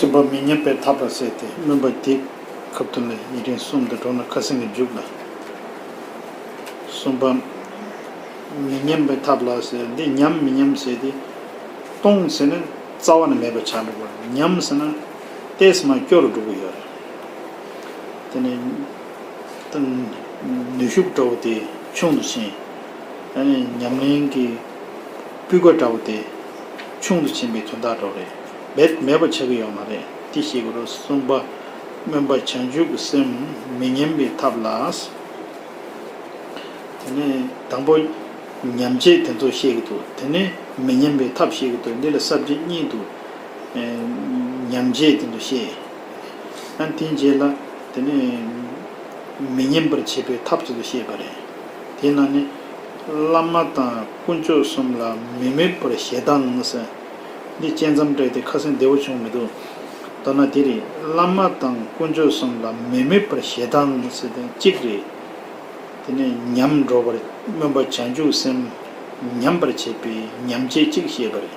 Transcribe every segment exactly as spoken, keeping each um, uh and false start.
གསུམ་པ་མི་ཉམས་པའི་ཐབས་ལ་ཟེར་ཏེ་སྨོན་པ་འདི་སྐབས་དོན་ལ་ཡིན་རིང་གསུམ་དུ་འགྲོ་ན་ཁ་སེང་གི་མཇུག་ལ། གསུམ་པ་མི་ཉམས་པའི་ཐབས་ལ་ཟེར་འདི་ཉམས་མི་ཉམས་ཟེར་ཏེ་གཏོང་ཟེར་ན་རྩ་བ་ནས་མེད་པ་ཆགས་འགྲོ་གི་རེད། ཉམས་ཟེར་ན་ཏོག་ཙམ་མར་སྐྱོ་རུ་འགྲོ་གི་ཡོད་རེད། དེ་ནས་ད་ནུས་ཤུགས་འདྲ་བོ་དེ་ཆུང་དུ་ཕྱིན། ཨ་ནི་ཉམས་ལེན་གྱི་སྤུས་ཀ་འདྲ་བོ་དེ་ཆུང་དུ་ཕྱིན་པའི་དོན་དག་འདྲ་བོ་རེད། རྦད་མེད་པ་ཆགས་ཀྱི་ཡོད་མ་རེད། དེ་ཤེས་དགོས་རེད། གསུམ་པ་སྨོན་པ་བྱང་ཆུབ་ཀྱི་སེམས་མི་ཉམས་པའི་ཐབས་ལ། དེ་ནས་དང་པོ་ཉམས་བྱེད་དེ་ཚོ་ཤེས་ཀྱི་འདུག་དེ་ནས་མི་ཉམས་པའི་ཐབས་ཤེས་ཀྱི་འདུག་འདི་ལ་ས་བཅད་གཉིས་འདུག་ཉམས་བྱེད་དེ་ཚོ་ཤེས། ཨ་དེའི་རྗེས་ལ་དེ་ནས་མི་ཉམས་པར་བྱེད་པའི་ཐབས་དེ་ཚོ་ཤེས་པ་རེད། དེའི་ནང་ནས་བླ་མ་དང་དཀོན་མཆོག་གསུམ་ལ་མི་དམིགས་པར་ཞེ་སྡང་ཟེར། འདི་བཅད་མཚམས་སྤྲད་དེ་ཁ་སེང་བདེ་བོ་བྱུང་མི་འདུག་མདོར་ན་དེ་རེད། བླ་མ་དང་དཀོན་མཆོག་གསུམ་ལ་མི་དམིགས་པར་ཞེ་སྡང་ཟེར་དེ་གཅིག་རེད། དེ་ནས་ཉམས་འགྲོ་བར་སྨོན་པ་བྱང་ཆུབ་སེམས་ཉམས་པར་བྱེད་པའི་ཉམས་བྱེད་གཅིག་བཤད་པ་རེད།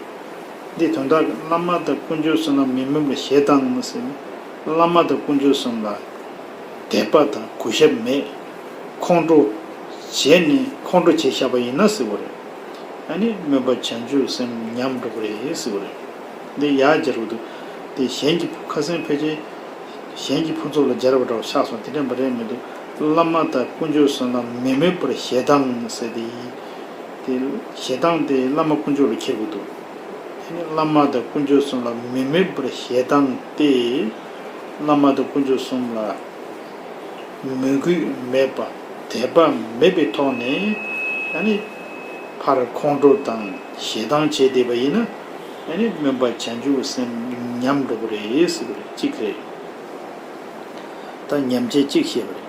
འདི་དོན་དག་བླ་མ་དང་དཀོན་མཆོག་གསུམ་ལ་མི་དམིགས་པར་ཞེ་སྡང་ཟེར་ན། བླ་མ་དང་དཀོན་མཆོག་གསུམ་ལ་དད་པ་དང་གུས་ཞབས་མེད། ཁོང་ཁྲོ་བྱས་ནས་ཁོང་ཁྲོ་བྱས་བཞག་པ་ཡིན་ན་ཟེར་བ་རེད། ཨ་ནི་སྨོན་པ་བྱང་ཆུབ་སེམས་ཉམས་འགྲོ་གི་རེད་ཟེར་བ་རེད། འདི་ཡར་སྦྱར་བ་འདུག་དེ་གཞན་གྱི་ཁ་སེང་ཕལ་ཆེར་གཞན་གྱི་ཕུན་ཚོགས་ལ་སྦྱར་བ་འདྲ་བ་ཆགས་སོང་། དེ་འདྲ་མ་རེད་མི་འདུག་བླ་མ་དང་དཀོན་མཆོག་གསུམ་ལ་མི་དམིགས་པར་ཞེ་སྡང་ཟེར་དེ་ཡིན། དེ་ཞེ་སྡང་དེ་བླ་མ་དཀོན་མཆོག་ལ་འཁྱེར་དགོས་འདུག་དེ་ནི་བླ་མ་དང་དཀོན་མཆོག་གསུམ་ལ་མི་དམིགས་པར་ཞེ་སྡང་སྟེ། བླ་མ་དང་དཀོན་མཆོག་གསུམ་ལ་མོས་གུས་མེད་པ། དད་པ་མེད་པའི་ཐོག་ནས་ཨ་ནི་ཕར་ཁོང་ཁྲོ་དང་ཞེ་སྡང་བྱས་བསྡད་པ་ཡིན་ན། ཨ་ནི་སྨོན་པ་བྱང་ཆུབ་སེམས་ཉམས་འགྲོ་གི་རེད་ཟེར་བ་རེད། གཅིག་རེད། ད་ཉམས་བྱེད་གཅིག་བཤད་པ་རེད།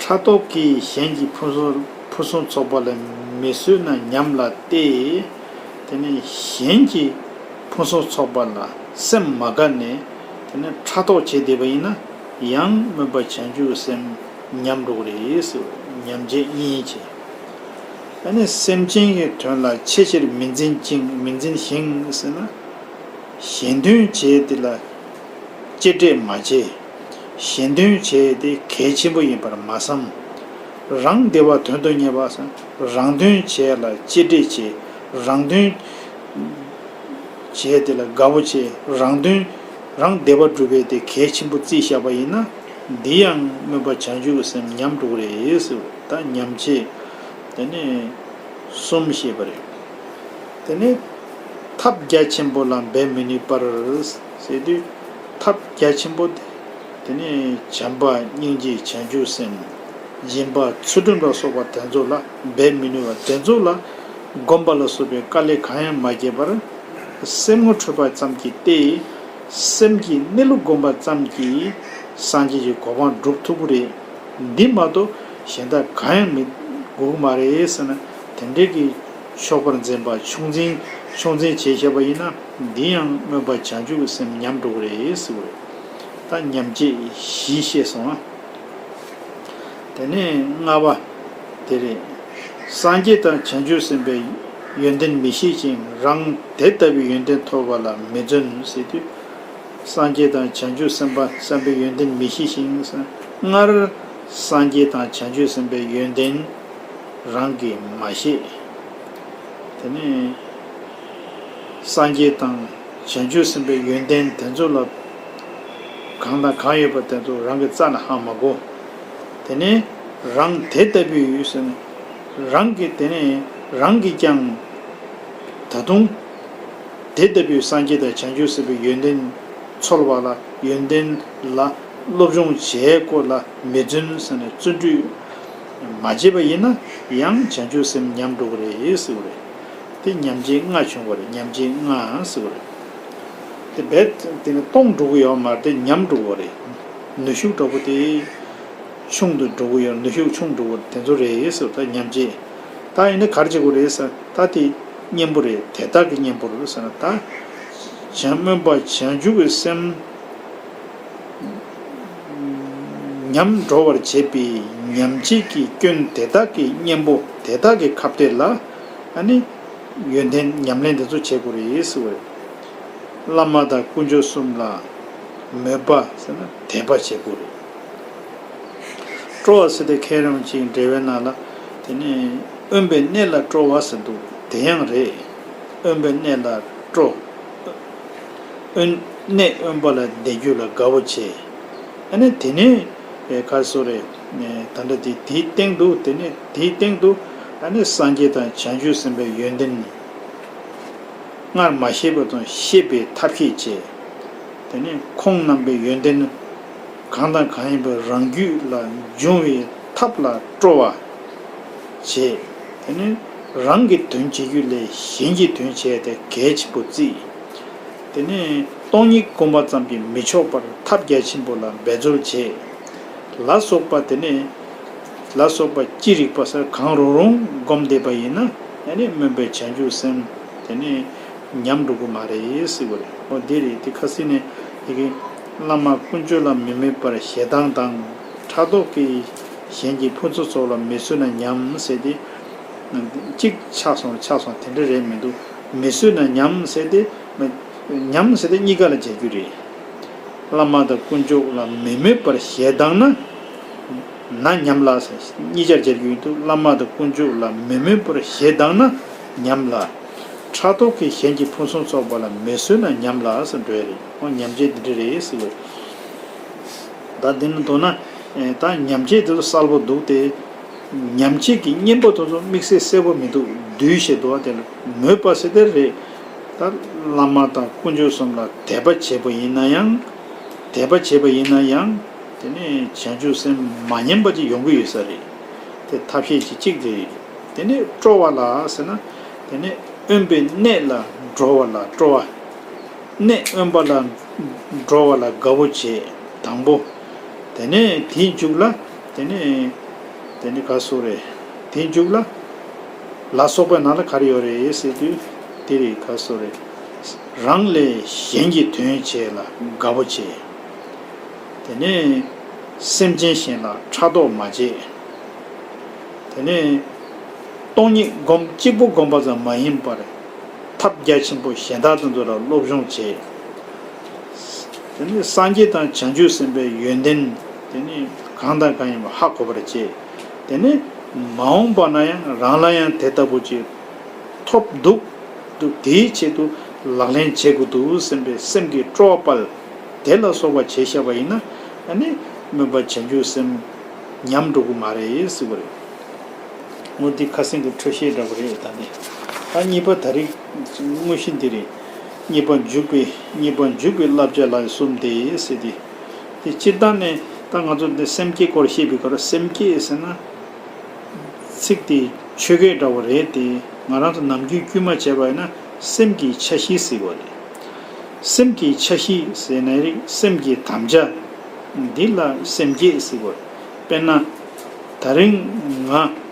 ཕྲག་དོག་གིས་གཞན་གྱི་ཕུན་སུམ་ཕུན་སུམ་ཚོགས་པ་ལ་མི་བཟོད་ན་ཉམས་ལ་སྟེ། དེ་ནས་གཞན་གྱི་ཕུན་སུམ་ཚོགས་པ་ལ་སེམས་མ་དགའ་ནས་དེ་ནས་ཕྲག་དོག་བྱས་བསྡད་པ་ཡིན་ན་ཡང་སྨོན་པ་བྱང་ཆུབ་སེམས་ཉམས་འགྲོ་གི་རེད་ཟེར་བ་རེད། ཉམས་བྱེད་གཉིས་བྱས། ཨ་ནི་སེམས་ཅན་གྱི་དོན་ལ་ཆེས་ཆེར་མི་འཛིན་ཅིང་མི་འཛིན་ཞིང་ཟེར་ན། གཞན་དོན་བྱས་དེ་ལ་གཅེས་སྤྲས་མ་བྱས། གཞན་དོན་བྱས་དེ་གལ་ཆེན་པོ་ཡིན་པར་མ་བསམ། རང་བདེ་བ་དོན་དུ་གཉེར་བ་ཟེར་ན་རང་དོན་བྱས་ལ་གཅེས་སྤྲས་བྱས། རང་དོན་བྱས་དེ་ལ་དགའ་བོ་བྱས། རང་དོན་རང་བདེ་བ་སྒྲུབ་པའི་དེ་གལ་ཆེན་པོ་བརྩིས་བཞག་པ་ཡིན་ན། འདི་ཡང་སྨོན་པ་བྱང་ཆུབ་ཀྱི་སེམས་ཉམས་འགྲོ་གི་རེད་ཟེར། ད་ཉམས་བྱེད་དེ་ནས་གསུམ་བཤད་པ་རེད། དེ་ནས་ཐབས་རྒྱ་ཆེན་པོ་ལ་འབད་མི་ནུས་པར་ཟེར་དུས། ཐབས་རྒྱ་ཆེན་པོ་དེ་དེ་ནས་བྱམས་པ་སྙིང་རྗེ་བྱང་ཆུབ་སེམས། སྦྱིན་པ་ཚུལ་ཁྲིམས་ལ་སོགས་པ་དེ་ཚོ་ལ་འབད་མི་ནུས་པ། དེ་ཚོ་ལ་བསྒོམ་པ་ལ་སོགས་པའི་དཀའ་ལས་གང་ཡང་མ་བརྒྱབ་པར་སེམས་ངོ་འཕྲོད་པ་ཙམ་གྱིས་ཏེ། སེམས་ཀྱི་གནས་ལུགས་བསྒོམ་པ་ཙམ་གྱིས་སངས་རྒྱས་ཀྱི་གོ་འཕང་སྒྲུབ་ཐུབ་ཀྱི་རེད། འདི་མ་གཏོགས་གཞན་དག་གང་ཡང་མི་དགོས་ཀྱི་མ་རེད་ཟེར་ན། དེ་འདྲའི་གི་ཆོག་པར་འཛིན་པ་ཆུང་འཛིན་ཆུང་འཛིན་བྱས་བཞག་པ་ཡིན་ན། འདི་ཡང་སྨོན་པ་བྱང་ཆུབ་ཀྱི་སེམས་ཉམས་འགྲོ་གི་རེད་ཟེར་བ་རེད། ད་ཉམས་བྱེད་བཞི་བཤད་སོང་ང་། དེ་ནས་ལྔ་པ་དེ་རེད། སངས་རྒྱས་དང་བྱང་ཆུབ་སེམས་དཔའི་ཡོན་ཏན་མི་ཤེས་ཤིང་རང་དེ་ལྟ་བུའི་ཡོན་ཏན་ཐོབ་པ་ལ་མི་བརྩོན་ཟེར་དུས། སངས་རྒྱས་དང་བྱང་ཆུབ་སེམས་དཔའ་སེམས་དཔའི་ཡོན་ཏན་མི་ཤེས་ཤིང་ཟེར། སྔར་སངས་རྒྱས་དང་བྱང་ཆུབ་སེམས་དཔའི་ཡོན་ཏན་རང་གིས་མ་ཤེས། དེ་ནས་སངས་རྒྱས་དང་བྱང་ཆུབ་སེམས་དཔའི་ཡོན་ཏན་དེ་ཚོ་ལ་གང་དང་གང་ཡོད་པ་དེ་ཚོ་རང་གི་རྩ་ནས་ཧ་མ་གོ། དེ་ནས་རང་དེ་ལྟ་བུའི་ཡོད་ཟེར་ནས་རང་གིས་དེ་ནས་རང་གིས་ཀྱང་ད་དུང་དེ་ལྟ་བུའི་སངས་རྒྱས་དང་བྱང་ཆུབ་སེམས་དཔའི་ཡོན་ཏན་ཚོལ་བ་ལ་ཡོན་ཏན་ལ་སློབ་སྦྱོང་བྱེད་དགོས་ལ་མི་བརྩོན་ཟེར་ནས་བརྩོན་འགྲུས་མ་བྱས་པ་ཡིན་ན་ཡང་བྱང་ཆུབ་སེམས་ཉམས་འགྲོ་གི་རེད་ཟེར་བ་རེད། དེ་ཉམས་བྱེད་ལྔ་བྱུང་བ་རེད། ཉམས་བྱེད་ལྔ་ཟེར་བ་རེད། དེ་རྦད་དེ་ནི་སྟོང་འགྲོ་གི་ཡོད་མ་རེད། དེ་ཉམས་འགྲོ་གི་རེད། ནུས་ཤུགས་འདྲ་པོ་དེ་ཆུང་དུ་འགྲོ་གི་ཡོད། ནུས་ཤུགས་ཆུང་འགྲོ་གི་རེད། དེ་ཚོ་རེད་ཟེར་བ། ད་ཉམས་བྱེད་ད་ཡིན་ན་ག་རེ་བྱེད་དགོས་རེད་ཟེར། ད་དེ་གཉེན་པོ་རེད། དེ་དག་གི་གཉེན་པོ་རེད་ཟེར་ན། ད་བྱམས་སྨོན་པ་བྱང་ཆུབ་ཀྱི་སེམས་ཉམས་འགྲོ་བར་བྱེད་པའི་ཉམས་བྱེད་ཀྱི་སྐྱོན་དེ་དག་གི་གཉེན་པོ་དེ་དག་གི་ཁ་གཏད་ལ་ཨ་ནི་ཡོན་ཏན་ཉམས་ལེན་དེ་ཚོ་བྱེད་དགོས་རེད་ཟེར་བ་རེད། བླ་མ་དང་དཀོན་མཆོག་གསུམ་ལ་ མོས་པ་ཟེར་ན་དད་པ་བྱེད་དགོས་རེད། སྤྲོ་བ་ཟེར་དེ་མཁས་རམ་ཅིག་འགྲེལ་པའི་ནང་ལ་དེ་ནས་དབེན་པའི་གནས་ལ་སྤྲོ་བ་ཟེར་འདུག་དེ་ཡང་རེད། དབེན་པའི་གནས་ལ་སྤྲོ། དབེན་གནས་དབེན་པ་ལ་བསྡད་རྒྱུ་ལ་དགའ་བོ་བྱེད། ཨ་ནི་དེ་ནས་ག་སོ་རེད། ད་ལྟ་དེ་དེའི་སྟེང་དུ་དེ་ནས་དེའི་སྟེང་དུ་ཨ་ནི་སངས་རྒྱས་དང་བྱང་ཆུབ་སེམས་དཔའི་ཡོན་ཏན་སྔར་མ་ཤེས་པ་དང་ཤེས་པའི་ཐབས་ཤེས་བྱེད། དེ་ནས་ཁོང་རྣམ་པའི་ཡོན་ཏན་གང་དང་གང་ཡིན་པའི་རང་རྒྱུད་ལ་འབྱུང་བའི་ཐབས་ལ་སྤྲོ་བ་བྱེད། དེ་ནས་རང་གི་དོན་བྱེད་རྒྱུ་ལས་གཞན་གྱི་དོན་བྱས་ཏེ་གལ་ཆེན་པོ་བརྩི། དེ་ནས་སྟོང་ཉིད་བསྒོམ་པ་ཙམ་གྱིས་མི་ཆོག་པར་ཐབས་རྒྱ་ཆེན་པོ་ལ་འབད་རྩོལ་བྱེད། ལ་སོགས་པ་དེ་ནས་ལ་སོགས་པ་ཅི་རིགས་པ་སོགས་གང་རུང་རུང་བསྒོམ་བསྡད་པ་ཡིན་ན་ཨ་ནི་སྨོན་པའི་བྱང་ཆུབ་སེམས་དེ་ནས་ཉམས་འགྲོ་གི་མ་རེད་ཟེར་བ་རེད། འོ་འདི་རེད། དེ་ཁ་སང་ནས་དེ་གི་བླ་མ་དཀོན་མཆོག་ལ་མི་མོས་པར་ཞེ་སྡང་དང་ཕྲག་དོག་གིས་གཞན་གྱི་ཕུན་སུམ་ཚོགས་ལ་མི་བཟོད་ན་ཉམས་ཟེར་ཏེ། གཅིག་ཆགས་སོང་ཆགས་སོང་དེ་འདྲ་རེད་མི་འདུག་མི་བཟོད་ན་ཉམས་ཟེར་ཏེ། ཉམས་ཟེར་ཏེ་གཉིས་ཀ་ལ་བྱ་རྒྱུ་རེད། བླ་མ་དང་དཀོན་མཆོག་ལ་མི་མོས་པར་ཞེ་སྡང་ན། ན་ཉམས་ལ་ཟེར། གཉིས་ཆར་བྱ་རྒྱུ་ཡིན་དུས་བླ་མ་དང་དཀོན་མཆོག་ལ་མི་མོས་པར་ཞེ་སྡང་ན་ཉམས་ལ། ཕྲག་དོག་གིས་གཞན་གྱི་ཕུན་སུམ་ཚོགས་པ་ལ་མི་བཟོད་ན་ཉམས་ལ་ཟེར་འགྲོ་ཡ་རེད། ཨོ་ཉམས་བྱེད་འདི་འདྲ་རེད་ཟེར་བ་རེད། ད་འདི་ནི་མདོར་ན། ད་ཉམས་བྱེད་འདི་ཚོ་གསལ་པོ་འདུག་སྟེ། ཉམས་བྱེད་ཀྱི་གཉེན་པོ་དེ་ཚོ་དམིགས་བསལ་གསལ་པོ་མི་འདུག་བསྡུས་ཞེས་འདུག་བ། དེ་ལ་མོས་པ་ཟེར་དེ་རེད། ད་བླ་མ་དང་དཀོན་མཆོག་གསུམ་ལ་དད་པ་བྱས་པ་ཡིན་ན་ཡང་། དད་པ་བྱས་པ་ཡིན་ན་ཡང་། དེ་ནས་བྱང་ཆུབ་སེམས་མ་ཉམས་པ་ཅིག་ཡོང་གི་ཡོད་ས་རེད། དེ་ཐབས་ཤེས་ཅིག་གཅིག་དེ་རེད། དེ་ནས་སྤྲོ་བ་ལ་ཟེར་ན། དེ་ནས་དབེན་པའི་གནས་ལ་འགྲོ་བ་ལ་སྤྲོ་བ། གནས་དབེན་པ་ལ་འགྲོ་བ་ལ་དགའ་བོ་བྱེད་དང་པོ། དེ་ནས་དེའི་མཇུག་ལ་དེ་ནས་དེ་ནས་ག་སོ་རེད། དེའི་མཇུག་ལ་ལ་སོགས་པའི་ནང་ལ་ག་རེ་ཡོད་རེད་ཟེར་དུས་དེ་རེད། ག་སོ་རེད། རང་ལས་གཞན་གྱི་དོན་བྱེད་ལ་དགའ་བོ་བྱེད། དེ་ནས་སེམས་ཅན་གཞན་ལ་ཕྲག་དོག་མ་བྱེད། དེ་ནས་སྟོང་ཉིད་སྒོམ་གཅིག་པུ་སྒོམ་པ་ཙམ་མ་ཡིན་པར་ཐབས་རྒྱ་ཆེན་པོ་གཞན་དག་དེ་ཚོ་ལ་སློབ་སྦྱོང་བྱེད། དེ་ནས་སངས་རྒྱས་དང་བྱང་ཆུབ་སེམས་དཔའི་ཡོན་ཏན་དེ་ནས་གང་དང་གང་ཡིན་པ་ཧ་གོ་བར་བྱེད། དེ་ནས་མ་འོངས་པ་ན་ཡང་རང་ལ་ཡང་དེ་ལྟ་བུ་ཅིག་ཐོབ་འདུག་འདུག་དེའི་ཆེད་དུ་ལག་ལེན་བྱེད་དགོས་འདུག་སེམས་པའི་སེམས་ཀྱི་སྤྲོ་བ་སྤེལ། དེ་ལ་སོགས་པ་བྱས་བཞག་པ་ཡིན་ན་ཨ་ནི་སྨོན་པ་བྱང་ཆུབ་སེམས་ཉམས་འགྲོ་གི་མ་རེད་ཟེར་བ་རེད། འོ་འདི་ཁ་སང་གི་འཕྲོས་བཤད་འདྲ་པོ་རེད། ད་ནི་ད་གཉིས་པ་ད་རེས་དངོས་གཞི་འདི་རེད། གཉིས་པ་འཇུག་པའི་གཉིས་པ་འཇུག་པའི་བསླབ་བྱ་ལ་གསུམ་སྟེ་ཟེར་ཏེ། དེ་སྤྱིར་བཏང་ནས་ད་ང་ཚོ་འདི་སེམས་བསྐྱེད་སྐོར་བཤད་པའི་སྐབས་སེམས་བསྐྱེད་ཟེར་ན། ཚིག་དེ་ཆོས་སྐད་འདྲ་བོ་རེད་དེ། ང་རང་ཚོ་ནམ་རྒྱུན་དཀྱུས་མ་བྱས་པ་ཡིན་ན་སེམས་ཀྱི་འཆར་གཞི་ཟེར་བ་རེད། སེམས་ཀྱི་འཆར་གཞི་ཟེར་ན་རིགས་སེམས་ཀྱི་དམ་བཅའ། འདི་ལ་སེམས་བསྐྱེད་ཟེར་བ་རེད། དཔེར་ན། ད་རིང་ང་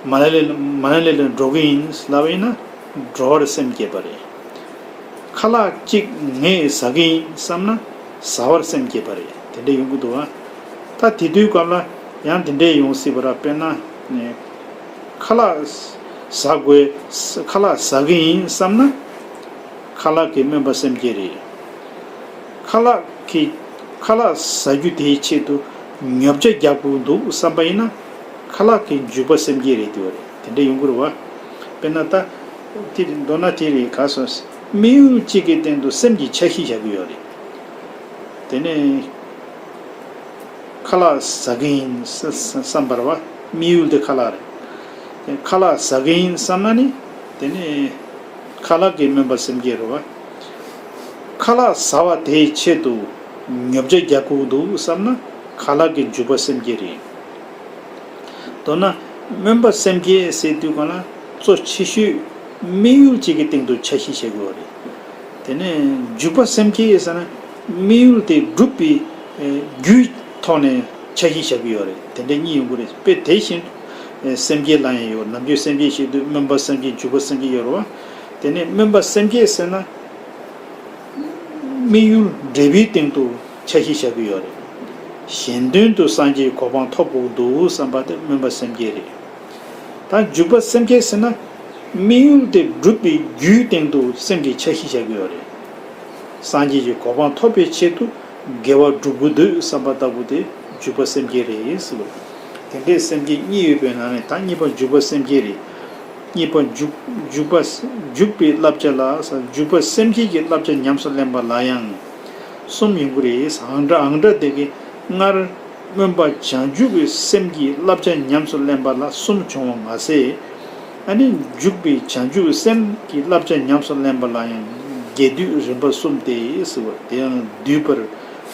མ་ན་ལི་མ་ན་ལི་ལ་འགྲོ་གི་ཡིན་ལབ་པ་ཡིན་ན་འགྲོ་བར་སེམས་བསྐྱེད་པ་རེད། ཁ་ལག་གཅིག་ངས་ཟ་གི་ཡིན་བསམ་ན་ཟ་བར་སེམས་བསྐྱེད་པ་རེད། དེ་འདྲ་ཡོང་གི་འདུག་བ། ད་དེ་དུས་སྐབས་ལ་ཡང་དེ་འདྲ་ཡོང་སྲིད་པ་ར། དཔེར་ན་ནས་ཁ་ལག་ཟ་དགོས། ཁ་ལག་ཟ་གི་ཡིན་བསམ་ན་ཁ་ལག་གི་སྨོན་པ་སེམས་བསྐྱེད་རེད། ཁ་ལག་གི་ཁ་ལག་ཟ་རྒྱུ་དེའི་ཆེད་དུ་ཉོ་ཆ་རྒྱག་དགོས་འདུག་བསམ་པ་ཡིན་ན་ཁ་ལག་གི་འཇུག་པ་སེམས་བསྐྱེད་རེད་འདུག་བ་རེད། དེ་འདྲ་ཡོང་གི་རེད་བ། དཔེར་ན་ད། དེ་མདོར་ན་དེ་རེད། ག་སོ། དམིགས་ཡུལ་གཅིག་གི་སྟེང་དུ་སེམས་ཀྱི་འཆར་གཞི་བཞག་གི་ཡོད་རེད། དེ་ནས་ཁ་ལག་ཟ་གི་ཡིན་བསམ་པ་རེད་བ། དམིགས་ཡུལ་དེ་ཁ་ལག་རེད། དེ་ཁ་ལག་ཟ་གི་ཡིན་བསམ་ན་ནི། དེ་ནས་ཁ་ལག་གི་སྨོན་པ་སེམས་བསྐྱེད་རེད་བ། ཁ་ལག་ཟ་བ་དེའི་ཆེད་དུ་ཉོ་ཆ་རྒྱག་དགོས་འདུག་བསམ་ན་ཁ་ལག་གི་འཇུག་པ་སེམས་བསྐྱེད་རེད། མདོར་ན་སྨོན་པ་སེམས་བསྐྱེད་ཟེར་དུས་གང་ལ་གཙོ་ཆེ་ཤོས་དམིགས་ཡུལ་གཅིག་གི་སྟེང་དུ་འཆར་གཞི་བྱེད་དགོས་པ་རེད། དེ་ནས་འཇུག་པ་སེམས་བསྐྱེད་ཟེར་ན་དམིགས་ཡུལ་དེ་སྒྲུབ་པའི་རྒྱུའི་ཐོག་ནས་འཆར་གཞི་བྱ་གི་ཡོད་རེད། དེ་འདྲ་གཉིས་ཡོང་གི་རེད། དཔེ་དེ་བཞིན་སེམས་བསྐྱེད་ལ་ཡང་ཡོད། ནམ་རྒྱུན་སེམས་བསྐྱེད་བྱེད་དུས་སྨོན་པ་སེམས་བསྐྱེད་འཇུག་པ་སེམས་བསྐྱེད་ཡོད་རེད་བ། དེ་ནས་སྨོན་པ་སེམས་བསྐྱེད་ཟེར་ན། དམིགས་ཡུལ་འབྲས་བུའི་སྟེང་དུ་འཆར་གཞི་བཞག་གི་ཡོད་རེད། གཞན་དོན་དུ་སངས་རྒྱས་གོ་འཕང་ཐོབ་དགོས་འདུག་བསམ་པ་དེ་སྨོན་པ་སེམས་བསྐྱེད་རེད། ད་འཇུག་པ་སེམས་བསྐྱེད་ཟེར་ན། དམིགས་ཡུལ་དེ་སྒྲུབ་པའི་རྒྱུའི་སྟེང་དུ་སེམས་ཀྱི་འཆར་གཞི་བཞག་གི་ཡོད་རེད། སངས་རྒྱས་ཀྱི་གོ་འཕང་ཐོབ་པའི་ཆེད་དུ་ དགེ་བ་སྒྲུབ་དགོས་འདུག་བསམ་པ་ལྟ་བུ་དེ་འཇུག་པ་སེམས་བསྐྱེད་རེད་ཟེར་བ་རེད། དེ་འདྲའི་སེམས་བསྐྱེད་གཉིས་ཡོད་པའི་ནང་ནས་ད་གཉིས་པ་འཇུག་པ་སེམས་བསྐྱེད་རེད། གཉིས་པ་འཇུག་འཇུག་པ་འཇུག་པའི་བསླབ་བྱ་ལ་འཇུག་པ་སེམས་བསྐྱེད་ཀྱི་བསླབ་བྱ་ཉམས་སུ་ལེན་པ་ལ་ཡང་གསུམ་ཡོང་གི་རེད། ཨང་གྲངས་ཨང་གྲངས་དེ་གའི་སྔར་སྨོན་པ་བྱང་ཆུབ་ཀྱི་སེམས་ཀྱི་བསླབ་བྱ་ཉམས་སུ་ལེན་པ་ལ་གསུམ་བྱུང་བ་མ་ཟད། ཨ་ནི་འཇུག་པའི་བྱང་ཆུབ་སེམས་ཀྱི་བསླབ་བྱ་ཉམས་སུ་ལེན་པ་ལ་ཡང་རྒྱས་བསྡུས་རིམ་པ་གསུམ་སྟེ་ཟེར་བ་དེ་ཡང་བསྡུས་པར་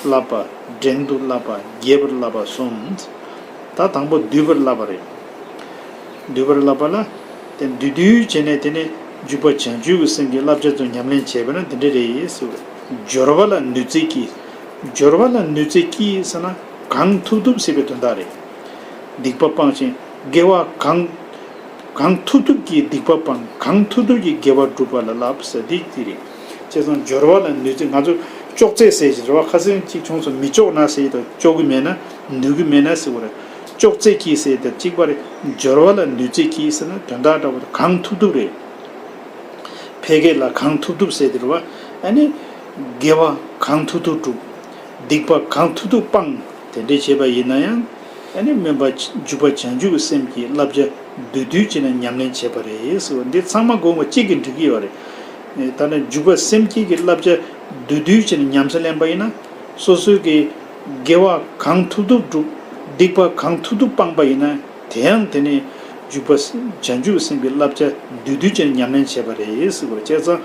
བསླབ་པ། འབྲིང་དུ་བསླབ་པ། རྒྱས་པར་བསླབ་པ་གསུམ། ད་དང་པོ་བསྡུས་པར་བསླབ་པ་རེད། བསྡུས་པར་བསླབ་པ་ལ་དེ་བསྡུས་བསྡུས་བྱས་ནས་དེ་ནས་འཇུག་པ་བྱང་ཆུབ་ཀྱི་སེམས་ཀྱི་བསླབ་བྱ་ཚོ་ཉམས་ལེན་བྱས་པ་ན་དེ་འདྲ་རེད་ཟེར་བ། སྦྱོར་བ་ལ་ནུས་རྩལ་གྱིས། སྦྱོར་བ་ལ་ནུས་རྩལ་གྱིས་ཟེར་ན་གང་ཐུབ་ཐུབ་ཟེར་བའི་དོན་དག་རེད། སྡིག་པ་སྤང་ཞིང་དགེ་བ་གང་། གང་ཐུབ་ཐུབ་ཀྱིས་སྡིག་པ་སྤང་། གང་ཐུབ་ཐུབ་ཀྱིས་དགེ་བ་སྒྲུབ་པ་ལ་བསླབ་ཟེར་དེ་དེ་རེད། བྱས་ཙང་སྦྱོར་བ་ལ་ནུས་རྩལ། ང་ཚོ་ཅོག་ཙེ་ཟེར་གྱི་རེད་བ། ཁ་སང་གཅིག་བྱུང་སོང་། མི་ལྕོགས་ན་ཟེར་དང་ལྕོགས་ཀྱི་མེད་ན་ནུས་ཀྱི་མེད་ན་ཟེར་བ་རེད། ཅོག་ཙེ་གྱིས་ཟེར་དང་གཅིག་པ་རེད། སྦྱོར་བ་ལ་ནུས་རྩལ་གྱིས་ཟེར་ན་དོན་དག་འདྲ་བོ་གང་ཐུབ་ཐུབ་རེད། ཕལ་སྐད་ལ་གང་ཐུབ་ཐུབ་ཟེར་དེ་རེད་བ། ཨ་ནི་དགེ་བ་གང་ཐུབ་ཐུབ་སྒྲུབ། སྡིག་པ་གང་ཐུབ་ཐུབ་སྤང་། དེ་འདྲས་བྱས་པ་ཡིན་ན་ཡང་། ཨ་ནི་སྨོན་པ་འཇུག་པ་བྱང་ཆུབ་ཀྱི་སེམས་ཀྱི་བསླབ་བྱ་བསྡུས་བསྡུས་བྱས་ནས་ཉམས་ལེན་བྱས་པ་རེད་ཟེར་བ་འདི་ཚང་མ་དགོངས་པ་གཅིག་གིས་འགྲིག་གི་ཡོད་རེད། ད་ནི་འཇུག་པ་སེམས་བསྐྱེད་ཀྱི་བསླབ་བྱ་བསྡུས་བསྡུས་བྱས་ནས་ཉམས་སུ་ལེན་པ་ཡིན་ན། སོ་སོའི་གི་དགེ་བ་གང་ཐུབ་ཐུབ་སྒྲུབ། སྡིག་པ་གང་ཐུབ་ཐུབ་སྤངས་པ་ཡིན་ན། དེ་ཡང་དེ་ནི་འཇུག་པ་བྱང་ཆུབ་སེམས་ཀྱི་བསླབ་བྱ་བསྡུས་བསྡུས་བྱས་ནས་ཉམས་ལེན་བྱས་པ་རེད་ཟེར་བ་རེད། བྱས་ཙང་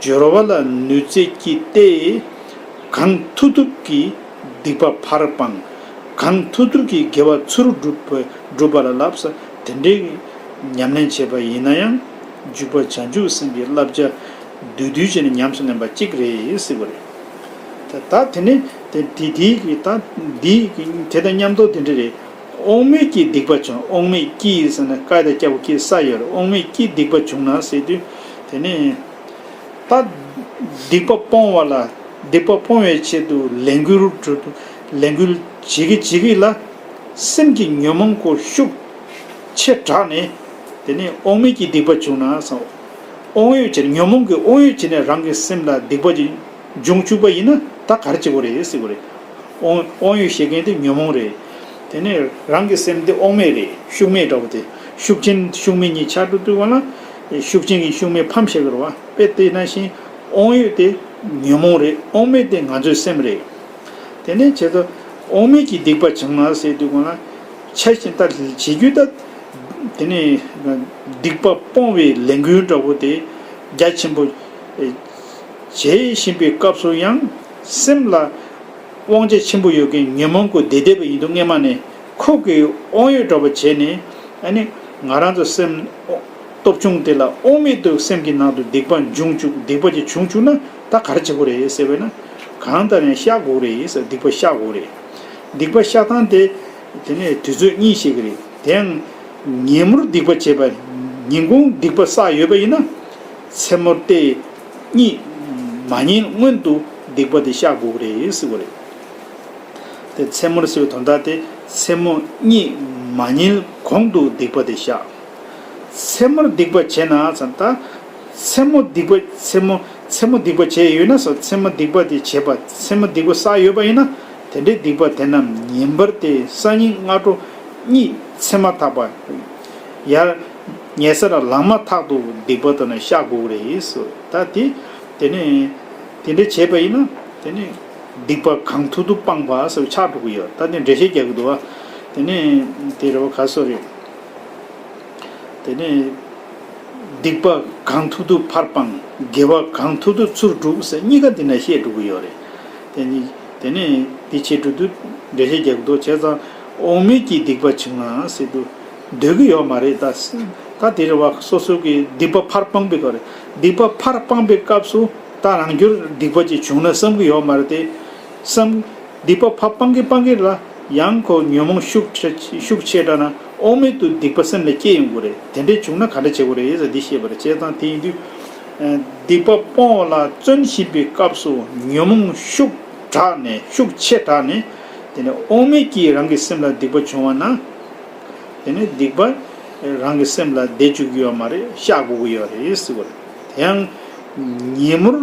སྦྱོར་བ་ལ་ནུས་རྩལ་གྱིས་ཏེ། གང་ཐུབ་ཐུབ་ཀྱིས་སྡིག་པ་ཕར་སྤང་། གང་ཐུབ་ཐུབ་ཀྱིས་དགེ་བ་ཚུར་སྒྲུབ་པ་སྒྲུབ་པ་ལ་བསླབ་ཟེར་དེ་འདྲའི་ཉམས་ལེན་བྱས་པ་ཡིན་ན་ཡང་འཇུག་པ་བྱང་ཆུབ་སེམས་ཀྱི་བསླབ་བྱ་བསྡུས་བསྡུས་བྱས་ནས་ཉམས་སུ་ལེན་པ་གཅིག་རེད་ཟེར་བ་རེད། ད་ད་དེ་ནི་དེ་དེ་དེའི་གི་ད་འདིའི་གི་དེ་དང་མཉམ་དུ་དེ་འདྲ་རེད། དབང་མེད་ཀྱིས་སྡིག་པ་བྱུང་། དབང་མེད་ཀྱིས་ཟེར་ན་ཀ་དང་སྐྱ་བོ་ཀྱི་ས་ཡོད་རེད། དབང་མེད་ཀྱིས་སྡིག་པ་བྱུང་ན་ཟེར་དུས་དེ་ནི་ད་སྡིག་པ་སྤོང་བ་ལ་སྡིག་པ་སྤོང་བའི་ཆེད་དུ་ལས་འགུལ་ལས་འགུལ་བྱེད་ཀྱི་བྱེད་ཀྱི་ལ་སེམས་ཀྱི་ཉོན་མོངས་ཀྱི་ཤུགས་ཆེ་དྲགས་ནས་དེ་ནི་དབང་མེད་ཀྱིས་སྡིག་པ་བྱུང་ན་ཟེར། དབང་ཡོད་བྱས་ཉོན་མོངས་ཀྱི་དབང་ཡོད་བྱས་ནས་རང་གི་སེམས་ལ་སྡིག་པ་ཅིག་འབྱུང་བཅུག་པ་ཡིན་ན་ད་ག་རེ་བྱེད་དགོས་རེད་ཟེར་དགོས་རེད། དབང་དབང་ཡོད་བཤད་མཁན་དེ་ཉོན་མོངས་རེད། དེ་ནས་རང་གི་སེམས་དེ་དབང་མེད་རེད། ཤུགས་མེད་འདྲ་བོ་དེ། ཤུགས་ཅན་ཤུགས་མེད་གཉིས་ཆ་འགྲོ་དུས་ག་ལ། ཤུགས་ཅན་གྱི་ཤུགས་མེད་ཕམ་བྱེད་དགོས་རེད་བ། དཔེ་དེ་ནང་བཞིན་དབང་ཡོད་དེ་ཉོན་མོངས་རེད། དབང་མེད་དེ་ང་ཚོའི་སེམས་རེད། དེ་ནས་བྱས་ཙང་དབང་མེད་ཀྱིས་སྡིག་པ་བྱུང་ན་ཟེར་དུས་ག་ལ། ཆ་ཤས་ད་བྱེད་རྒྱུ་ད། དེ་ནས་སྡིག་པ་སྤོང་བའི་ལས་འགུལ་འདྲ་བོ་དེ་རྒྱ་ཆེན་པོ་བྱེད་བཞིན་པའི་སྐབས་སུ་ཡང་སེམས་ལ་དབང་ཆ་ཆེན་པོ་ཡོད་མཁན་ཉོན་མོངས་ཀྱིས་བདས་བསྡད་པ་ཡིན་དུས་སྔས་མ་ནས་ཁོ་གིས་དབང་ཡོད་འདྲ་བོ་བྱས་ནས། ཨ་ནི་ང་རང་ཚོ་སེམས་སྟོབས་ཆུང་དེ་ལ་དབང་མེད་དུ་སེམས་ཀྱི་ནང་དུ་སྡིག་པ་འབྱུང་བཅུག་སྡིག་པ་ཅིག་བྱུང་བཅུག་ན་ད་ག་རེ་བྱེད་དགོས་རེད་ཟེར་བས་ན། གང་ལྟར་ཡང་བཤགས་དགོས་རེད་ཟེར། སྡིག་པ་བཤགས་དགོས་རེད། སྡིག་པ་བཤགས་སྟངས་དེ་དེ་ནས་དུས་ཚོད་གཉིས་ཤིག་རེད། དེ་ཡང་ཉིན་མོར་སྡིག་པ་བྱས་པ། ཉིན་གུང་སྡིག་པ་བསགས་ཡོད་པ་ཡིན་ན། མཚན་མོར་ཏེ་གཉིད་མ་ཉལ་སྔོན་དུ་སྡིག་པ་དེ་བཤགས་དགོས་རེད་ཟེར་བ་རེད། དེ་མཚན་མོར་ཟེར་བའི་དོན་དག་དེ་མཚན་མོ་གཉིད་མ་ཉལ་གོང་དུ་སྡིག་པ་དེ་བཤགས། མཚན་མོར་སྡིག་པ་བྱས་ན་ཙང་ད། མཚན་མོ་སྡིག་པ་མཚན་མོ་མཚན་མོ་སྡིག་པ་བྱས་ཡོད་ན་ཟེར། མཚན་མོ་སྡིག་པ་དེ་བྱས་པ་མཚན་མོ་སྡིག་པ་བསགས་ཡོད་པ་ཡིན་ན། དེ་འདྲའི་སྡིག་པ་དེ་རྣམས་ཉིན་པར་ཏེ་སང་ཉིན་སྔ་དྲོ་གཉིད་མཚན་མ་ཐག་པ། ཡར་ཉལ་སར་ལངས་མ་ཐག་ཏུ་སྡིག་པ་དེ་ནི་བཤགས་དགོས་རེད་ཟེར། ད་དེ་དེ་ནས་དེ་འདྲ་བྱས་པ་ཡིན་ན་དེ་ནས་སྡིག་པ་གང་ཐུབ་ཐུབ་སྤངས་པ་ཟེར་ཆགས་འགྲོ་གི་ཡོད། ད་དེ་འགྲེལ་བཤད་རྒྱག་གི་འདུག་བ། དེ་ནས་དེ་རེད་བ། ག་སོ་རེད། དེ་ནས་སྡིག་པ་གང་ཐུབ་ཐུབ་ཕར་སྤང་། དགེ་བ་གང་ཐུབ་ཐུབ་ཚུར་སྒྲུབ་ཟེར་གཉིས་ཀ་འདི་ན་བཤད་འགྲོ་གི་ཡོད་རེད། དེ་ནི་དེ་ནས་འདི་བྱེད་འགྲོ་དུས་འགྲེལ་བཤད་རྒྱག་གི་འདུག། བྱས་ཙང་དབང་མེད་ཀྱིས་སྡིག་པ་བྱུང་ན་ཟེར་དུས་འདོད་ཀྱི་ཡོད་མ་རེད། ད་ད་དེ་རེད་བ། སོ་སོ་གི་སྡིག་པ་ཕར་སྤངས་པའི་སྐབས་རེད། སྡིག་པ་ཕར་སྤངས་པའི་སྐབས་སུ་ད་རང་རྒྱུར་སྡིག་པ་ཅིག་བྱུང་ན་བསམ་གྱི་ཡོད་མ་རེད་དེ། བསམ། སྡིག་པ་ཕར་སྤང་གི་སྤང་གི་ལ་ཡང་ཁོ་ཉོན་མོངས་ཤུགས་ཆེ་ཤུགས་ཆེ་དྲགས་ན་དབང་མེད་དུ་སྡིག་པ་སེམས་ལ་སྐྱེ་ཡོང་གི་རེད། དེ་འདྲས་བྱུང་ན་ག་འདྲ་བྱེད་དགོས་རེད་ཟེར་འདི་བཤད་པ་རེད། བྱས་ཙང་དེ་ཡིན་དུས། ཨ། སྡིག་པ་སྤོང་བ་ལ་བརྩོན་བཞིན་པའི་སྐབས་སུ་ཉོན་མོངས་ཤུགས་དྲགས་ནས་ཤུགས་ཆེ་དྲགས་ནས་དེ་ནས་དབང་མེད་ཀྱིས་རང་གི་སེམས་ལ་སྡིག་པ་བྱུང་བ་ན། དེ་ནས་སྡིག་པ་རང་གི་སེམས་ལ་བསྡད་བཅུག་གི་ཡོད་མ་རེད། བཤགས་དགོས་ཀྱི་ཡོད་རེད་ཟེར་བ་རེད། དེ་ཡང་ཉིན་མོར་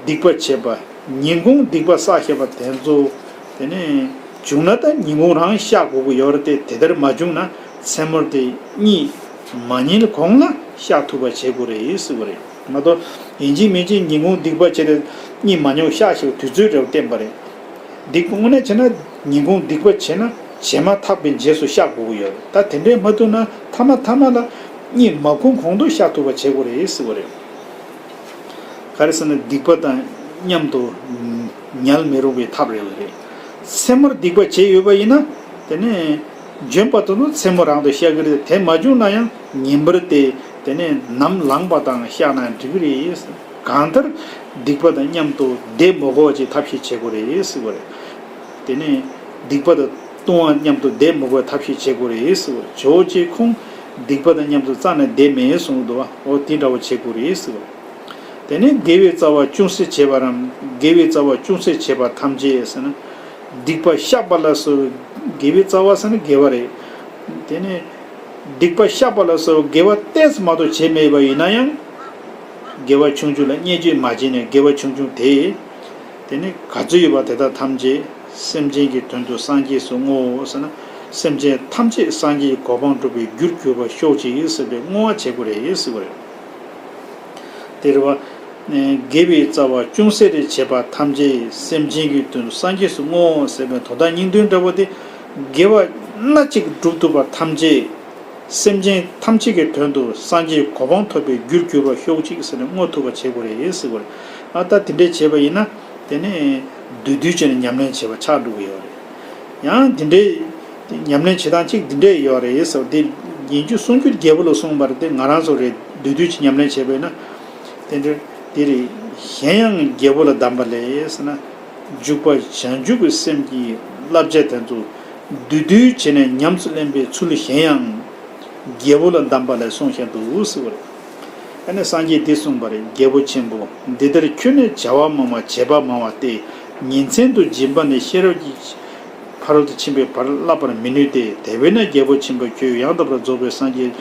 སྡིག་པ་བྱས་པ། ཉིན་གུང་སྡིག་པ་བསགས་བཞག་པ་དེ་ཚོ་དེ་ནས་བྱུང་ན་ད་ཉིན་གུང་རང་བཤགས་དགོས་ཀྱི་ཡོད་རེད་དེ། དེ་ལྟར་མ་བྱུང་ན་མཚན་མོར་དེ་གཉིད་མ་ཉལ་གོང་ལ་བཤགས་ཐུབ་པ་བྱེད་དགོས་རེད་ཟེར་བ་རེད། མ་གཏོགས་ཡིན་གཅིག་མིན་གཅིག་ཉིན་གུང་སྡིག་པ་བྱས་ཏེ་གཉིད་མ་ཉལ་བཤགས་བཞག་དུས་ཚོད་འདྲ་བོ་བསྟན་པ་རེད། སྡིག་དངོས་གནས་བྱས་ན་ཉིན་གུང་སྡིག་པ་བྱས་ན་བྱས་མ་ཐག་པའི་རྗེས་སུ་བཤགས་དགོས་ཀྱི་ཡོད་རེད། ད་དེ་འདྲས་མ་ཐུབ་ན་ཐ་མ་ཐ་མ་ལ་གཉིད་མ་ཁུག་གོང་དུ་བཤགས་ཐུབ་པ་བྱེད་དགོས་རེད་ཟེར་བ་རེད། ག་རེ་ཟེར་ན་སྡིག་པ་དང་མཉམ་དུ་ཉལ་མི་རུང་བའི་ཐབས་རེད་བ་རེད། མཚན་མོར་སྡིག་པ་བྱས་ཡོད་པ་ཡིན་ན་དེ་ནས་འཇོན་པ་དེ་ཚོ་མཚན་མོ་རང་དུ་བཤགས་ཀྱི་རེད། དེ་མ་བྱུང་ན་ཡང་ཉིན་པར་དེ་དེ་ནས་ནམ་ལངས་པ་དང་བཤགས་ན་འགྲིག་གི་རེད། གང་ལྟར་སྡིག་པ་དང་མཉམ་དུ་བསྡད་མ་དགོས་པ་ཅིག་ཐབས་ཤེས་བྱེད་དགོས་རེད་ཟེར་བ་རེད། དེ་ནས་སྡིག་པ་དང་ལྟུང་བ་མཉམ་དུ་བསྡད་མི་དགོས་པའི་ཐབས་ཤེས་བྱེད་དགོས་རེད་ཟེར་བ། ཇོ་བོ་རྗེ་ཁོང་སྡིག་པ་དང་མཉམ་དུ་རྩ་ནས་བསྡད་མེད་གསུངས་འདུག་བ། འོ་དེ་འདྲ་བོ་བྱེད་དགོས་རེད་ཟེར་བ། དེ་ནས་དགེ་བའི་རྩ་བ་ཅུང་ཟད་བྱས་པ་རམ། དགེ་བའི་རྩ་བ་ཅུང་ཟད་བྱས་པ་ཐམས་ཅད་ཟེར་ན། སྡིག་པ་བཤགས་པ་ལ་སོགས་དགེ་བའི་རྩ་བ་ཟེར་ན་དགེ་བ་རེད། དེ་ནས་སྡིག་པ་བཤགས་པ་ལ་སོགས་དགེ་བ་ཏོག་ཙམ་མ་གཏོགས་བྱས་མེད་པ་ཡིན་ན་ཡང་། དགེ་བ་ཆུང་ཆུང་ལ་བརྙས་བཅོས་མ་བྱས་ནས་དགེ་བ་ཆུང་ཆུང་དེ། དེ་ནི་ག་ཚོད་ཡོད་པ་དེ་དག་ཐམས་ཅད་སེམས་ཅན་གྱི་དོན་དུ་སངས་རྒྱས་སུ་བསྔོའོ་ཟེར་ན། སེམས་ཅན་ཐམས་ཅད་སངས་རྒྱས་ཀྱི་གོ་འཕང་སྒྲུབ་པའི་རྒྱུར་གྱུར་པར་ཤོག་ཅིག་ཟེར་བའི་བསྔོ་བ་བྱེད་དགོས་རེད་ཟེར་བ་རེད། དེ་རེད་བ། དགེ་བའི་རྩ་བ་ཅུང་ཟད་རེ་བྱས་པ་ཐམས་ཅད་སེམས་ཅན་གྱི་དོན་དུ་སངས་རྒྱས་སུ་བསྔོའོ་ཟེར་བའི་དོན་དག་སྙིང་དོན་འདྲ་བོ་དེ། དགེ་བ་སྣ་གཅིག་སྒྲུབ་ཐུབ་པ་ཐམས་ཅད། སེམས་ཅན་ཐམས་ཅད་ཀྱི་དོན་དུ་སངས་རྒྱས་གོ་འཕང་ཐོབ་པའི་རྒྱུར་གྱུར་པར་ཤོག་ཅིག་ཟེར་ནས་བསྔོ་ཐུབ་པ་བྱེད་དགོས་རེད་ཟེར་བ་རེད། ཨ་ད་དེ་འདྲས་བྱས་པ་ཡིན་ན་དེ་ནས་བདུད་བདུད་བྱས་ནས་ཉམས་ལེན་བྱས་པ་ཆགས་འགྲོ་གི་ཡོད་རེད། ཡང་དེ་འདྲས་ཉམས་ལེན་བྱེད་སྟངས་གཅིག་འདི་འདྲས་ཡོད་རེད་ཟེར་བ་དེ་ཡིན་རྒྱུ་གསུང་རྒྱུ་རྒྱལ་པོ་ལ་གསུངས་པ་རེད་དེ། ང་རང་ཚོ་རེད་བདུད་བདུད་བྱས་ཉམས་ལེན་བྱས་པ་ཡིན་ན་དེ་འདྲས་དེ་རེད། གཞན་ཡང་རྒྱལ་པོ་ལ་གདམས་པ་ལས་ཟེར་ན། འཇུག་པ་བྱང་ཆུབ་ཀྱི་སེམས་ཀྱི་བསླབ་བྱ་དེ་ཚོ་བདུད་བདུད་བྱས་ནས་ཉམས་སུ་ལེན་པའི་ཚུལ་གཞན་ཡང་། རྒྱལ་པོ་ལ་གདམས་པ་ལས་གསུངས་བཞིན་དུ་ཟེར་བ་རེད། ཨ་ནི་སངས་རྒྱས་འདི་གསུངས་པ་རེད། རྒྱལ་པོ་ཆེན་པོ། འདི་ལྟར་ཁྱོད་ནི་བྱ་བ་མང་བ་བྱེད་པ་མང་བ་སྟེ། ཉིན་མཚན་དུ་སྦྱིན་པ་ནི་ཤེས་རབ་ཀྱི་ཕ་རོལ་ཏུ་ཕྱིན་པའི་བར་བསླབ་པར་མི་ནུས་ཏེ། དེ་བས་ན་རྒྱལ་པོ་ཆེན་པོ་ཁྱོད་ཡང་དག་པར་རྫོགས་པའི་སངས་རྒྱས་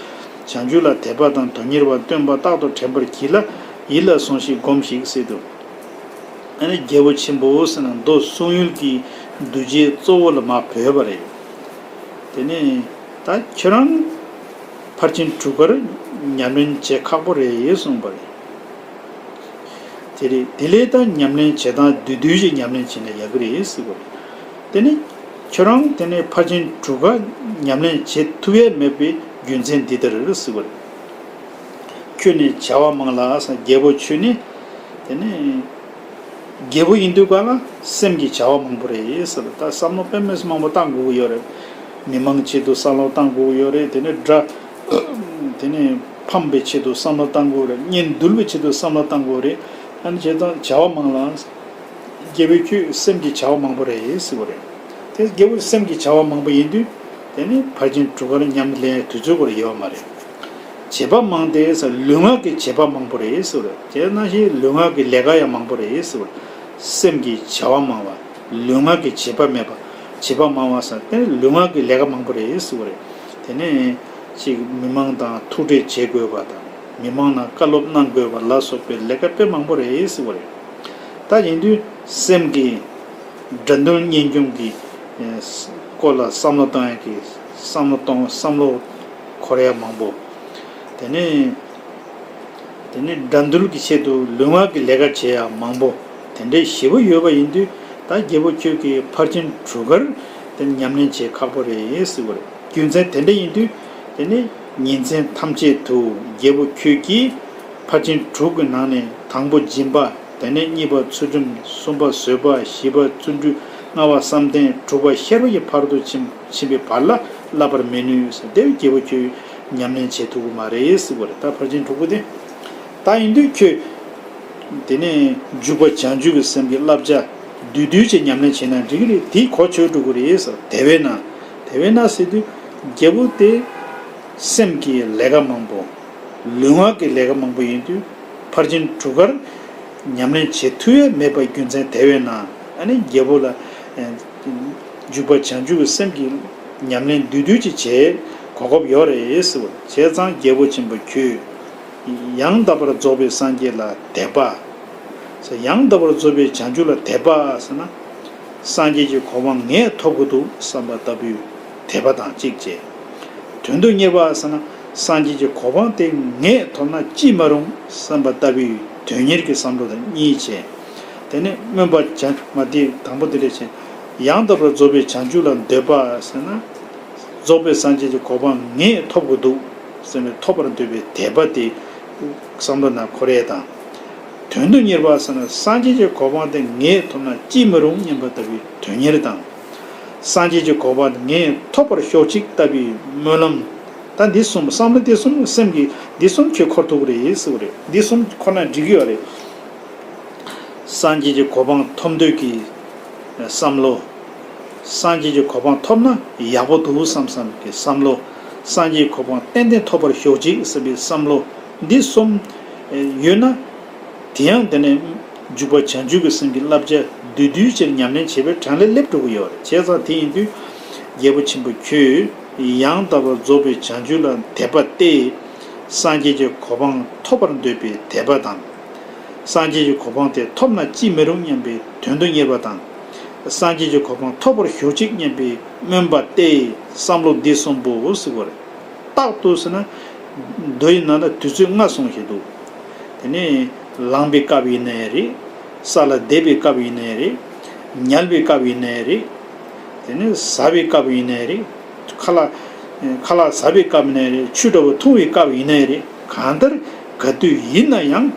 བྱང་ཆུབ་ལ་དད་པ་དང་དོན་གཉེར་བ་སྟོན་པ་རྟག་ཏུ་དྲན་པར་གྱིས་ལ་ཡིད་ལ་ཟུངས་ཤིག་སྒོམས་ཤིག་ཟེར་དུས། ཨ་ནི་རྒྱལ་པོ་ཆེན་པོ་ཟེར་ན་མདོ་གསུང་ཡུལ་གྱི་འདུ་བྱེད་གཙོ་བོ་ལ་མ་བོས་པ་རེད། དེ་ནས་ད་ཁྱོད་རང་ཕར་ཕྱིན་དྲུག་ཀར་ཉམས་ལེན་བྱེད་ཁག་པོ་རེད་གསུངས་པ་རེད། དེ་རེད། དེ་ལས་ད་ཉམས་ལེན་བྱེད་སྟངས་བསྡུས་བསྡུས་ཤིག་ཉམས་ལེན་བྱས་ན་ཡག་གི་རེད་ཟེར་བ་རེད། དེ་ནས་ཁྱོད་རང་དེ་ནས་ཕར་ཕྱིན་དྲུག་ཀ་ཉམས་ལེན་བྱེད་ཐུབ་ཡས་མེད་པའི་རྒྱུ་མཚན་འདི་ལྟར་ཟེར་བ་རེད། ཁྱོད་ནི་བྱ་བ་མང་ལ་ཟེར། རྒྱལ་པོ་ཁྱོད་ནི་དེ་ནི་རྒྱལ་པོ་ཡིན་དུས་ག་ལ་སེམས་ཀྱི་བྱ་བ་མང་པོ་རེད་ཟེར། ད་བསམ་བློ་དཔེ་མི་སྲིད་མང་པོ་བཏང་དགོས་ཀྱི་ཡོད་རེད། མི་མང་ཆེད་དུ་བསམ་བློ་བཏང་དགོས་ཀྱི་ཡོད་རེད། དེ་ནི་དགྲ་དེ་ནི་ཕམ་པའི་ཆེད་དུ་བསམ་བློ་བཏང་དགོས་རེད། གཉེན་འདུལ་བའི་ཆེད་དུ་བསམ་བློ་བཏང་དགོས་རེད། ཨ་ནི་བྱས་ཙང་བྱ་བ་མང་ལ། རྒྱལ་པོ་ཁྱོད་སེམས་ཀྱི་བྱ་བ་མང་པོ་རེད་ཟེར་བ་རེད། དེ་རྒྱལ་པོ་སེམས་ཀྱི་བྱ་བ་མང་པོ་ཡིན་དུས་དེ་ནི་ཕར་ཕྱིན་དྲུག་ཀར་ཉམས་ལེན་དུས་ཚོད་ཁོ་ར་ཡོད་མ་རེད། བྱེད་པ་མང་སྟེ་ཟེར། ལུས་ངག་གི་བྱེད་པ་མང་པོ་རེད་ཟེར་བ་རེད། དེ་ནང་བཞིན་ལུས་ངག་གི་ལས་ཀ་ཡང་མང་པོ་རེད་ཟེར་བ་རེད། སེམས་ཀྱི་བྱ་བ་མང་བ། ལུས་ངག་གི་བྱེད་པ་མེད་པ། བྱེད་པ་མང་བ་ཟེར་དེ་ནི་ལུས་ངག་གི་ལས་ཀ་མང་པོ་རེད་ཟེར་བ་རེད། དེ་ནི་ཅིག་མི་མང་དང་ཐུག་འཕྲད་བྱེད་དགོས་པ་དང་། མི་མང་ལ་བཀའ་སློབ་གནང་དགོས་པ་ལ་སོགས་པའི་ལས་ཀ་དཔེ་མང་པོ་རེད་ཟེར་བ་རེད། ད་ཡིན་དུས་སེམས་ཀྱི་དགྲ་འདུལ་གཉེན་སྐྱོང་གི་སྐོར་ལ་བསམ་བློ་གཏོང་ཡག་གི་བསམ་བློ་གཏོང་བསམ་བློ་འཁོར་ཡག་མང་པོ། དེ་ནས་དེ་ནས་དགྲ་འདུལ་གྱི་ཆེད་དུ་ལུས་ངག་གི་ལས་ཀ་བྱེད་ཡག་མང་པོ་དེ་འདྲའི་ཞེ་པོ་ཡོད་པ་ཡིན་དུས། ད་རྒྱལ་པོ་ཁྱོད་ཀྱིས་ཕར་ཕྱིན་དྲུག་ཀར་དེ་ཉམས་ལེན་བྱེད་ཁག་པོ་རེད་ཟེར་བ་རེད། རྒྱུ་མཚན་དེ་འདྲ་ཡིན་དུས་དེ་ནི་ཉིན་མཚན་ཐམས་ཅད་དུ་རྒྱལ་པོ་ཁྱོད་ཀྱིས་ཕར་ཕྱིན་དྲུག་གི་ནང་ནས་དང་པོ་སྦྱིན་པ། དེ་ནས་གཉིས་པ་ཚུལ་ཁྲིམས། གསུམ་པ་བཟོད་པ། བཞི་པ་བརྩོན་འགྲུས། ལྔ་པ་བསམ་གཏན། དྲུག་པ་ཤེས་རབ་ཀྱི་ཕ་རོལ་ཏུ་ཕྱིན་ཕྱིན་པའི་བར་ལ་བསླབ་པར་མི་ནུས་ཟེར། དེ་བས་རྒྱལ་པོ་ཁྱོད་ཉམས་ལེན་བྱེད་ཐུབ་ཀྱི་མ་རེད་ཟེར་བ་རེད། ད་ཕར་ཕྱིན་དྲུག་པོ་དེ། ད་ཡིན་དུས་ཁྱོད་དེ་ནས་འཇུག་པ་བྱང་ཆུབ་ཀྱི་སེམས་ཀྱི་བསླབ་བྱ་བསྡུས་བསྡུས་བྱས་ཉམས་ལེན་བྱས་ན་འགྲིག་གི་རེད། དེ་གོ་ཆོད་འགྲོ་གི་རེད་ཟེར། དེ་བས་ན་དེ་བས་ན་ཟེར་དུས་རྒྱལ་པོ་དེ་སེམས་ཀྱི་ལས་ཀ་མང་པོ། ལུས་ངག་གི་ལས་ཀ་མང་པོ་ཡིན་དུས་ཕར་ཕྱིན་དྲུག་ཀར་ཉམས་ལེན་བྱེད་ཐུབ་ཡས་མེད་པའི་རྒྱུ་མཚན་དེ་བས་ན། ཨ་ནི་རྒྱལ་པོ་ལ་ཨ་འཇུག་པ་བྱང་ཆུབ་ཀྱི་སེམས་ཀྱི་ཉམས་ལེན་བསྡུས་བསྡུས་ཅིག་བྱེད་གོ་སྐབས་ཡོད་རེད་ཟེར་བ། བྱས་ཙང་རྒྱལ་པོ་ཆེན་པོ་ཁྱོད་ཡང་དག་པར་རྫོགས་པའི་སངས་རྒྱས་ལ་དད་པ། ཡང་དག་པར་རྫོགས་པའི་བྱང་ཆུབ་ལ་དད་པ་ཟེར་ན། སངས་རྒྱས་ཀྱི་གོ་འཕང་ངས་ཐོབ་དགོས་འདུག་བསམ་པ་ལྟ་བུའི་དད་པ་དང་གཅིག་བྱས། དོན་དུ་གཉེར་བ་ཟེར་ན། སངས་རྒྱས་ཀྱི་གོ་འཕང་དེ་ངས་ཐོབ་ན་ཅི་མ་རུང་བསམ་པ་ལྟ་བུའི་དོན་གཉེར་གྱི་བསམ་བློ་དང་གཉིས་བྱས། དེ་ནས་སྨོན་པ་བྱ་མ་དེ་དང་པོ་དེ་འདྲ་བྱས། ཡང་དག་པར་རྫོགས་པའི་བྱང་ཆུབ་ལ་འདོད་པ་ཟེར་ན། རྫོགས་པའི་སངས་རྒྱས་ཀྱི་གོ་འཕང་ངས་ཐོབ་དགོས་འདུག་བསམ་པའི་ཐོབ་པར་འདོད་པའི་དད་པ་དེ་བསམ་བློ་ནང་འཁོར་ཡས་དང་། དོན་དུ་གཉེར་བ་ཟེར་ན། སངས་རྒྱས་ཀྱི་གོ་འཕང་དེ་ངས་ཐོབ་ན་ཅི་མི་རུང་སྙམ་པ་ལྟ་བུའི་དོན་གཉེར་དང་། སངས་རྒྱས་ཀྱི་གོ་འཕང་དེ་ངས་ཐོབ་པར་ཤོག་ཅིག་ལྟ་བུའི་སྨོན་ལམ། ད་འདི་གསུམ་བསམ་བློ་འདི་གསུམ་སེམས་ཀྱི་འདི་གསུམ་ཁྱོད་འཁོར་ཐུབ་ཀྱི་རེད་ཟེར་བ་རེད། འདི་གསུམ་འཁོར་ན་འགྲིག་གི་ཡོད་རེད། སངས་རྒྱས་ཀྱི་གོ་འཕང་ཐོབ་འདོད་ཀྱི་བསམ་བློ། སངས་རྒྱས་ཀྱི་གོ་འཕང་ཐོབ་ན་ཡག་པོ་འདུག་བསམ་བསམ་གྱི་བསམ་བློ། སངས་རྒྱས་ཀྱི་གོ་འཕང་ཏན་ཏན་ཐོབ་པར་ཤོག་ཅིག་བསམ་པའི་བསམ་བློ། འདི་གསུམ་ཡོད་ན། དེ་ཡང་དེ་ནས་འཇུག་པ་བྱང་ཆུབ་ཀྱི་སེམས་ཀྱི་བསླབ་བྱ་བསྡུས་བསྡུས་ཅིག་ཉམས་ལེན་བྱེད་པའི་གྲངས་ལས་སླེབས་འགྲོ་གི་ཡོད་རེད། བྱས་ཙང་དེ་ཡིན་དུས། རྒྱལ་པོ་ཆེན་པོ་ཁྱོད་ཡང་དག་པར་རྫོགས་པའི་བྱང་ཆུབ་ལ་དད་པ་སྟེ། སངས་རྒྱས་ཀྱི་གོ་འཕང་ཐོབ་པར་འདོད་པའི་དད་པ་དང་། སངས་རྒྱས་ཀྱི་གོ་འཕང་དེ་ཐོབ་ན་ཅི་མི་རུང་སྙམ་པའི་དོན་དུ་གཉེར་བ་དང་། སངས་རྒྱས་ཀྱི་གོ་འཕང་ཐོབ་པར་ཤོག་ཅིག་སྙམ་པའི་སྨོན་པ་སྟེ། བསམ་བློ་འདི་གསུམ་པོ་ཟེར་བ་རེད། རྟག་ཏུ་ཟེར་ན། མདོ་ཡི་ནང་ལ་དུས་ཚོད་ལྔ་གསུངས་བཞག་འདུག་དེ་ནས་ལངས་པའི་སྐབས་ཡིན་ནའི་རེད། ས་ལ་བསྡད་པའི་སྐབས་ཡིན་ནའི་རེད། ཉལ་བའི་སྐབས་ཡིན་ནའི་རེད། དེ་ནས་ཟ་བའི་སྐབས་ཡིན་ནའི་རེད། ཁ་ལག་ཁ་ལག་ཟ་བའི་སྐབས་ཡིན་ནའི་རེད། ཆུ་འདྲ་བོ་འཐུང་བའི་སྐབས་ཡིན་ནའི་རེད། གང་ལྟར་ག་དུས་ཡིན་ན་ཡང་།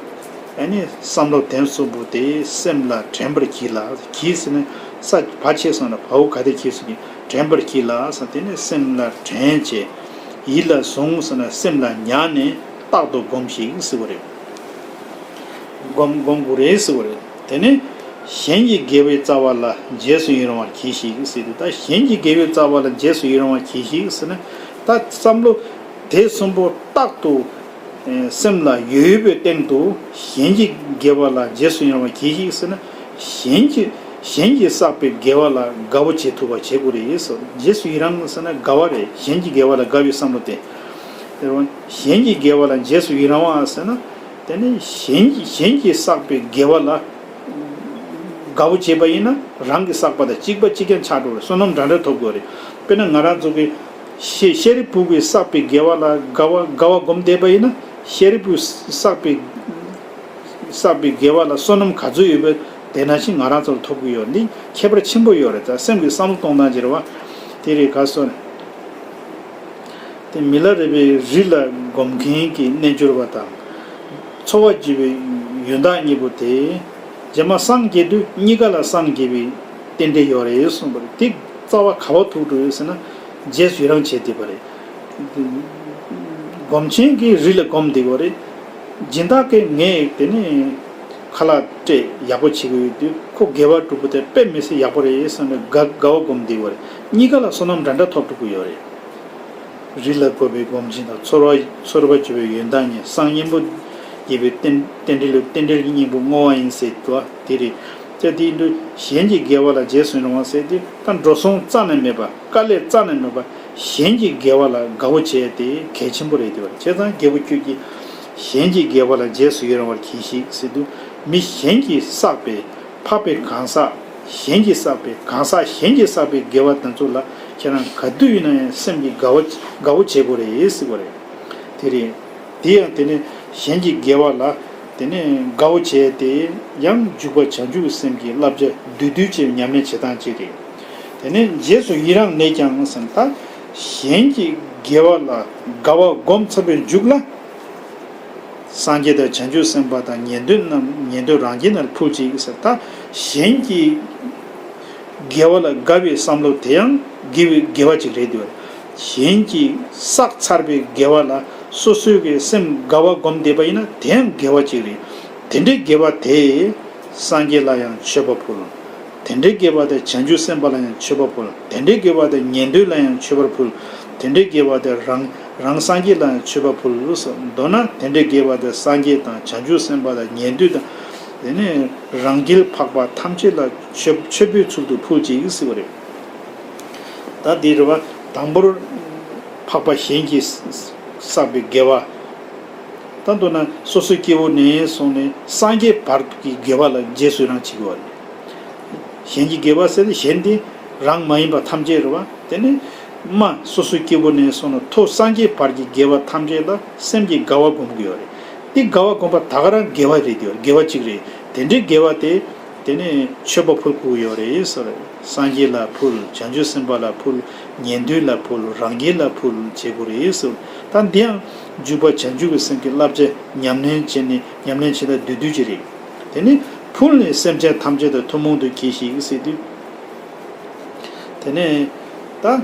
ཨ་ནི་བསམ་བློ་དེ་གསུམ་པོ་དེ་སེམས་ལ་དྲན་པར་གྱིས་ལ། གྱིས་ཟེར་ནས་ས་བ་ཆད་སོང་ན་བའོ་ག་དེ་གྱིས་ཟེར་གྱིས་དྲན་པར་གྱིས་ལ་ཟེར། དེ་ནས་སེམས་ལ་དྲན་བྱས། ཡིད་ལ་བཟུང་ཟེར་ན་སེམས་ལ་ཉར་ནས་རྟག་ཏུ་སྒོམས་ཤིག་ཟེར་བ་རེད། སྒོམ་སྒོམ་དགོས་རེད་ཟེར་བ་རེད། དེ་ནས་གཞན་གྱི་དགེ་བའི་རྩ་བ་ལ་རྗེས་སུ་ཡི་རང་བར་གྱིས་ཤིག་ཟེར་དུས། ད་གཞན་གྱི་དགེ་བའི་རྩ་བ་ལ་རྗེས་སུ་ཡི་རང་བར་གྱིས་ཤིག་ཟེར་ན། ད་བསམ་བློ་དེ་གསུམ་པོ་རྟག་ཏུ་སེམས་ལ་ཡོད་པའི་སྟེང་དུ། གཞན་གྱི་དགེ་བ་ལ་རྗེས་སུ་ཡི་རང་བར་གྱིས་ཤིག་ཟེར་ན། གཞན་གྱི་གཞན་གྱིས་བསགས་པའི་དགེ་བ་ལ་དགའ་བོ་བྱེད་ཐུབ་པ་བྱེད་དགོས་རེད་ཟེར། རྗེས་སུ་ཡི་རང་ཟེར་ན་དགའ་བ་རེད། གཞན་གྱི་དགེ་བ་ལ་དགའ་བའི་བསམ་བློ་དེ། དེ་རུ་གཞན་གྱི་དགེ་བ་ལ་རྗེས་སུ་ཡི་རང་བ་ཟེར་ན། དེ་ནི་གཞན་གྱི་གཞན་གྱིས་བསགས་པའི་དགེ་བ་ལ་དགའ་བོ་བྱེད་པ་ཡིན་ན། རང་གིས་བསགས་པ་དང་གཅིག་པ་གཅིག་རྐྱང་ཆགས་འགྲོ་བའི་བསོད་ནམས་འདྲ་འདྲ་ཐོབ་དགོས་རེད། དཔེར་ན་ང་རང་ཚོ་གི་ཤེ་ཤེས་རིག་ཕུག་གིས་བསགས་པའི་དགེ་བ་ལ་དགའ་བ་དགའ་བ་སྒོམ་བསྡད་པ་ཡིན་ན། ཤེས་རིག་ཕུག་བསགས་པའི་བསགས་པའི་དགེ་བ་ལ་བསོད་ནམས་ག་ཚོད་ཡོད་པ་དེ་ནང་བཞིན་ང་རང་ཚོར་ཐོབ་ཀྱི་ཡོད། འདི་ཁྱད་པར་ཆེན་པོ་ཡོད་རེད། ད་སེམས་ཀྱི་བསམ་བློ་གཏོང་སྟངས་ཅིག་རེད་བ། དེ་རེད། ག་སོ་ནས། དེ་མི་ལ་རས་པའི་རི་ལ་སྒོམ་མཁན་གྱི་རྣལ་འབྱོར་པ་དང་། ཚོར་བ་བརྗོད་པའི་ཡོན་བདག་གཉིས་པོ་དེ། རྗེས་མ་སངས་རྒྱས་དུས་གཉིས་ཀ་ལ་སངས་རྒྱས་པའི་རྟེན་འབྲེལ་ཡོད་རེད་གསུངས་པ་རེད། དེ་རྩ་བ་ག་བ་ཐུག་འགྲོ་ཡོད་ཟེར་ན། རྗེས་སུ་ཡི་རང་བྱས་བསྡད་པ་རེད། སྒོམ་ཆེན་གྱིས་རི་ལ་སྒོམ་བསྡད་པ་རེད། སྦྱིན་བདག་གིས་ངས་དེ་ནས་ཁ་ལག་སྤྲད་ཡག་པོ་བྱེད་ཀྱི་ཡོད་དུས། ཁོ་དགེ་བ་སྒྲུབ་པ་དེ་དཔེ་མི་སྲིད་ཡག་པོ་རེད་བསམ་ནས་དགའ་དགའ་བ་སྒོམ་བསྡད་པ་རེད། གཉིས་ཀ་ལ་བསོད་ནམས་འདྲ་འདྲ་ཐོབ་འགྲོ་གི་ཡོད་རེད། རི་ལ་བཀོད་པའི་སྒོམ་ཆེན་དང་། ཚོར་བ་ཚོར་བ་བརྗོད་པའི་ཡོན་བདག་གཉིས། སངས་གཉེན་པོ་རྒྱས་པའི་རྟེན་རྟེན་འབྲེལ་ལ་རྟེན་འབྲེལ་གྱི་སྙིང་པོ་བསྔོ་བ་ཡིན་ཟེར་དུས་དེ་རེད། ཅེས་དེ་ཡིན་དུས་གཞན་གྱི་དགེ་བ་ལ་རྗེས་སུ་ཡི་རང་བ་ཟེར་དུས། ད་འགྲོ་སོང་རྩ་ནས་མེད་པ། དཀའ་ལས་རྩ་ནས་མེད་པ། གཞན་གྱི་དགེ་བ་ལ་དགའ་བོ་བྱས་ཏེ་གལ་ཆེན་པོ་རེད་དེ་བ། བྱས་ཙང་རྒྱལ་པོ་ཁྱོད་ཀྱིས་གཞན་གྱི་དགེ་བ་ལ་རྗེས་སུ་ཡི་རང་བར་གྱིས་ཤིག་ཟེར་དུས། མི་གཞན་གྱིས་བསགས་པའི་འཕགས་པའི་གང་ཟག་གཞན་གྱིས་བསགས་པའི་གང་ཟག་གཞན་གྱིས་བསགས་པའི་དགེ་བ་དེ་ཚོ་ལ་ཁྱེད་རང་ག་དུས་ཡིན་ན་ཡང་སེམས་ཀྱི་དགའ་བ་དགའ་བོ་བྱེད་དགོས་རེད་ཟེར་བ་རེད། དེ་རེད། དེ་ཡང་དེ་ནས་གཞན་གྱི་དགེ་བ་ལ་དེ་ནས་དགའ་བོ་བྱས་ཏེ། ཡང་འཇུག་པ་བྱང་ཆུབ་ཀྱི་སེམས་ཀྱི་བསླབ་བྱ་བསྡུས་བསྡུས་བྱས་ཉམས་ལེན་བྱེད་སྟངས་གཅིག་རེད། དེ་ནས་རྗེས་སུ་ཡི་རང་ནས་ཀྱང་ཟེར་ན། ད་གཞན་གྱི་དགེ་བ་ལ་དགའ་བ་སྒོམ་ཚར་བའི་མཇུག་ལ། སངས་རྒྱས་དང་བྱང་ཆུབ་སེམས་དཔའ་དང་ཉན་ཐོས་རྣམས་ཉན་ཐོས་རང་རྒྱལ་རྣམས་ཕུལ་ཅིག་ཟེར། ད་གཞན་གྱི་དགེ་བ་ལ་དགའ་བའི་བསམ་བློ་དེ་ཡང་དགེ་བའི་དགེ་བ་ཅིག་རེད་འདུག་གཞན་གྱིས་བསགས་ཚར་བའི་དགེ་བ་ལ་སོ་སོའི་གི་སེམས་དགའ་བ་སྒོམ་བསྡད་པ་ཡིན་ན། དེ་ཡང་དགེ་བ་ཅིག་རེད། དེ་འདྲའི་དགེ་བ་དེ་སངས་རྒྱས་ལ་ཡང་མཆོད་པ་ཕུལ། དེ་འདྲའི་དགེ་བ་དེ་བྱང་ཆུབ་སེམས་དཔའ་ལ་ཡང་མཆོད་པ་ཕུལ། དེ་འདྲའི་དགེ་བ་དེ་ཉན་ཐོས་ལ་ཡང་མཆོད་པར་ཕུལ། དེ་འདྲའི་དགེ་བ་དེ་རང་རང་སངས་རྒྱས་ལ་ཡང་མཆོད་པ་ཕུལ་ཟེར། མདོར་ན་དེ་འདྲའི་དགེ་བ་དེ་སངས་རྒྱས་དང་བྱང་ཆུབ་སེམས་དཔའ་དང་ཉན་ཐོས་དང་། དེ་ནས་རང་རྒྱལ་འཕགས་པ་ཐམས་ཅད་ལ་མཆོད་མཆོད་པའི་ཚུལ་དུ་ཕུལ་ཅིག་ཟེར་བ་རེད། ད་འདི་རེད་བ། དང་པོར་འཕགས་པ་གཞན་གྱིས་བསགས་པའི་དགེ་བ། ད་མདོར་ན་སོ་སོའི་སྐྱེ་བོ་ནས་བཟུང་ནས་སངས་རྒྱས་བར་གྱི་དགེ་བ་ལ་རྗེས་སུ་ཡི་རང་བྱེད་དགོས་པ་རེད། གཞན་གྱི་དགེ་བ་ཟེར་ན་གཞན་དེ་རང་མ་ཡིན་པ་ཐམས་ཅད་རེད་བ། དེ་ནས་མ་སོ་སོའི་སྐྱེ་བོ་ནས་བཟུང་ནས་མཐོ་སངས་རྒྱས་བར་གྱི་དགེ་བ་ཐམས་ཅད་ལ་སེམས་ཀྱི་དགའ་བ་སྒོམ་གྱི་ཡོད་རེད། དེ་དགའ་བ་སྒོམ་པ་ད་ག་རང་དགེ་བ་རེད། དེ་དགེ་བ་གཅིག་རེད། དེ་འདྲའི་དགེ་བ་དེ། དེ་ནས་མཆོད་པ་ཕུལ་དགོས་ཡོད་རེད་ཟེར། སངས་རྒྱས་ལ་ཕུལ། བྱང་ཆུབ་སེམས་དཔའ་ལ་ཕུལ། ཉན་ཐོས་ལ་ཕུལ། རང་རྒྱལ་ལ་ཕུལ་བྱེད་དགོས་རེད་ཟེར། ད་འདི་ཡང་འཇུག་པ་བྱང་ཆུབ་ཀྱི་སེམས་ཀྱི་བསླབ་བྱ་ཉམས་ལེན་བྱས་ནས་ཉམས་ལེན་བྱེད་ཐབས་བསྡུས་བསྡུས་ཀྱི་རེད། དེ་ནས་ཕུལ་ནས་སེམས་ཅན་ཐམས་ཅད་དང་ཐུན་མོང་དུ་གྱིས་ཤིག་ཟེར་དུས། དེ་ནས་ད།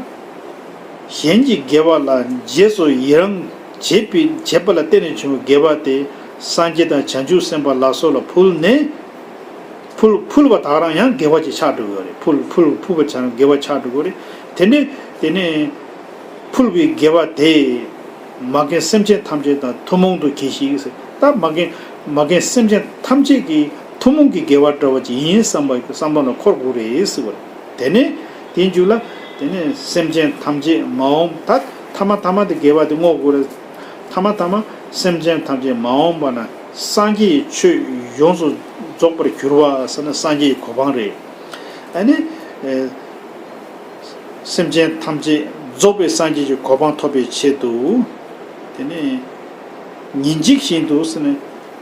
གཞན་གྱི་དགེ་བ་ལ་རྗེས་སུ་ཡི་རང་བྱེད་པའི་བྱེད་པ་ལ་བརྟེན་ནས་བྱུང་བའི་དགེ་བ་དེ་སངས་རྒྱས་དང་བྱང་ཆུབ་སེམས་དཔའ་ལ་སོགས་ལ་ཕུལ་ནས། ཕུལ་ཕུལ་བ་དག་རང་ཡང་དགེ་བ་ཅིག་ཆགས་འགྲོ་གི་ཡོད་རེད། ཕུལ་ཕུལ་ཕུལ་བ་ཆགས་དགེ་བ་ཆགས་འགྲོ་གི་རེད། དེ་ནས་དེ་ནས་ཕུལ་བའི་དགེ་བ་དེ་མ་རྒན་སེམས་ཅན་ཐམས་ཅད་དང་ཐུན་མོང་དུ་གྱིས་ཤིག་ཟེར། ད་མ་རྒན་མ་རྒན་སེམས་ཅན་ཐམས་ཅད་ཀྱི་ཐུན་མོང་གི་དགེ་བ་འདྲ་བ་ཅིག་ཡིན་བསམ་པ་བསམ་བློ་ལ་འཁོར་དགོས་རེད་ཟེར་བ་རེད། དེ་ནས་དེའི་མཇུག་ལ་དེ་ནས་སེམས་ཅན་ཐམས་ཅད་མ་འོངས་ད་ཐ་མ་ཐ་མ་དེ་དགེ་བ་དེ་བསྔོ་དགོས་རེད། ཐ་མ་ཐ་མ་སེམས་ཅན་ཐམས་ཅད་མ་འོངས་པ་ན་སངས་རྒྱས་ཆོས་ཡོངས་སུ་རྫོགས་པར་གྱུར་པ་ཟེར་ན་སངས་རྒྱས་ཀྱི་གོ་འཕང་རེད། ཨ་ནི། ཨེ། སེམས་ཅན་ཐམས་ཅད་རྫོགས་པའི་སངས་རྒྱས་ཀྱི་གོ་འཕང་ཐོབ་པའི་ཆེད་དུ། དེ་ནས་ཉིན་གཅིག་བཞིན་དུ་ཟེར་ན་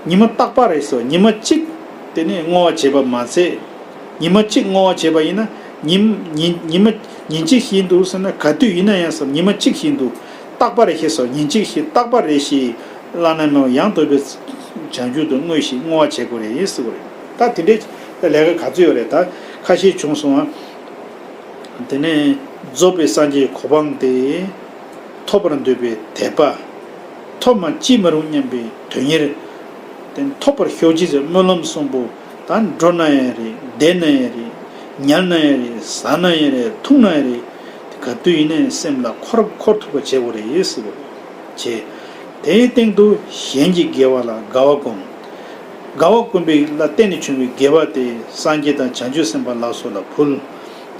ཉི་མ་རྟག་པ་རེད་ཟེར། ཉི་མ་གཅིག་དེ་ནས་བསྔོ་བ་བྱས་པ་མ་ཚད། ཉི་མ་གཅིག་བསྔོ་བ་བྱས་པ་ཡིན་ན་ཉིན་ཉིན་ཉི་མ་ཉིན་གཅིག་བཞིན་དུ་ཟེར་ན་ག་དུས་ཡིན་ན་ཡང་ཟེར། ཉི་མ་གཅིག་བཞིན་དུ་རྟག་པ་རེད་ཟེར། ཉིན་གཅིག་བཞིན་རྟག་པ་རེ་ཞིག་བླ་ན་མེད་པ་ཡང་དག་པའི་བྱང་ཆུབ་ཏུ་བསྔོས་ཤིག། བསྔོ་བ་བྱེད་དགོས་རེད་ཟེར་བ་རེད། ད་དེ་འདྲའི་ལས་ཀ་ག་ཚོད་ཡོད་རེད། ད་ཁ་ཤས་བྱུང་སོང་ཨ། དེ་ནས་རྫོགས་པའི་སངས་རྒྱས་གོ་འཕང་དེ་ཐོབ་པར་འདོད་པའི་དད་པ། ཐོབ་མ་ཅི་མ་རུང་སྙམ་པའི་དོན་གཉེར། དེ་ཐོབ་པར་ཤོག་ཅིག་ཟེར་སྨོན་ལམ་གསུམ་པོ། ད་འགྲོ་ན་ཡང་རེད། བསྡད་ན་ཡང་རེད། ཉལ་ན་ཡང་རེད། ཟ་ན་ཡང་རེད། འཐུང་ན་ཡང་རེད། ག་དུས་ཡིན་ནའི་སེམས་ལ་འཁོར་འཁོར་ཐུབ་པ་བྱེད་དགོས་རེད་ཟེར་བ་བྱས། དེའི་སྟེང་དུ་གཞན་གྱི་དགེ་བ་ལ་དགའ་བ་སྒོམ། དགའ་བ་སྒོམ་པའི་ལ་བརྟེན་ནས་བྱུང་བའི་དགེ་བ་དེ་སངས་རྒྱས་དང་བྱང་ཆུབ་སེམས་དཔའ་ལ་སོགས་ལ་ཕུལ།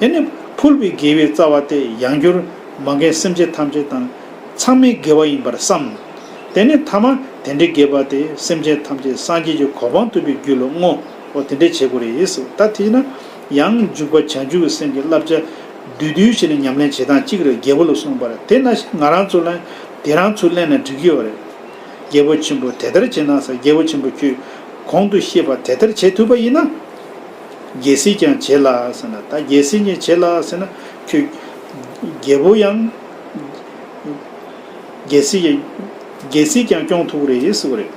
དེ་ནས་ཕུལ་བའི་དགེ་བའི་རྩ་བ་དེ་ཡང་བསྐྱར་མ་རྒན་སེམས་ཅན་ཐམས་ཅད་དང་ཚང་མའི་དགེ་བ་ཡིན་པར་བསམ། དེ་ནས་ཐ་མ་དེ་འདྲའི་དགེ་བ་དེ་སེམས་ཅན་ཐམས་ཅད་སངས་རྒྱས་ཀྱི་གོ་འཕང་ཐོབ་པའི་རྒྱུ་ལ་བསྔོ། འོ་དེ་འདྲ་བྱེད་དགོས་རེད་ཟེར། ད་དེས་ན་ཡང་འཇུག་པ་བྱང་ཆུབ་ཀྱི་སེམས་ཀྱི་བསླབ་བྱ་བསྡུས་བསྡུས་བྱས་ནས་ཉམས་ལེན་བྱེད་སྟངས་གཅིག་རེད། རྒྱལ་པོ་ལ་གསུངས་པ་རེད། དེ་ན་ང་རང་ཚོ་ལ་དེ་རང་ཚུར་ལེན་ན་འགྲིག་གི་ཡོད་རེད། རྒྱལ་པོ་ཆེན་པོ་དེ་ལྟར་བྱས་ན་ཟེར། རྒྱལ་པོ་ཆེན་པོ་ཁྱོད་གོང་དུ་བཤད་པ་དེ་ལྟར་བྱེད་ཐུབ་པ་ཡིན་ན། རྒྱལ་སྲིད་ཀྱང་བྱེད་ལ་ཟེར་ན། ད་རྒྱལ་སྲིད་ཀྱང་བྱེད་ལ་ཟེར་ན་ཁྱོད་རྒྱལ་པོ་ཡང་། རྒྱལ་སྲིད་ཀྱང་རྒྱལ་སྲིད་ཀྱང་སྐྱོང་ཐུབ་རེད་ཟེར་བ་རེད།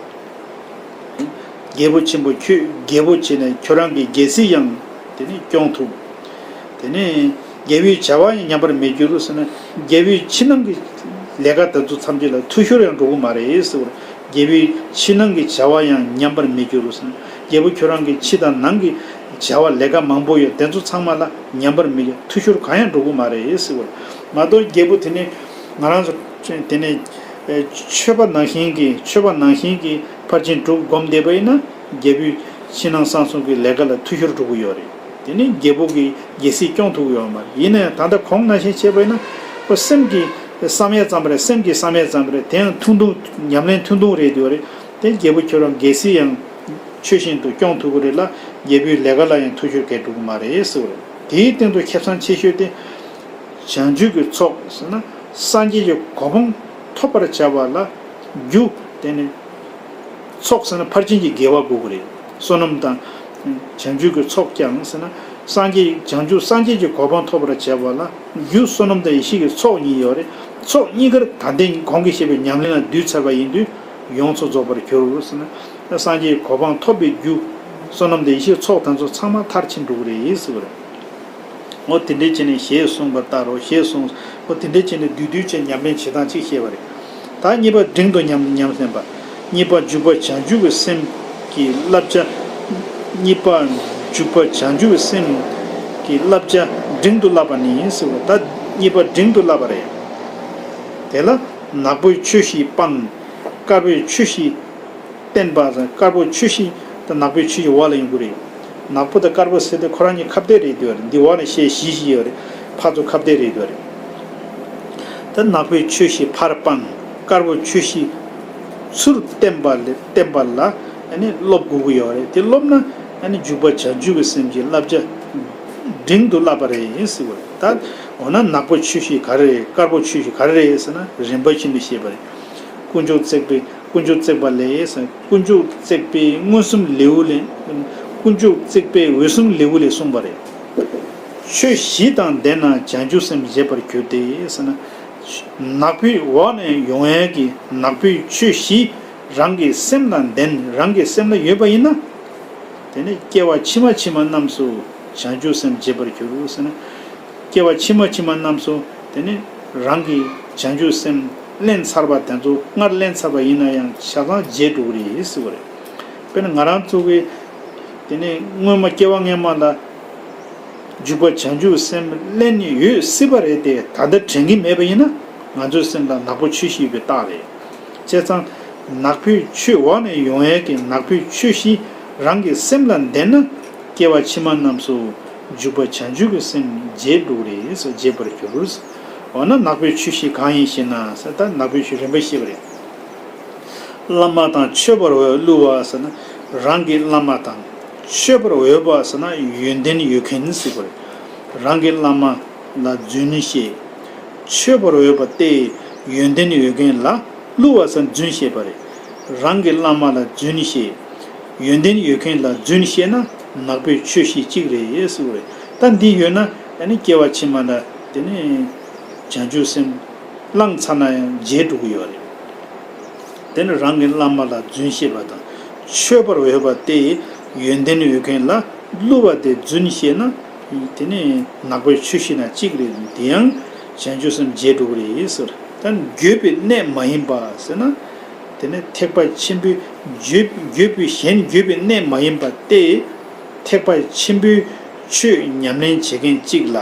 རྒྱལ་པོ་ཆེན་པོ་ཁྱོད་རྒྱལ་པོ་བྱས་ནས་ཁྱོད་རང་གི་རྒྱལ་སྲིད་ཡང་དེ་ནས་སྐྱོང་ཐུབ། དེ་ནས་རྒྱལ་པོའི་བྱ་བ་ཡང་ཉམས་པར་མི་འགྱུར་ཟེར་ན། རྒྱལ་པོའི་ཕྱི་ནང་གི་ལས་ཀ་དེ་ཚོ་ཐམས་ཅད་ལ་འཐུས་ཤོར་ཡང་འགྲོ་གི་མ་རེད་ཟེར་བ་རེད། རྒྱལ་པོའི་ཕྱི་ནང་གི་བྱ་བ་ཡང་ཉམས་པར་མི་འགྱུར་ཟེར་ན། རྒྱལ་པོ་ཁྱོད་རང་གི་ཕྱི་དང་ནང་གི་བྱ་བ་ལས་ཀ་མང་པོ་ཡོད། དེ་ཚོ་ཚང་མ་ལ་ཉམས་པར་མི་འགྱུར། འཐུས་ཤོར་གང་ཡང་འགྲོ་གི་མ་རེད་ཟེར་བ་རེད། མ་གཏོགས་རྒྱལ་པོ་དེ་ནས་ང་རང་ཚོ་དེ་ནས་ཆོས་པ་ནང་བཞིན་གྱི་ཆོས་པ་ནང་བཞིན་གྱི་ཕར་ཕྱིན་དྲུག་སྒོམ་བསྡད་པ་ཡིན་ན་རྒྱལ་པོའི་ཕྱི་ནང་གསང་གསུམ་གྱི་ལས་ཀ་ལ་འཐུས་ཤོར་འགྲོ་གི་ཡོད་རེད། དེ་ནི་རྒྱལ་པོ་གི་རྒྱལ་སྲིད་སྐྱོང་ཐུབ་ཀྱི་ཡོད་མ་རེད། ཡིན་ན་ཡང་ད་ལྟ་གོང་ནང་བཞིན་བྱས་པ་ཡིན་ན་ཁོ་སེམས་ཀྱི་བསམ་ཡས་ཙམ་རེད། སེམས་ཀྱི་བསམ་ཡས་ཙམ་རེད། དེ་ཡང་ཐུང་ཐུང་ཉམས་ལེན་ཐུང་ཐུང་རེད་འདུག་རེད། དེ་རྒྱལ་པོ་ཁྱོད་རང་རྒྱལ་སྲིད་ཡང་ཆོས་བཞིན་དུ་སྐྱོང་ཐུབ་ཀྱི་རེད་ལ། རྒྱལ་པོའི་ལས་ཀ་ལ་ཡང་འཐུས་ཤོར་གས་འགྲོ་གི་མ་རེད་ཟེར་བ་རེད། དེའི་སྟེང་དུ་ཁེ་བཟང་ཆེ་ཤོས་དེ་བྱང་ཆུབ་ཀྱི་ཚོགས་ཟེར་ན་སངས་རྒྱས་ཀྱི་གོ་འཕང་ཐོབ་པར་བྱ་བ་ལ་རྒྱུ་དེ་ནི། ཚོགས་ཟེར་ན་ཕར་ཕྱིན་གྱི་དགེ་བ་དགོས་ཀྱི་རེད། བསོད་ནམས་དང་། བྱང་ཆུབ་ཀྱི་ཚོགས་ཀྱང་ཟེར་ན། སངས་རྒྱས་བྱང་ཆུབ་སངས་རྒྱས་ཀྱི་གོ་འཕང་ཐོབ་པར་བྱ་བ་ལ་རྒྱུ་བསོད་ནམས་དང་ཡེ་ཤེས་ཀྱི་ཚོགས་གཉིས་ཡོད་རེད། ཚོགས་གཉིས་ཀར་ད་ལྟའི་གོང་གི་བཤད་པའི་ཉམས་ལེན་ལ་འདུས་ཚར་བ་ཡིན་དུས་ཡོངས་སུ་རྫོགས་པར་གྱུར་ཟེར་ན། སངས་རྒྱས་ཀྱི་གོ་འཕང་ཐོབ་པའི་རྒྱུ་བསོད་ནམས་དང་ཡེ་ཤེས་ཚོགས་དེ་ཚོ་ཚང་མ་མཐར་ཕྱིན་འགྲོ་གི་རེད་ཟེར་བ་རེད། འོ་དེ་འདྲའི་བྱས་ནས་ཞེས་གསུངས་པ་ལྟར་རོ། ཞེས་གསུངས། འོ་དེ་འདྲའི་བྱས་ནས་བསྡུས་བསྡུས་བྱས་ཉམས་ལེན་བྱེད་སྟངས་གཅིག་བཤད་པ་རེད། ད་གཉིས་པ་འབྲིང་དུ་ཉམས་ཉམས་ལེན་པ། གཉིས་པ་འཇུག་པ་བྱང་ཆུབ་ཀྱི་སེམས་ཀྱི་བསླབ་བྱ། གཉིས་པ་འཇུག་པ་བྱང་ཆུབ་ཀྱི་སེམས་ཀྱི་བསླབ་བྱ་འབྲིང་དུ་བསླབ་པ་ནི་ཟེར་བ། ད་གཉིས་པ་འབྲིང་དུ་བསླབ་པ་རེད། དེ་ལ་ནག་པོའི་ཆོས་བཞི་སྤང་། དཀར་པོའི་ཆོས་བཞི་བསྟན་པ་དང་། དཀར་པོ་ཆོས་བཞི་དང་ནག་པོའི་ཆོས་བཞི་འོག་ལ་ཡོང་གི་རེད། ནག་པོ་དང་དཀར་པོ་ཟེར་ཏེ་ཁོ་རང་གཉིས་ཁ་གཏད་རེད་འདུག་རེད། འདི་འོག་ནས་བཤད་བཞི་བཞི་ཡོད་རེད། ཕར་ཚུར་ཁ་གཏད་རེད་འདུག་རེད། ད་ནག་པོའི་ཆོས་བཞི་ཕར་སྤང་། དཀར་པོ་ཆོས་བཞི་ ཚུར་བསྟན་པ་ལས་བསྟན་པ་ལ་ཨ་ནི་སློབ་དགོས་ཀྱི་ཡོད་རེད། དེ་སློབ་ན་ཨ་ནི་འཇུག་པ་བྱང་ཆུབ་ཀྱི་སེམས་ཀྱི་བསླབ་བྱ་འབྲིང་དུ་བསླབ་པ་རེད་ཟེར་བ་རེད། ད་འོ་ན་ནག་པོ་ཆོས་བཞི་ག་རེ་རེད། དཀར་པོ་ཆོས་བཞི་ག་རེ་རེད་ཟེར་ན་རིམ་པ་བཞིན་དུ་བཤད་པ་རེད། དཀོན་མཆོག་བརྩེགས་པའི་དཀོན་མཆོག་བརྩེགས་པ་ལས་ཟེར། དཀོན་མཆོག་བརྩེགས་པའི་མངོན་སུམ་ལེའུ་ལས། དཀོན་མཆོག་བརྩེགས་པའི་འོད་སུམ་ལེའུ་ལས་གསུངས་པ་རེད། ཆོས་བཞི་དང་ལྡན་ན་བྱང་ཆུབ་སེམས་བརྗེད་པར་འགྱུར་ཏེ་ཟེར་ན། ནག་པོའི་འོག་ནས་ཡོང་ཡས་ཀྱི་ནག་པོའི་ཆོས་བཞི་རང་གི་སེམས་ལ་ལྡན། རང་གི་སེམས་ལ་ཡོད་པ་ཡིན་ན། དེ་ནི་སྐྱེ་བ་ཕྱི་མ་ཕྱི་མ་རྣམས་སུ་བྱང་ཆུབ་སེམས་བརྗེད་པར་འགྱུར་ཟེར་ན། སྐྱེ་བ་ཕྱི་མ་ཕྱི་མ་རྣམས་སུ་དེ་ནི་རང་གི་བྱང་ཆུབ་སེམས་ལེན་ཚར་བ་དེ་ཚོ་སྔར་ལེན་ཚར་བ་ཡིན་ན་ཡང་ཆ་ཚང་བརྗེད་འགྲོ་གི་རེད་ཟེར་བ་རེད། དཔེར་ན་ང་རང་ཚོ་གི་དེ་ནི་སྔོན་མ་སྐྱེ་བ་སྔོན་མ་ལ་འཇུག་པ་བྱང་ཆུབ་སེམས་ལེན་ཡོད་སྲིད་པ་རེད་དེ། ད་ལྟ་དྲན་གྱི་མེད་པ་ཡིན་ན་ང་ཚོའི་སེམས་ལ་ནག་པོ་ཆོས་བཞི་ཡོད་པའི་རྟགས་རེད། བྱས་ཙང་ནག་པོའི་ཆོས་འོག་ནས་ཡོང་ཡས་ཀྱི་ནག་པོའི་ཆོས་བཞི་རང་གི་སེམས་ལ་ལྡན་ན་སྐྱེ་བ་ཕྱི་མ་རྣམས་སུ་འཇུག་པ་བྱང་ཆུབ་ཀྱི་སེམས་བརྗེད་འགྲོ་གི་རེད་ཟེར། བརྗེད་པར་འགྱུར། འོ་ན་ནག་པོའི་ཆོས་བཞི་གང་ཡིན་ཞེ་ན་ཟེར། ད་ནག་པོའི་ཆོས་རིམ་པ་བཤད་པ་རེད། བླ་མ་དང་མཆོད་པར་འོས་བསླུ་བ་ཟེར་ན། རང་གི་བླ་མ་དང་མཆོད་པར་འོས་པ་ཟེར་ན་ཡོན་ཏན་ཡོད་མཁན་ཟེར་བ་རེད། རང་གི་བླ་མ་ལ་རྫུན་བཤད། མཆོད་པར་འོས་པ་སྟེ་ཡོན་ཏན་ཡོད་མཁན་ལ་བསླུ་བ་ཟེར་ན་རྫུན་བཤད་པ་རེད། རང་གི་བླ་མ་ལ་རྫུན་བཤད། ཡོན་ཏན་ཡོད་མཁན་ལ་རྫུན་བཤད་ན་ནག་པོའི་ཆོས་བཞི་གཅིག་རེད་ཟེར་བ་རེད། ད་འདི་ཡོད་ན་ཨ་ནི་སྐྱེ་བ་ཕྱི་མ་ལ་དེ་ནི་བྱང་ཆུབ་སེམས་བླངས་ཚར་ན་ཡང་བརྗེད་འགྲོ་གི་ཡོད་རེད། དེ་ནི་རང་གི་བླ་མ་ལ་རྫུན་བཤད་པ་དང་མཆོད་པར་འོས་པ་སྟེ་ཡོན་ཏན་ཡོད་མཁན་ལ་བསླུ་བ་སྟེ་རྫུན་བཤད་ན་དེ་ནི་ནག་པོའི་ཆོས་བཞི་ན་གཅིག་རེད། དེ་ཡང་བྱང་ཆུབ་སེམས་བརྗེད་འགྲོ་གི་རེད་ཟེར། ད་འགྱོད་པའི་གནས་མ་ཡིན་པ་ཟེར་ན། དེ་ནི་ཐེག་པ་ཆེན་པོའི་འགྱོད་འགྱོད་པའི་གཞན་འགྱོད་པའི་གནས་མ་ཡིན་པ་སྟེ། ཐེག་པ་ཆེན་པོའི་ཆོས་ཉམས་ལེན་བྱེད་མཁན་གཅིག་ལ།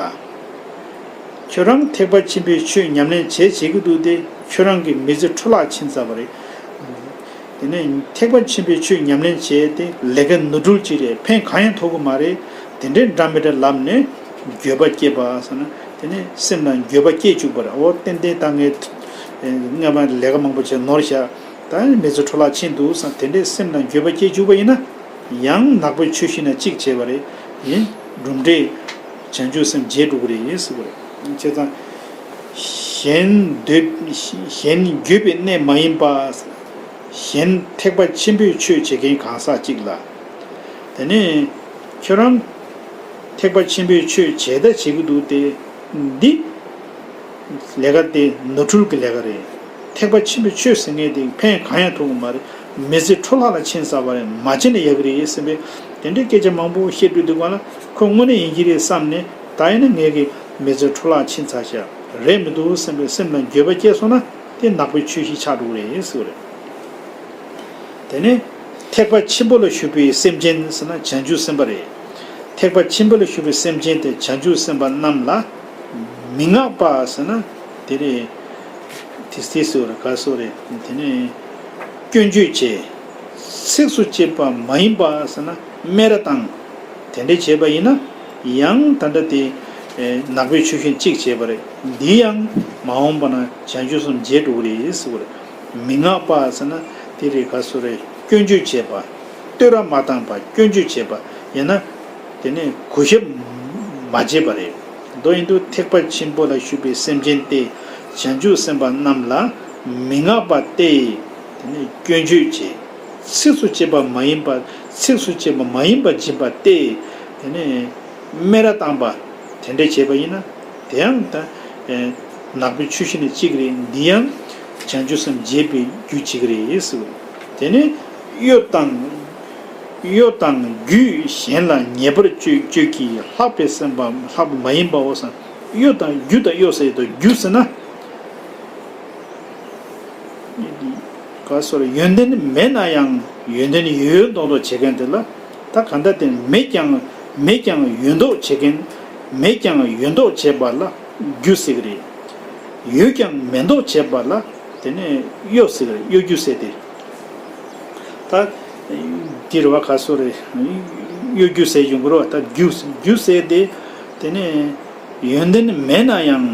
ཁྱོད་རང་ཐེག་པ་ཆེན་པོའི་ཆོས་ཉམས་ལེན་བྱེད་བྱེད་ཀྱི་འདུག་སྟེ། ཁྱོད་རང་གི་མི་ཚེ་འཕྲོ་བརླག་ཕྱིན་ཚར་བ་རེད། དེ་ནས་ཐེག་པ་ཆེན་པོའི་ཆོས་ཉམས་ལེན་བྱས་ཏེ་ལས་ཀ་ནོར་འཁྲུལ་ཅིག་རེད། ཕན་གང་ཡང་ཐོགས་ཀྱི་མ་རེད། དེ་འདྲའི་འདྲ་མི་འདྲ་ལབ་ནས་འགྱོད་པ་སྐྱེས་པ་ཟེར་ན། དེ་ནས་སེམས་ལ་འགྱོད་པ་སྐྱེ་བཅུག་པ་རེད། འོ་ཏན་ཏན་ད་ངས་སྔ་མ་ལས་ཀ་མང་པོ་བྱས་ནོར་བཞག་ད་མི་ཚེ་འཕྲོ་བརླག་ཕྱིན་འདུག་བསམ། དེ་འདྲའི་སེམས་ལ་འགྱོད་པ་སྐྱེ་བཅུག་པ་ཡིན་ན། ཡང་ནག་པོའི་ཆོས་བཞི་ན་གཅིག་བྱས་པ་རེད། ཡིན། གྲུབ་འབྲས་བྱང་ཆུབ་སེམས་བརྗེད་འགྲོ་གི་རེད་ཟེར་བ་རེད། བྱས་ཙང་གཞན་འདོད་གཞན་འགྱོད་པའི་གནས་མ་ཡིན་པ། གཞན་ཐེག་པ་ཆེན་པོའི་ཆོས་བྱེད་མཁན་གང་ཟག་གཅིག་ལ། དེ་ནས་ཁྱོད་རང་ཐེག་པ་ཆེན་པོའི་ཆོས་བྱས་ད་བྱེད་ཀྱི་འདུག་སྟེ། འདི་ལས་ཀ་དེ་ནོར་འཁྲུལ་གྱི་ལས་ཀ་རེད། ཐེག་པ་ཆེན་པོའི་ཆོས་ཟེར་མཁན་དེ་ཕན་གང་ཡང་ཐོགས་ཀྱི་མ་རེད། མི་ཚེ་འཕྲོ་བརླག་ལ་ཕྱིན་ཚར་བ་རེད། མ་བྱས་ན་ཡག་གི་རེད་ཟེར་བའི་དེ་འདྲའི་སྐད་ཆ་མང་པོ་བཤད་འགྲོ་དུས་སྒང་ལ་ཁོ་དངོས་གནས་ཡིན་གྱི་རེད་བསམ་ནས། ད་ཡིན་ན་ངེད་ཀྱི་མི་ཚེ་འཕྲོ་བརླག་ཕྱིན་ཚར་ཤག་རེད་མི་འདུག་བསམ་པའི་སེམས་ལ་འགྱོད་པ་སྐྱེས་སོང་ན་དེ་ནག་པོའི་ཆོས་བཞི་ཆགས་འགྲོ་གི་རེད་ཟེར་བ་རེད། དེ་ནས་ཐེག་པ་ཆེན་པོ་ལ་ཞུགས་པའི་སེམས་ཅན་ཟེར་ན་བྱང་ཆུབ་སེམས་དཔའ་རེད། ཐེག་པ་ཆེན་པོ་ལ་ཞུགས་པའི་སེམས་ཅན་དེ་བྱང་ཆུབ་སེམས་དཔའ་རྣམས་ལ་མི་མངགས་པ་ཟེར་ན་དེ་རེད། དེ་སྟེ་སུ་རེད། ག་སུ་རེད། དེ་ནས་སྐྱོན་བརྗོད་བྱས། ཚིགས་སུ་བཅད་པ་མ་ཡིན་པ་ཟེར་ན་སྨད་ར་བཏང་། དེ་འདྲ་བྱས་པ་ཡིན་ན་ཡང་ད་ལྟ་དེ་ནག་པོའི་ཆོས་བཞིན་གཅིག་བྱས་པ་རེད། འདི་ཡང་མ་འོངས་པ་ན་བྱང་ཆུབ་སེམས་བརྗེད་འགྲོ་གི་རེད་ཟེར་བ་རེད། མི་མངགས་པ་ཟེར་ན་དེ་རེད། ག་སུ་རེད། སྐྱོན་བརྗོད་བྱས་པ། བསྟོད་ར་མ་བཏང་པ། སྐྱོན་བརྗོད་བྱས་པ་ཡིན་ན་དེ་ནས་གུས་ཞབས་མ་བྱས་པ་རེད། མདོ་ཡིན་དུས་ཐེག་པ་ཆེན་པོ་ལ་ཞུགས་པའི་སེམས་ཅན་ཏེ་བྱང་ཆུབ་སེམས་དཔའ་རྣམས་ལ་མི་མངགས་པ་སྟེ། དེ་ནས་སྐྱོན་བརྗོད་བྱས། ཚིགས་སུ་བཅད་པ་མ་ཡིན་པ། ཚིགས་སུ་བཅད་པ་མ་ཡིན་པ་སྦྱིན་པ་སྟེ། དེ་ནས་སྨད་ར་བཏང་པ། དེ་འདྲ་བྱས་པ་ཡིན་ན་དེ་ཡང་ད་ནག་པོའི་ཆོས་བཞི་ནས་གཅིག་རེད། འདི་ཡང་བྱང་ཆུབ་སེམས་བརྗེད་པའི་རྒྱུ་བྱེད་ཀྱི་རེད་ཟེར། དེ་ནས་གཡོ་དང་། གཡོ་དང་རྒྱུས་གཞན་ལ་ཉེས་པར་སྤྱོད་སྤྱོད་ཀྱི་ལྷག་པའི་སེམས་པ་ལྷག་པ་མ་ཡིན་པའོ་ཟེར། གཡོ་དང་རྒྱུ་དང་གཡོ་ཟེར་དུས་རྒྱུ་ཟེར་ན། ག་སོགས་ཡོན་ཏན་མེད་ན་ཡང་ཡོན་ཏན་ཡོད་མདོག་མདོག་བྱེད་མཁན་དེ་ལ། ད་ག་འདྲ་དེ་མེད་ཀྱང་མེད་ཀྱང་ཡོད་མདོག་བྱེད་མཁན། མེད་ཀྱང་ཡོད་མདོག་བྱེད་པ་ལ་རྒྱུ་ཟེར་གི་རེད། ཡོད་ཀྱང་མེད་མདོག་བྱེད་པ་ལ་དེ་ནས་གཡོ་ཟེར་གི་རེད། གཡོ་སྒྱུ་ཟེར་ཏེ། ད་འདི་རེད་བ། ག་སོགས་རེད། གཡོ་སྒྱུ་ཟེར་ཡོང་གི་རེད་བ། ད་རྒྱུ་རྒྱུ་ཟེར་ཏེ་དེ་ནས་ཡོན་ཏན་མེད་ན་ཡང་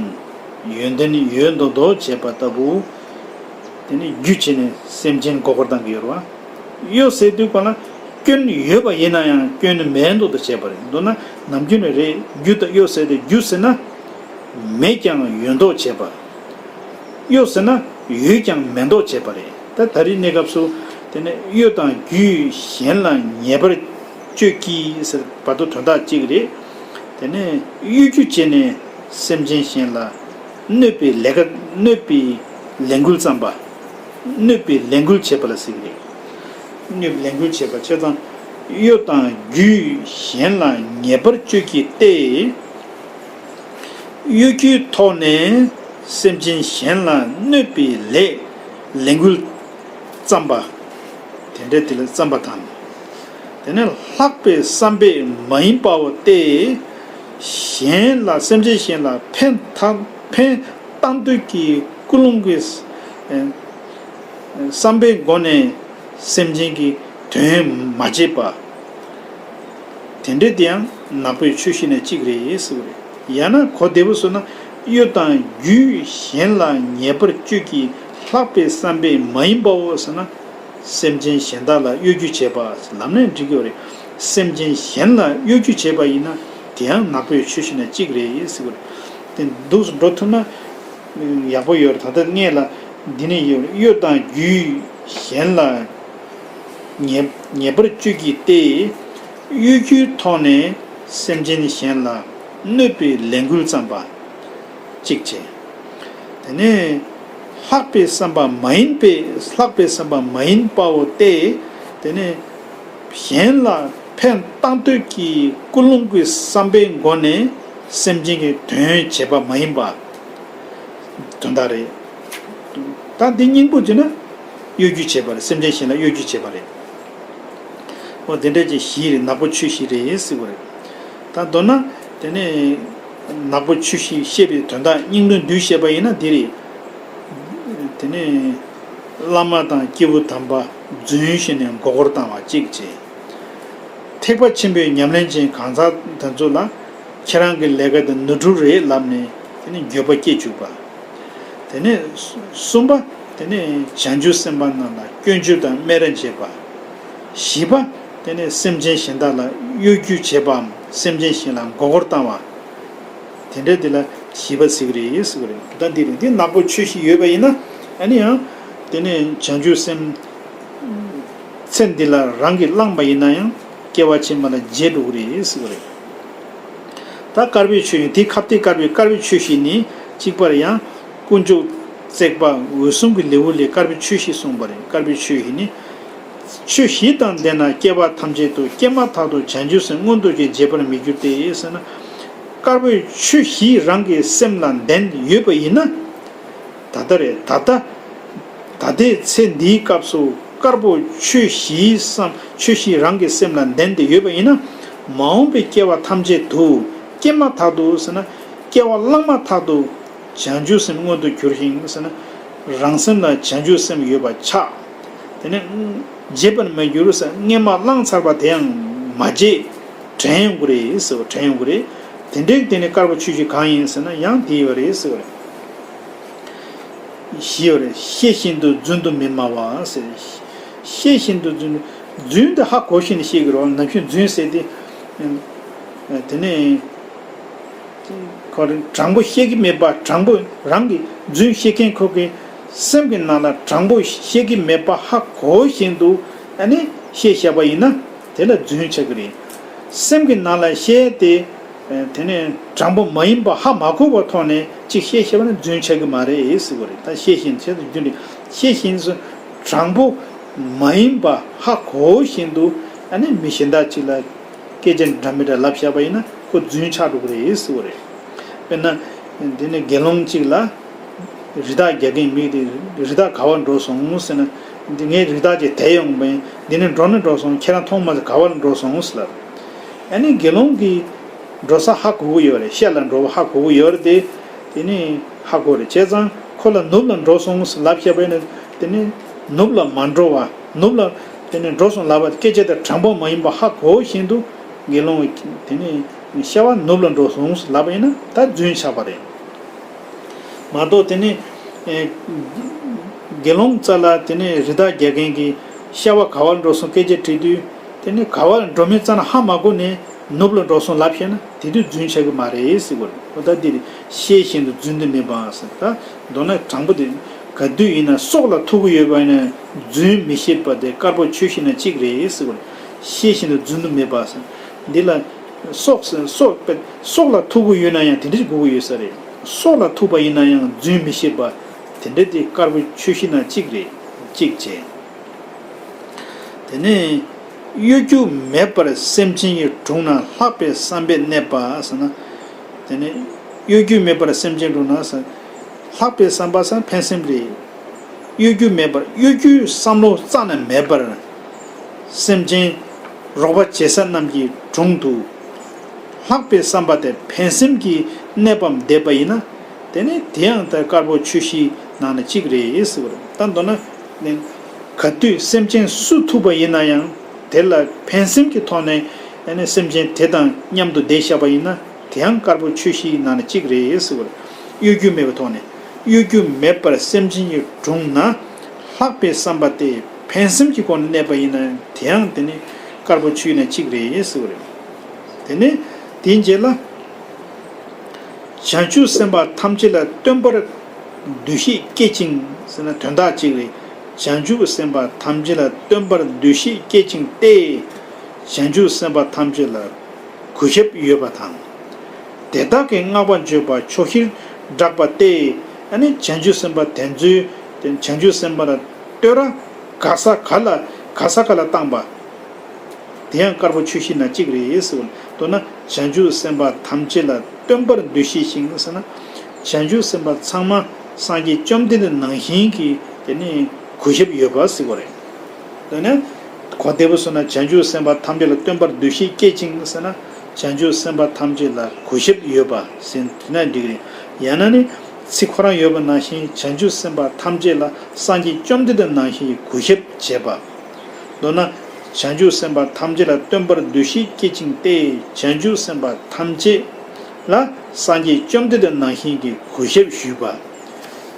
ཡོན་ཏན་ཡོད་མདོག་མདོག་བྱེད་པ་ལྟ་བུ། དེ་ནི་རྒྱུ་བྱས་ནས་སེམས་ཅན་མགོ་སྐོར་བཏང་གི་ཡོད་རེད་བ། གཡོ་ཟེར་དུས་གང་ལ་སྐྱོན་ཡོད་པ་ཡིན་ན་ཡང་སྐྱོན་མེད་མདོག་ཏུ་བྱས་པ་རེད། མདོར་ན་ནམ་རྒྱུན་ནས་རེད། རྒྱུ་དང་གཡོ་ཟེར་ཏེ་རྒྱུ་ཟེར་ན་མེད་ཀྱང་ཡོད་མདོག་བྱས་པ། གཡོ་ཟེར་ན་ཡོད་ཀྱང་མེད་མདོག་བྱས་པ་རེད། ད་ད་རེས་གནས་སྐབས་སུ་དེ་ནི་གཡོ་དང་རྒྱུས་གཞན་ལ་ཉེས་པར་སྤྱོད་ཀྱི་ཟེར་བར་དུ་དོན་དག་གཅིག་རེད། དེ་ནས་གཡོ་སྒྱུ་བྱས་ནས་སེམས་ཅན་གཞན་ལ་གནོད་པའི་ལས་ཀ་གནོད་པའི་ལས་འགུལ་བརྩམས་པ། གནོད་པའི་ལས་འགུལ་བྱེད་པ་ལ་ཟེར་གྱི་རེད། གནོད་པའི་ལས་འགུལ་བྱེད་པ་བྱས་ཙང་གཡོ་དང་རྒྱུས་གཞན་ལ་ཉེས་པར་སྤྱོད་ཀྱི་སྟེ། གཡོ་སྒྱུའི་ཐོག་ནས་སེམས་ཅན་གཞན་ལ་གནོད་པའི་ལས་ལས་འགུལ་བརྩམས་པ། དེ་འདྲ་དེ་ལ་བརྩམས་པ་དང་། དེ་ནས་ལྷག་པའི་བསམ་པས་མ་ཡིན་པའོ་སྟེ། གཞན་ལ་སེམས་ཅན་གཞན་ལ་ཕན་ཐ་ཕན་བཏགས་འདོད་ཀྱི་ཀུན་སློང་གི་བསམ་པའི་སྒོ་ནས་སེམས་ཅན་གྱི་དོན་མ་བྱེད་པ། དེ་འདྲ་དེ་ཡང་ནག་པོའི་ཆོས་བཞི་ནས་གཅིག་རེད་ཟེར་བ་རེད། ཡང་ན་གོ་བདེ་པོ་བཟོ་ན་གཡོ་དང་རྒྱུས་གཞན་ལ་ཉེས་པར་སྤྱོད་ཀྱི་ལྷག་པའི་བསམ་པས་མ་ཡིན་པའོ་ཟེར་ན། སེམས་ཅན་གཞན་དག་ལ་གཡོ་སྒྱུ་བྱེད་པ་ལབ་ནས་འགྲིག་གི་རེད། སེམས་ཅན་གཞན་ལ་གཡོ་སྒྱུ་བྱེད་པ་ཡིན་ན་དེ་ཡང་ནག་པོའི་ཆོས་བཞི་ནས་གཅིག་རེད་ཟེར་བ་རེད། དེ་འདུག་སེ་འགྲོ་ཐུབ་ན་ཡག་པོ་ཡོད་རེད། ད་ལྟ་ངས་ལ་འདི་ནས་ཡོད་རེད། གཡོ་དང་རྒྱུས་གཞན་ལ་ཉེས་ཉེས་པར་སྤྱོད་ཀྱི་སྟེ། གཡོ་སྒྱུའི་ཐོག་ནས་སེམས་ཅན་གཞན་ལ་གནོད་པའི་ལས་འགུལ་བརྩམས་པ། གཅིག་བྱས། དེ་ནས་ལྷག་པའི་བསམ་པ་མ་ཡིན་པའི་ལྷག་པའི་བསམ་པ་མ་ཡིན་པའོ་སྟེ། དེ་ནས་གཞན་ལ་ཕན་བཏགས་འདོད་ཀྱི་ཀུན་སློང་གི་བསམ་པའི་སྒོ་ནས་སེམས་ཅན་གྱི་དོན་བྱེད་པ་མ་ཡིན་པ། དོན་དག་རེད། ད་འདི་སྙིང་པོ་བརྗོད་ན་གཡོ་སྒྱུ་བྱེད་པ་རེད། སེམས་ཅན་གཞན་ལ་གཡོ་སྒྱུ་བྱེད་པ་རེད། འོ་དེ་འདྲ་ཅིག་བཞི་རེད། ནག་པོ་ཆོས་བཞི་རེད་ཟེར་བ་རེད། ད་མདོར་ན་དེ་ནས་ནག་པོ་ཆོས་བཞི་བཤད་པའི་དོན་དག་སྙིང་དོན་བསྡུས་བཤད་པ་ཡིན་ན་འདི་རེད། དེ་ནས་བླ་མ་དང་སྐྱེས་བུ་དམ་པ་རྫུན་བཤད་ནས་མགོ་སྐོར་བཏང་བ་གཅིག་བྱས། ཐེག་པ་ཆེན་པོའི་ཉམས་ལེན་ཅན་གང་ཟག་དེ་ཚོ་ལ་ཁྱེད་རང་གི་ལས་ཀ་དེ་ནོར་འཁྲུལ་རེད་ལབ་ནས་དེ་ནས་འགྱོད་པ་སྐྱེ་བཅུག་པ། དེ་ནས་གསུམ་པ་དེ་ནས་བྱང་ཆུབ་སེམས་དཔའ་རྣམས་ལ་སྐྱོན་བརྗོད་དང་སྨད་ར་འབྱེད་པ། བཞི་པ་དེ་ནས་སེམས་ཅན་གཞན་དག་ལ་གཡོ་སྒྱུ་བྱེད་པའམ་སེམས་ཅན་གཞན་ལ་མགོ་སྐོར་བཏང་བ། དེ་འདྲ་དེ་ལ་བཞི་པ་ཟེར་གི་རེད་ཟེར་གི་རེད། ད་འདི་རེད། འདི་ནག་པོ་ཆོས་བཞི་ཡོད་པ་ཡིན་ན་ཨ་ནི་ཡང་དེ་ནས་བྱང་ཆུབ་སེམས་ཚེ་འདི་ལ་རང་གིས་བླངས་པ་ཡིན་ན་ཡང་སྐྱེ་བ་ཕྱི་མ་ལ་བརྗེད་འགྲོ་གི་རེད་ཟེར་གི་རེད། ད་དཀར་པོའི་ཆོས་དེ་ཁ་གཏད་དཀར་པོའི་དཀར་པོའི་ཆོས་བཞི་ནི་གཅིག་པར་ཡང་དཀོན་མཆོག་བརྩེགས་པ་འོད་སྲུང་གི་ལེའུ་ལས་དཀར་པོའི་ཆོས་བཞི་གསུངས་པ་རེད། དཀར་པོའི་ཆོས་བཞི་ནི། ཆོས་བཞི་དང་ལྡན་ན་སྐྱེ་བ་ཐམས་ཅད་དུ་སྐྱེས་མ་ཐག་ཏུ་བྱང་ཆུབ་སེམས་མངོན་དུ་གྱུར་བརྗེད་པར་མི་འགྱུར་ཏེ་ཟེར་ན། དཀར་པོའི་ཆོས་བཞི་རང་གི་སེམས་ལ་ལྡན་ཡོད་པ་ཡིན་ན། ད་ལྟ་རེད། ད་ལྟ་ད་ལྟའི་ཚེ་འདིའི་སྐབས་སུ་དཀར་པོ་ཆོས་བཞིའི་བསམ་ཆོས་བཞི་རང་གི་སེམས་ལ་ལྡན་ཏེ་ཡོད་པ་ཡིན་ན། མ་འོངས་པའི་སྐྱེ་བ་ཐམས་ཅད་དུ་སྐྱེས་མ་ཐག་ཏུ་ཟེར་ན་སྐྱེ་བ་བླངས་མ་ཐག་ཏུ། བྱང་ཆུབ་སེམས་མངོན་དུ་གྱུར་ཞིང་ཟེར་ན། རང་སེམས་ལ་བྱང་ཆུབ་སེམས་ཡོད་པ་ཆགས། དེ་ནས་བརྗེད་པར་མི་འགྱུར་ཟེར། སྔན་མ་བླངས་ཚར་བ་དེ་ཡང་མ་བརྗེད། དྲན་ཡོང་གི་རེད་ཟེར་བ། དྲན་ཡོང་གི་རེད། དེ་འདྲའི་དེ་ནས་དཀར་པོ་ཆོས་བཞི་གང་ཡིན་ཟེར་ན་ཡང་དེ་ཡོད་རེད་ཟེར་བ་རེད། བཞི་ཡོད་རེད། ཤེས་བཞིན་དུ་རྫུན་དུ་མི་སྨྲ་བ་ཟེར། ཤེས་བཞིན་དུ་རྫུན། རྫུན་དེ་ཧ་གོ་བཞིན་ཤེས་ཀྱི་རེད་བ། ནམ་རྒྱུན་རྫུན་ཟེར་དེ། དེ་ནས། ཁོ་རང་དྲང་པོ་བཤད་ཀྱི་མེད་པ། དྲང་པོ་རང་གི་རྫུན་བཤད་མཁན་ཁོ་གི་སེམས་ཀྱི་ནང་ལ་དྲང་པོ་བཤད་ཀྱི་མེད་པ་ཧ་གོ་བཞིན་དུ་ཨ་ནི་བཤད་བཞག་པ་ཡིན་ན་དེ་ལ་རྫུན་ཆགས་ཀྱི་རེད། སེམས་ཀྱི་ནང་ལ་བཤད་དེ་དེ་ནས་དྲང་པོ་མ་ཡིན་པ་ཧ་མ་གོ་བའི་ཐོག་ནས་ཅིག་བཤད་བཞག་པ་ན་རྫུན་ཆགས་ཀྱི་མ་རེད་ཟེར་བ་རེད། ད་བཤད་བཞིན་བྱས་དུས་རྒྱུན་རེད། བཤད་བཞིན་དུ་དྲང་པོ་མ་ཡིན་པ་ཧ་གོ་བཞིན་དུ་ཨ་ནི་མི་གཞན་དག་ཅིག་ལ། སྐད་ཆ་འདྲ་མི་འདྲ་ལབ་བཞག་པ་ཡིན་ན་ཁོ་རྫུན་ཆགས་འགྲོ་གི་རེད་ཟེར་བ་རེད། དཔེར་ན། འདི་ནི་དགེ་སློང་གཅིག་ལ། རི་དྭགས་རྒྱག་མཁན་མི་དེ་རི་དྭགས་ག་བར་འགྲོ་སོང་ཟེར་ན། འདི་ངས་རི་དྭགས་ཅིག་དེད་ཡོང་པས་འདི་ནི་འགྲོ་ནི་འགྲོ་སོང་། ཁྱེད་རང་མཐོང་མ་ཟེར། ག་བར་འགྲོ་སོང་ཟེར་ལབ། ཨ་ནི་དགེ་སློང་གིས་འགྲོ་ས་ཧ་གོ་གི་ཡོད་རེད། བཤད་ལ་འགྲོ་བ་ཧ་གོ་གི་ཡོད་རེད་དེ། དེ་ནི་ཧ་གོ་རེད། བྱས་ཙང་ཁོ་ལ་ནུབ་ལ་འགྲོ་སོང་ཟེར་ལབ་བཞག་པ་ཡིན་ན་དེ་ནི་ནུབ་ལ་མ་འགྲོ་བ། ནུབ་ལ་དེ་ནས་འགྲོ་སོང་ལབ་པ་སྐད་ཆ་དེ་དྲང་པོ་མ་ཡིན་པ་ཧ་གོ་བཞིན་དུ་དགེ་སློང་གིས་དེ་ནས་བཤད་པ་ནུབ་ལ་འགྲོ་སོང་ལབ་པ་ཡིན་ན་ད་རྫུན་ཆགས་པ་རེད། མ་གཏོགས་དེ་ནས་ཨེ་ དགེ་སློང་རྩ་ལ་དེ་ནས་རི་དྭགས་རྒྱག་མཁན་གྱི་ཤ་བ་ག་བ་ལ་འགྲོ་སོང་སྐད་ཆ་དྲིས་དུས། དེ་ནས་ག་བ་ལ་འགྲོ་མིན་རྩ་ན་ཧ་མ་གོ་ནས་ནུབ་ལ་འགྲོ་སོང་ལབ་བཤད་ན་དེ་དུས་རྫུན་ཆགས་ཀྱི་མ་རེད་ཟེར་གོ་རེད། འོ་ད་འདི་རེད། ཤེས་བཞིན་དུ་རྫུན་དུ་མིན་པ་ཟེར། ད་མདོར་ན་དྲང་པོ་དེ་ག་དུས་ཡིན་ན་སྲོག་ལ་ཐུག་གི་ཡོད་པ་ཡིན་ན་རྫུན་མི་བཤད་པ་དེ་དཀར་པོ་ཆོས་བཞི་ནང་གཅིག་རེད་ཟེར་གོ་རེད། ཤེས་བཞིན་དུ་རྫུན་དུ་མིན་པ་ཟེར། འདི་ལ་སྲོག་སྲོག་སྲོག་ལ་ཐུག་གི་ཡོད་ན་ཡང་དེ་འདྲ་ཞིག་དགོས་ཀྱི་ཡོད་ས་རེད། སྲོག་ལ་ཐུག་པ་ཡིན་ན་ཡང་རྫུན་མི་བཤད་པ་དེ་འདྲ་དེ་དཀར་པོ་ཆོས་བཞི་ནང་གཅིག་རེད། གཅིག་བྱས། དེ་ནས་གཡོ་སྒྱུ་མེད་པར་སེམས་ཅན་གྱི་དྲུང་ན་ལྷག་པའི་བསམ་པས་གནས་པ་ཟེར་ན། དེ་ནས་གཡོ་སྒྱུ་མེད་པར་སེམས་ཅན་དྲུང་ན་ཟེར། ལྷག་པའི་བསམ་པ་ཟེར་ཕན་སེམས་རེད། གཡོ་སྒྱུ་མེད་པར་གཡོ་སྒྱུའི་བསམ་བློ་རྩ་ནས་མེད་པར། སེམས་ཅན་རོགས་པ་བྱེད་ས་རྣམས་ཀྱི་དྲུང་དུ་ལྷག་པའི་བསམ་པ་དེ་ཕན་སེམས་ཀྱིས་གནས་པའམ་བསྡད་པ་ཡིན་ན། དེ་ནི་དེ་ཡང་ད་དཀར་པོ་ཆོས་བཞིའི་ནང་ནས་གཅིག་རེད་ཟེར་བ་རེད། ད་མདོར་ན་ནི་ག་དུས་སེམས་ཅན་སུ་ཐུག་པ་ཡིན་ན་ཡང་དེ་ལ་ཕན་སེམས་ཀྱི་ཐོག་ནས་ཨ་ནི་སེམས་ཅན་དེ་དང་མཉམ་དུ་བསྡད་བཞག་པ་ཡིན་ན་དེ་ཡང་དཀར་པོ་ཆོས་བཞིའི་ནང་ནས་གཅིག་རེད་ཟེར་བ་རེད། གཡོ་སྒྱུ་མེད་པའི་ཐོག་ནས། གཡོ་སྒྱུ་མེད་པར་སེམས་ཅན་གྱི་དྲུང་ན་ལྷག་པའི་བསམ་པ་སྟེ་ཕན་སེམས་ཀྱི་སྒོ་ནས་གནས་པ་ཡིན་ན་དེ་ཡང་དེ་ནི་དཀར་པོ་ཆོས་ནས་གཅིག་རེད་ཟེར་བ་རེད། དེ་ནས་དེའི་རྗེས་ལ། བྱང་ཆུབ་སེམས་དཔའ་ཐམས་ཅད་ལ་སྟོན་པར་འདུ་ཤེས་སྐྱེད་ཅིང་ཟེར་ན་དོན་དག་གཅིག་རེད། བྱང་ཆུབ་སེམས་དཔའ་ཐམས་ཅད་ལ་སྟོན་པར་འདུ་ཤེས་སྐྱེད་ཅིང་སྟེ། བྱང་ཆུབ་སེམས་དཔའ་ཐམས་ཅད་ལ་གུས་ཞབས་ཡོད་པ་དང་། དེ་དག་གི་བསྔགས་པ་བརྗོད་པ་ཕྱོགས་བཞིར་བསྒྲགས་པ་སྟེ། ཨ་ནི་བྱང་ཆུབ་སེམས་དཔའ་དེ་ཚོའི་བྱང་ཆུབ་སེམས་དཔའ་ལ་བསྟོད་ར་ག་ས་ག་ལ་ག་ས་ག་ལ་བཏང་པ། དེ་ཡང་དཀར་པོ་ཆོས་བཞི་ནང་གཅིག་རེད་ཟེར་བ། མདོར་ན་བྱང་ཆུབ་སེམས་དཔའ་ཐམས་ཅད་ལ་སྟོན་པར་འདུ་ཤེས་ཤིང་ཟེར་ན། བྱང་ཆུབ་སེམས་དཔའ་ཚང་མ་སངས་རྒྱས་བཅོམ་ལྡན་འདས་ནང་བཞིན་གྱི་དེ་ནི་གུས་ཞབས་ཡོད་པ་ཟེར་བ་རེད། དེ་ནས་གོ་བདེ་པོ་སོང་ན་བྱང་ཆུབ་སེམས་དཔའ་ཐམས་ཅད་ལ་སྟོན་པར་འདུ་ཤེས་སྐྱེད་ཅིང་ཟེར་ན། བྱང་ཆུབ་སེམས་དཔའ་ཐམས་ཅད་ལ་གུས་ཞབས་ཡོད་པ་ཟེར་དེ་ན་འགྲིག་རེད། ཡང་ན་ནི་ཚིག་ཁོ་རང་ཡོད་པ་ནང་བཞིན་བྱང་ཆུབ་སེམས་དཔའ་ཐམས་ཅད་ལ་སངས་རྒྱས་བཅོམ་ལྡན་འདས་ནང་བཞིན་གྱི་གུས་ཞབས་བྱེད་པ། མདོར་ན། བྱང་ཆུབ་སེམས་དཔའ་ཐམས་ཅད་ལ་སྟོན་པར་འདུ་ཤེས་སྐྱེད་ཅིང་སྟེ། བྱང་ཆུབ་སེམས་དཔའ་ཐམས་ཅད་ལ་སངས་རྒྱས་བཅོམ་ལྡན་འདས་ནང་བཞིན་གྱི་གུས་ཞབས་ཞུས་པ།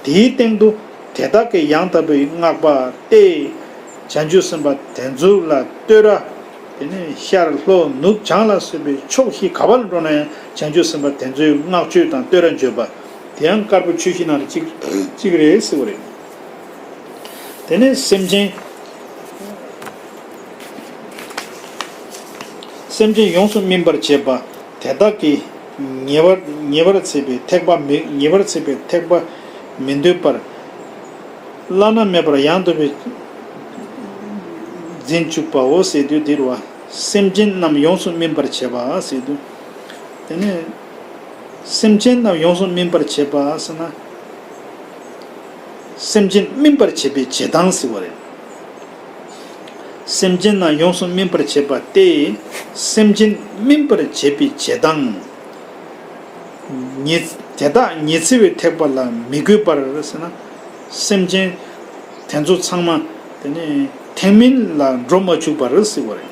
དེའི་སྟེང་དུ་དེ་དག་གི་ཡང་དག་པའི་བསྔགས་པ་སྟེ། བྱང་ཆུབ་སེམས་དཔའ་དེ་ཚོ་ལ་བསྟོད་ར། དེ་ནས་ཤར་ལྷོ་ནུབ་བྱང་ལ་སོགས་པའི་ཕྱོགས་བཞི་ག་པར་འགྲོ་ན་ཡང་བྱང་ཆུབ་སེམས་དཔའ་དེ་ཚོའི་བསྔགས་བརྗོད་དང་བསྟོད་ར་བརྗོད་པ། དེ་ཡང་དཀར་པོ་ཆོས་བཞི་ནང་ནས་གཅིག་གཅིག་རེད་ཟེར་བ་རེད། དེ་ནས་སེམས་ཅན། སེམས་ཅན་ཡོངས་སུ་སྨིན་པར་བྱེད་པ་དེ་དག་གིས་ཉེ་བར་ཉེ་བར་འཚེ་བའི་ཐེག་པ་མི་ཉེ་བར་འཚེ་བའི་ཐེག་པ་མི་འདོད་པར་བླ་ན་མེད་པར་ཡང་དག་པའི་འཛིན་བཅུག་པའོ་ཟེར་དུས་འདིར་བ། སེམས་ཅན་རྣམས་ཡོངས་སུ་སྨིན་པར་བྱེད་པ་ཟེར་དུས། དེ་ནས་སེམས་ཅན་རྣམས་ཡོངས་སུ་སྨིན་པར་བྱེད་པ་ཟེར་ན། སེམས་ཅན་སྨིན་པར་བྱེད་པའི་བྱེད་སྟངས་ཟེར་བ་རེད། སེམས་ཅན་རྣམས་ཡོངས་སུ་སྨིན་པར་བྱེད་པ་སྟེ། སེམས་ཅན་སྨིན་པར་བྱེད་པའི་བྱེད་སྟངས། ཉི་དེ་དག་ཉི་ཚེ་བའི་ཐེག་པ་ལ་མི་འགོད་པར་ཟེར་ན། སེམས་ཅན་དེ་ཚོ་ཚང་མ་དེ་ནས་ཐེག་དམན་ལ་འགྲོ་མ་བཅུག་པར་ཟེར་བ་རེད།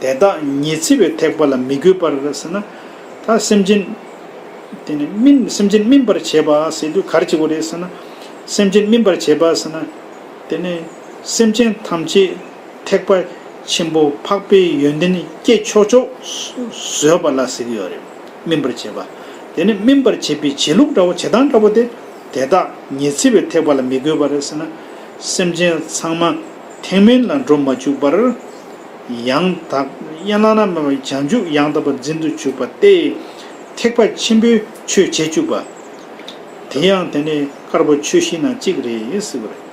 དེ་དག་ཉི་ཚེ་བའི་ཐེག་པ་ལ་མི་འགོད་པར་ཟེར་ན། ད་སེམས་ཅན་དེ་ནི་སྨིན་སེམས་ཅན་སྨིན་པར་བྱེད་པ་ཟེར་དུས་ག་རེ་བྱེད་དགོས་རེད་ཟེར་ན། སེམས་ཅན་སྨིན་པར་བྱེད་པ་ཟེར་ན། དེ་ནི་སེམས་ཅན་ཐམས་ཅད་ཐེག་པ་ཆེན་པོ་འཕགས་པའི་ཡོན་ཏན་སྐྱེ་ཆོག་ཆོག་བཟོད་པ་ལ་ཟེར་གྱི་ཡོད་རེད། སྨིན་པར་བྱེད་པ། དེ་ནི་སྨིན་པར་བྱེད་པའི་བྱེད་ལུགས་འདྲ་བོ་བྱེད་སྟངས་འདྲ་བོ་དེ། དེ་དག་ཉི་ཚེ་བའི་ཐེག་པ་ལ་མི་འགོད་པར་ཟེར་ན། སེམས་ཅན་ཚང་མ་ཐེག་དམན་ལ་འགྲོ་མ་བཅུག་པར། ཡང་དག་ཡང་བླ་ན་མེད་པའི་བྱང་ཆུབ་ཡང་དག་པར་འཛིན་དུ་བཅུག་པ་སྟེ། ཐེག་པ་ཆེན་པོའི་ཆོས་བྱེད་བཅུག་པ། དེ་ཡང་དེ་ནི་དཀར་པོ་ཆོས་བཞི་ནང་གཅིག་རེད་ཟེར་བ་རེད།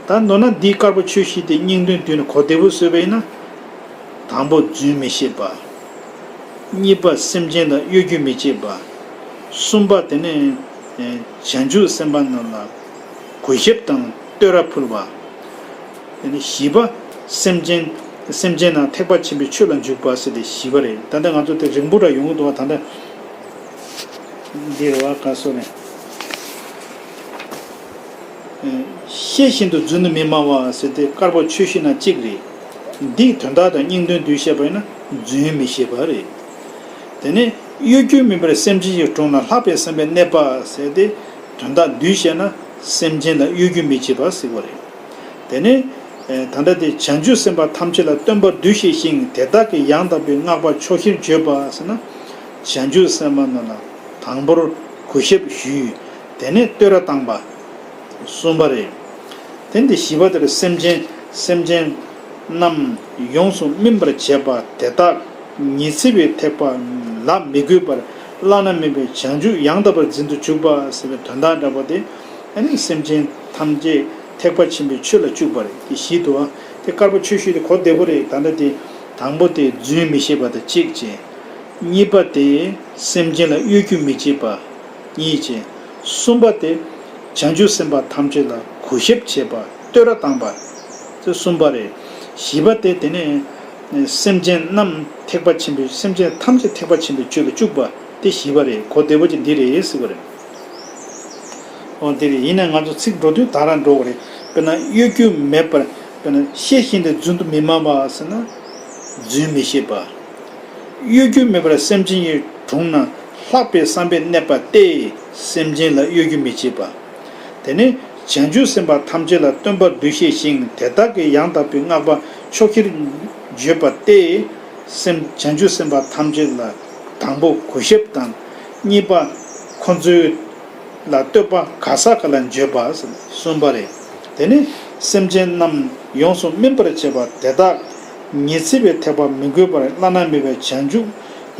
ད་མདོར་ན་འདིའི་དཀར་པོ་ཆོས་བཞི་དེ་སྙིང་དོན་བསྡུས་ནས་གོ་བདེ་པོ་བཟོས་པ་ཡིན་ན། དང་པོ་རྫུན་མི་བཤད་པ། གཉིས་པ་སེམས་ཅན་ལ་གཡོ་སྒྱུ་མི་བྱེད་པ། གསུམ་པ་དེ་ནི་བྱང་ཆུབ་སེམས་དཔའ་རྣམས་ལ་གུས་ཞབས་དང་བསྟོད་ར་ཕུལ་བ། དེ་ནས་བཞི་པ། སེམས་ཅན། སེམས་ཅན་རྣམས་ཐེག་པ་ཆེན་པོའི་ཆོས་ལ་འཇུག་པ་ཟེར་ཏེ་བཞི་པ་རེད། ད་ལྟ་ང་ཚོ་དེ་རིང་པོ་ར་ཡོང་གི་འདུག་བ། ད་ལྟ་འདིར་བ་ག་སོ་ནས། ཤེས་བཞིན་དུ་རྫུན་དུ་མི་སྨྲ་བ་ཟེར་ཏེ་དཀར་པོ་ཆོས་བཞི་ནང་གཅིག་རེད། འདིའི་དོན་དག་དང་སྙིང་དོན་བསྡུས་བཤད་པ་ཡིན་ན་རྫུན་མི་བཤད་པ་རེད། དེ་ནས་གཡོ་སྒྱུ་མེད་པར་སེམས་ཅན་གྱི་དྲུང་ན་ལྷག་པའི་བསམ་པས་གནས་པ་ཟེར་ཏེ། དོན་དག་བསྡུས་བཤད་ན། སེམས་ཅན་ལ་གཡོ་སྒྱུ་མི་བྱེད་པ་ཟེར་བ་རེད། དེ་ནས་ད་ལྟ་དེ་བྱང་ཆུབ་སེམས་དཔའ་ཐམས་ཅད་ལ་སྟོན་པར་འདུ་ཤེས་ཤིང་དེ་དག་གི་ཡང་དག་པའི་བསྔགས་པ་ཕྱོགས་བཞིར་བརྗོད་པ་ཟེར་ན། བྱང་ཆུབ་སེམས་དཔའ་རྣམས་ལ་དང་པོར་གུས་ཞབས་ཞུས། དེ་ནས་བསྟོད་ར་བཏང་བ། གསུམ་པ་རེད། དེ་འདི་བཞི་པ་དེར་སེམས་ཅན་སེམས་ཅན་རྣམས་ཡོངས་སུ་སྨིན་པར་བྱེད་པ་དེ་དག་ཉི་ཚེ་བའི་ཐེག་པ་ལ་མི་གུས་པར་བླ་ན་མེད་པའི་བྱང་ཆུབ་ཡང་དག་པར་འཛིན་དུ་འཇུག་པ་ཟེར་བའི་དོན་དག་འདྲ་པོ་དེ། ཨ་ནི་སེམས་ཅན་ཐམས་ཅད་ཐེག་པ་ཆེན་པོའི་ཆོས་ལ་བཅུག་པ་རེད། དེ་བཞི་འདུག་ཨ། དེ་དཀར་པོ་ཆོས་བཞི་དེ་གོ་བདེ་པོ་རེད། ད་ལྟ་དེ་དང་པོ་དེ་རྫུན་མི་བཤད་པ་དང་གཅིག་བྱས། གཉིས་པ་དེ་སེམས་ཅན་ལ་གཡོ་སྒྱུ་མི་བྱེད་པ། གཉིས་བྱས། གསུམ་པ་དེ་བྱང་ཆུབ་སེམས་དཔའ་ཐམས་ཅད་ལ་གུས་ཞབས་བྱེད་པ་བསྟོད་ར་བཏང་པ། དེ་གསུམ་པ་རེད། བཞི་པ་དེ་དེ་ནས་སེམས་ཅན་རྣམས་ཐེག་པ་ཆེན་པོའི་སེམས་ཅན་ཐམས་ཅད་ཐེག་པ་ཆེན་པོའི་ཆོས་ལ་བཅུག་པ་དེ་བཞི་པ་རེད། གོ་བདེ་པོ་ཅིག་འདི་རེད་ཟེར་བ་རེད། འོ་དེ་རེད། ཡིན་ན་ང་ཚོ་ཚིག་འགྲོ་དུས་དག་ར་འགྲོ་བ་རེད། དཔེར་ན་གཡོ་སྒྱུ་མེད་པར་དཔེར་ན་ཤེས་བཞིན་དུ་རྫུན་དུ་མི་སྨྲ་བ་ཟེར་ན་རྫུན་མི་བཤད་པ། གཡོ་སྒྱུ་མེད་པར་སེམས་ཅན་གྱི་དྲུང་ན་ལྷག་པའི་བསམ་པས་གནས་པ་སྟེ། སེམས་ཅན་ལ་གཡོ་སྒྱུ་མི་བྱེད་པ། དེ་ནས་བྱང་ཆུབ་སེམས་དཔའ་ཐམས་ཅད་ལ་སྟོན་པར་འདུ་ཤེས་ཤིང་དེ་དག་གི་ཡང་དག་པའི་བསྔགས་པ་ཕྱོགས་བཞིར་བརྗོད་པ་སྟེ། སེམས་བྱང་ཆུབ་སེམས་དཔའ་ཐམས་ཅད་ལ་དང་པོ་གུས་ཞབས་དང་། གཉིས་པ་ཁོ་ཚོའི་ལ་བསྟོད་པ་ག་ས་ག་ལ་བརྗོད་པ། གསུམ་པ་རེད། དེ་ནི་སེམས་ཅན་རྣམས་ཡོངས་སུ་སྨིན་པར་བྱེད་པ་དེ་དག་ཉི་ཚེ་བའི་ཐེག་པ་མི་གུས་པར་བླ་ན་མེད་པའི་བྱང་ཆུབ་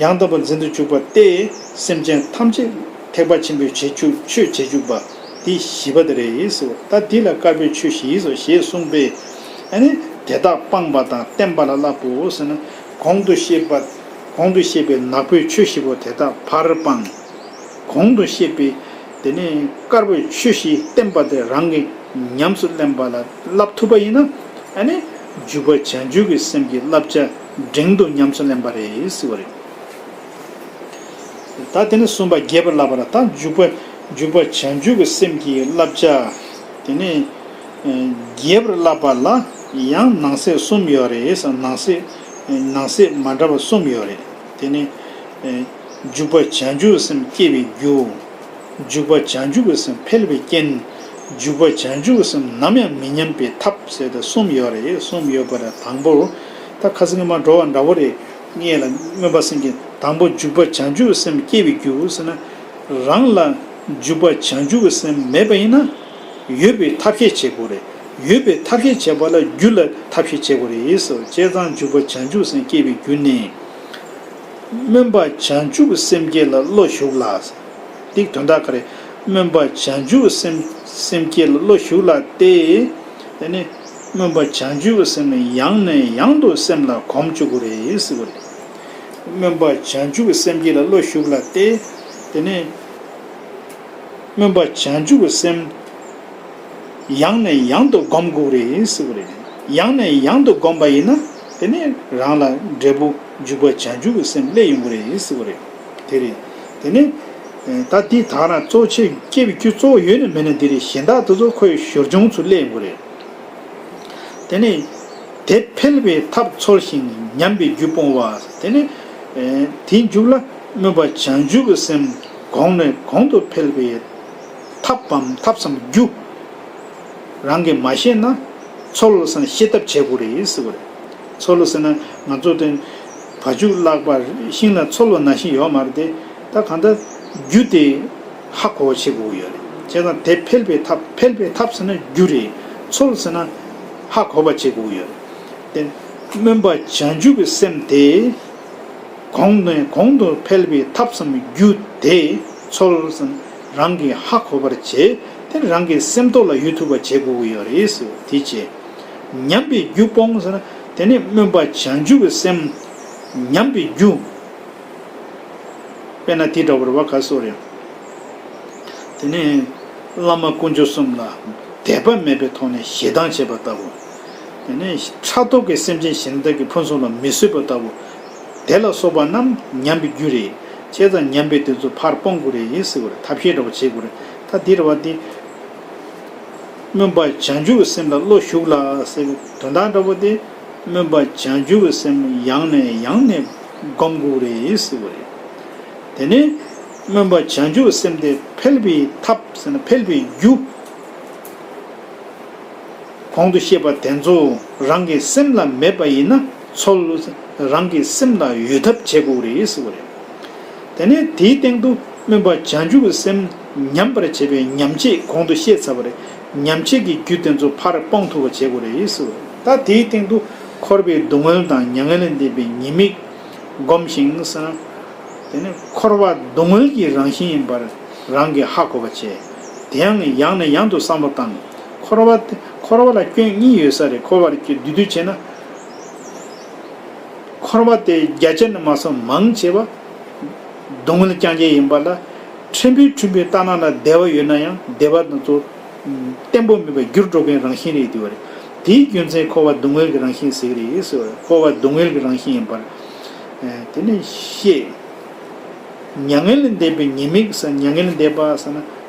ཡང་དག་པར་འཛིན་དུ་འཇུག་པ་སྟེ། སེམས་ཅན་ཐམས་ཅད་ཐེག་པ་ཆེན་པོའི་བྱེད་འཇུག་ཆོས་བྱེད་འཇུག་པ་འདི་བཞི་པ་དེ་རེད་ཟེར། ད་འདི་ལ་དཀར་པོའི་ཆོས་བཞི་ཟེར་ཞེས་གསུངས་པས། ཨ་ནི་དེ་དག་སྤངས་པ་དང་བསྟན་པ་ལ་བསླབ་པོ་ཟེར་ན། གོང་དུ་བཤད་པ་གོང་དུ་བཤད་པའི་ནག་པོའི་ཆོས་བཞི་པོ་དེ་དག་ཕར་སྤངས། གོང་དུ་བཤད་པའི་དེ་ནས་དཀར་པོའི་ཆོས་བཞི་བསྟན་པ་དེ་རང་གིས་ཉམས་སུ་ལེན་པ་ལ་བསླབ་ཐུབ་པ་ཡིན་ན། ཨ་ནི་འཇུག་པ་བྱང་ཆུབ་ཀྱི་སེམས་ཀྱི་བསླབ་བྱ་འབྲིང་དུ་ཉམས་སུ་ལེན་པ་རེད་ཟེར་བ་རེད། ད་དེ་ནས་གསུམ་པ་རྒྱས་པར་བསླབ་པ་ལ། ད་འཇུག་པ་འཇུག་པ་བྱང་ཆུབ་ཀྱི་སེམས་ཀྱི་བསླབ་བྱ་དེ་ནས་རྒྱས་པར་བསླབ་པ་ལ་ཡང་ནང་གསེས་གསུམ་ཡོད་རེད། ནང་གསེས་ནང་གསེས་མ་འདྲ་བ་གསུམ་ཡོད་རེད། དེ་ནས་འཇུག་པ་བྱང་ཆུབ་སེམས་སྐྱེ་བའི་རྒྱུ། འཇུག་པ་བྱང་ཆུབ་ཀྱི་སེམས་འཕེལ་བའི་རྐྱེན། འཇུག་པ་བྱང་ཆུབ་ཀྱི་སེམས་ནམ་ཡང་མི་ཉམས་པའི་ཐབས་ཟེར་ཏེ་གསུམ་ཡོད་རེད། གསུམ་ཡོད་པ་ལ་དང་པོ། ད་ཁ་སང་གི་མ་འགྲོ་བ་འདྲ་བོ་རེད། ངེད་ལ་སྨོན་པ་སེམས་ཀྱི་དང་པོ་འཇུག་པ་བྱང་ཆུབ་ཀྱི་སེམས་སྐྱེ་བའི་རྒྱུ་ཟེར་ན། རང་ལ་འཇུག་པ་བྱང་ཆུབ་ཀྱི་སེམས་མེད་པ་ཡིན་ན། ཡོད་པའི་ཐབས་ཤེས་བྱེད་དགོས་རེད། ཡོད་པའི་ཐབས་ཤེས་བྱེད་པ་ལ་རྒྱུ་ལ་ཐབས་ཤེས་བྱེད་དགོས་རེད་ཟེར། བྱས་ཙང་འཇུག་པ་བྱང་ཆུབ་སེམས་སྐྱེ་བའི་རྒྱུ་ནི། སྨོན་པ་བྱང་ཆུབ་སེམས་བསྐྱེད་ལ་བློ་ཞུགས་ལ། འདིའི་དོན་དག་ག་རེ། སྨོན་པ་བྱང་ཆུབ་སེམས་སེམས་བསྐྱེད་ལ་བློ་ཞུགས་ལ་སྟེ། དེ་ནི་སྨོན་པ་བྱང་ཆུབ་སེམས་ཡང་ནས་ཡང་དུ་སེམས་ལ་གོམས་བཅུག་དགོས་རེད་ཟེར་བ་རེད། སྨོན་པ་བྱང་ཆུབ་སེམས་བསྐྱེད་ལ་བློ་ཞུགས་ལ་སྟེ། དེ་ནི་སྨོན་པ་བྱང་ཆུབ་སེམས་ཡང་ནས་ཡང་དུ་སྒོམ་དགོས་རེད་ཟེར་བ་རེད། ཡང་ནས་ཡང་དུ་སྒོམ་པ་ཡིན་ན། དེ་ནས་རང་ལ་འབྲས་བུ་འཇུག་པ་བྱང་ཆུབ་ཀྱི་སེམས་སླེབས་ཡོང་གི་རེད་ཟེར་བ་རེད། དེ་རེད། དེ་ནས་ད་འདི་དག་རང་གཙོ་ཆེ་སྐྱེ་བའི་རྒྱུ་གཙོ་བོ་ཡོད་ནི་མེད་ནི་འདི་རེད། གཞན་དག་དེ་ཚོ་ཁོའི་ཞོར་བྱུང་ཚུར་སླེབས་ཡོང་གི་རེད། དེ་ནས་དེ་འཕེལ་བའི་ཐབས་འཚོལ་ཞིང་ཉམས་པའི་རྒྱུ་སྤོང་བ། དེ་ནས་དེའི་མཇུག་ལ་སྨོན་པ་བྱང་ཆུབ་ཀྱི་སེམས་གོང་ནས་གོང་དུ་འཕེལ་བའི་ཐབས་བམ་ཐབས་སམ་རྒྱུ། རང་གིས་མ་ཤེས་ན་འཚོལ་ཟིན་ཤེས་ཐབས་བྱེད་དགོས་རེད་ཟེར་བ་རེད། འཚོལ་ཟིན་ན་ང་ཚོ་དེ་བ་ཕྱུགས་བརླག་པ་ཤིང་ལ་འཚོལ་བ་ནང་བཞིན་ཡོད་མ་རེད་དེ། ད་གང་ལྟར་རྒྱུ་དེ་ཧ་གོ་བ་བྱེད་དགོས་ཡོད་རེད། བྱས་ཙང་དེ་འཕེལ་བའི་ཐབས་འཕེལ་བའི་ཐབས་ཟེར་ན་རྒྱུ་རེད། འཚོལ་ཟིན་ན་ཧ་གོ་བ་བྱེད་དགོས་ཡོད་རེད། དེ་སྨོན་པ་བྱང་ཆུབ་ཀྱི་སེམས་དེ། གོང་ནས་གོང་དུ་འཕེལ་བའི་ཐབས་སམ་རྒྱུ་དེ་འཚོལ་ཟིན་རང་གིས་ཧ་གོ་བར་བྱས། དེ་རང་གི་སེམས་ཐོག་ལ་ཡོད་ཐུབ་པ་བྱེད་དགོས་ཀྱི་ཡོད་རེད་ཟེར། དེ་བྱས། ཉམས་པའི་རྒྱུ་སྤོང་ཟེར་ན། དེ་ནི་སྨོན་པ་བྱང་ཆུབ་ཀྱི་སེམས་ཉམས་པའི་རྒྱུ། དཔེར་ན་དེ་འདྲ་བར་བ་ག་སོ་རེད། དེ་ནས་བླ་མ་དཀོན་མཆོག་གསུམ་ལ་དད་པ་མེད་པའི་ཐོག་ནས་ཞེ་སྡང་བྱེད་པ་ལྟ་བུ། དེ་ནས་ཕྲག་དོག་གི་སེམས་ཅན་གཞན་དག་གི་ཕུན་སུམ་ལ་མི་བཟོད་པ་ལྟ་བུ། དེ་ལ་སོགས་པ་རྣམས་ཉམས་པའི་རྒྱུ་རེད། བྱས་ཙང་ཉམས་པའི་དེ་ཚོ་ཕར་སྤོང་དགོས་རེད་ཟེར་བ་རེད། ཐབས་ཤེས་འདྲ་བོ་བྱེད་དགོས་རེད། ད་འདི་རེད་བ་འདི། སྨོན་པ་བྱང་ཆུབ་ཀྱི་སེམས་ལ་བློ་ཞུགས་ལ་ཟེར་བའི་དོན་དག་འདྲ་བོ་དེ། སྨོན་པ་བྱང་ཆུབ་ཀྱི་སེམས་ཡང་ནས་ཡང་ནས་སྒོམ་དགོས་རེད་ཟེར་བ་རེད། དེ་ནས་སྨོན་པ་བྱང་ཆུབ་ཀྱི་སེམས་དེ་འཕེལ་བའི་ཐབས་ཟེར་ན་འཕེལ་བའི་རྒྱུ། གོང་དུ་བཤད་པ་དེ་ཚོ་རང་གི་སེམས་ལ་མེད་པ་ཡིན་ན་ཚོལ། རང་གི་སེམས་ལ་ཡོད་ཐབས་བྱེད་དགོས་རེད་ཟེར་བ་རེད། དེ་ནས་དེའི་སྟེང་དུ་སྨོན་པ་བྱང་ཆུབ་ཀྱི་སེམས་ཉམས་པར་བྱེད་པའི་ཉམས་བྱེད་གོང་དུ་བཤད་ཚར་བ་རེད། ཉམས་བྱེད་ཀྱི་རྒྱུ་དེ་ཚོ་ཕར་སྤོང་ཐུབ་པ་བྱེད་དགོས་རེད་ཟེར་བ་རེད། ད་དེའི་སྟེང་དུ་འཁོར་བའི་སྡུག་བསྔལ་དང་མྱ་ངན་ལས་འདས་པའི་ཉེས་དམིགས་སྒོམ་ཞིང་ཟེར་ན། དེ་ནི་འཁོར་བ་སྡུག་བསྔལ་གྱི་རང་བཞིན་ཡིན་པར་རང་གིས་ཧ་གོ་བ་བྱས། དེ་ཡང་ཡང་ནས་ཡང་དུ་བསམ་བློ་བཏང་། འཁོར་བ་དེ་འཁོར་བ་ལ་སྐྱོན་གཉིས་ཡོད་ས་རེད། འཁོར་བ་ལ་སྐྱོན་བསྡུས་བསྡུས་བྱས་ན། འཁོར་བ་དེ་བརྒྱ་ཆ་ནས་མ་སོང་མང་ཆེ་བ་སྡུག་བསྔལ་རྐྱང་རྐྱང་ཡིན་པ་ལ། ཕྲན་བུ་ཕྲན་བུའི་ལྟ་ན་ལ་བདེ་བ་ཡོད་ན་ཡང་བདེ་བ་དེ་ཚོ་བརྟན་པོ་མེད་པར་འགྱུར་འགྲོ་མཁན་རང་བཞིན་རེད་འདུག་བ་རེད། དེའི་རྒྱུ་མཚན་འཁོར་བ་སྡུག་བསྔལ་གྱི་རང་བཞིན་ཟེར་གྱི་རེད་ཟེར་བ་རེད། འཁོར་བ་སྡུག་བསྔལ་གྱི་རང་བཞིན་ཡིན་པར། ཨེ། དེ་ནས་ཤེས། མྱ་ངན་ལས་འདས་པའི་ཉེས་དམིགས་ཟེར། མྱ་ངན་ལས་འདས་པ་ཟེར་ན་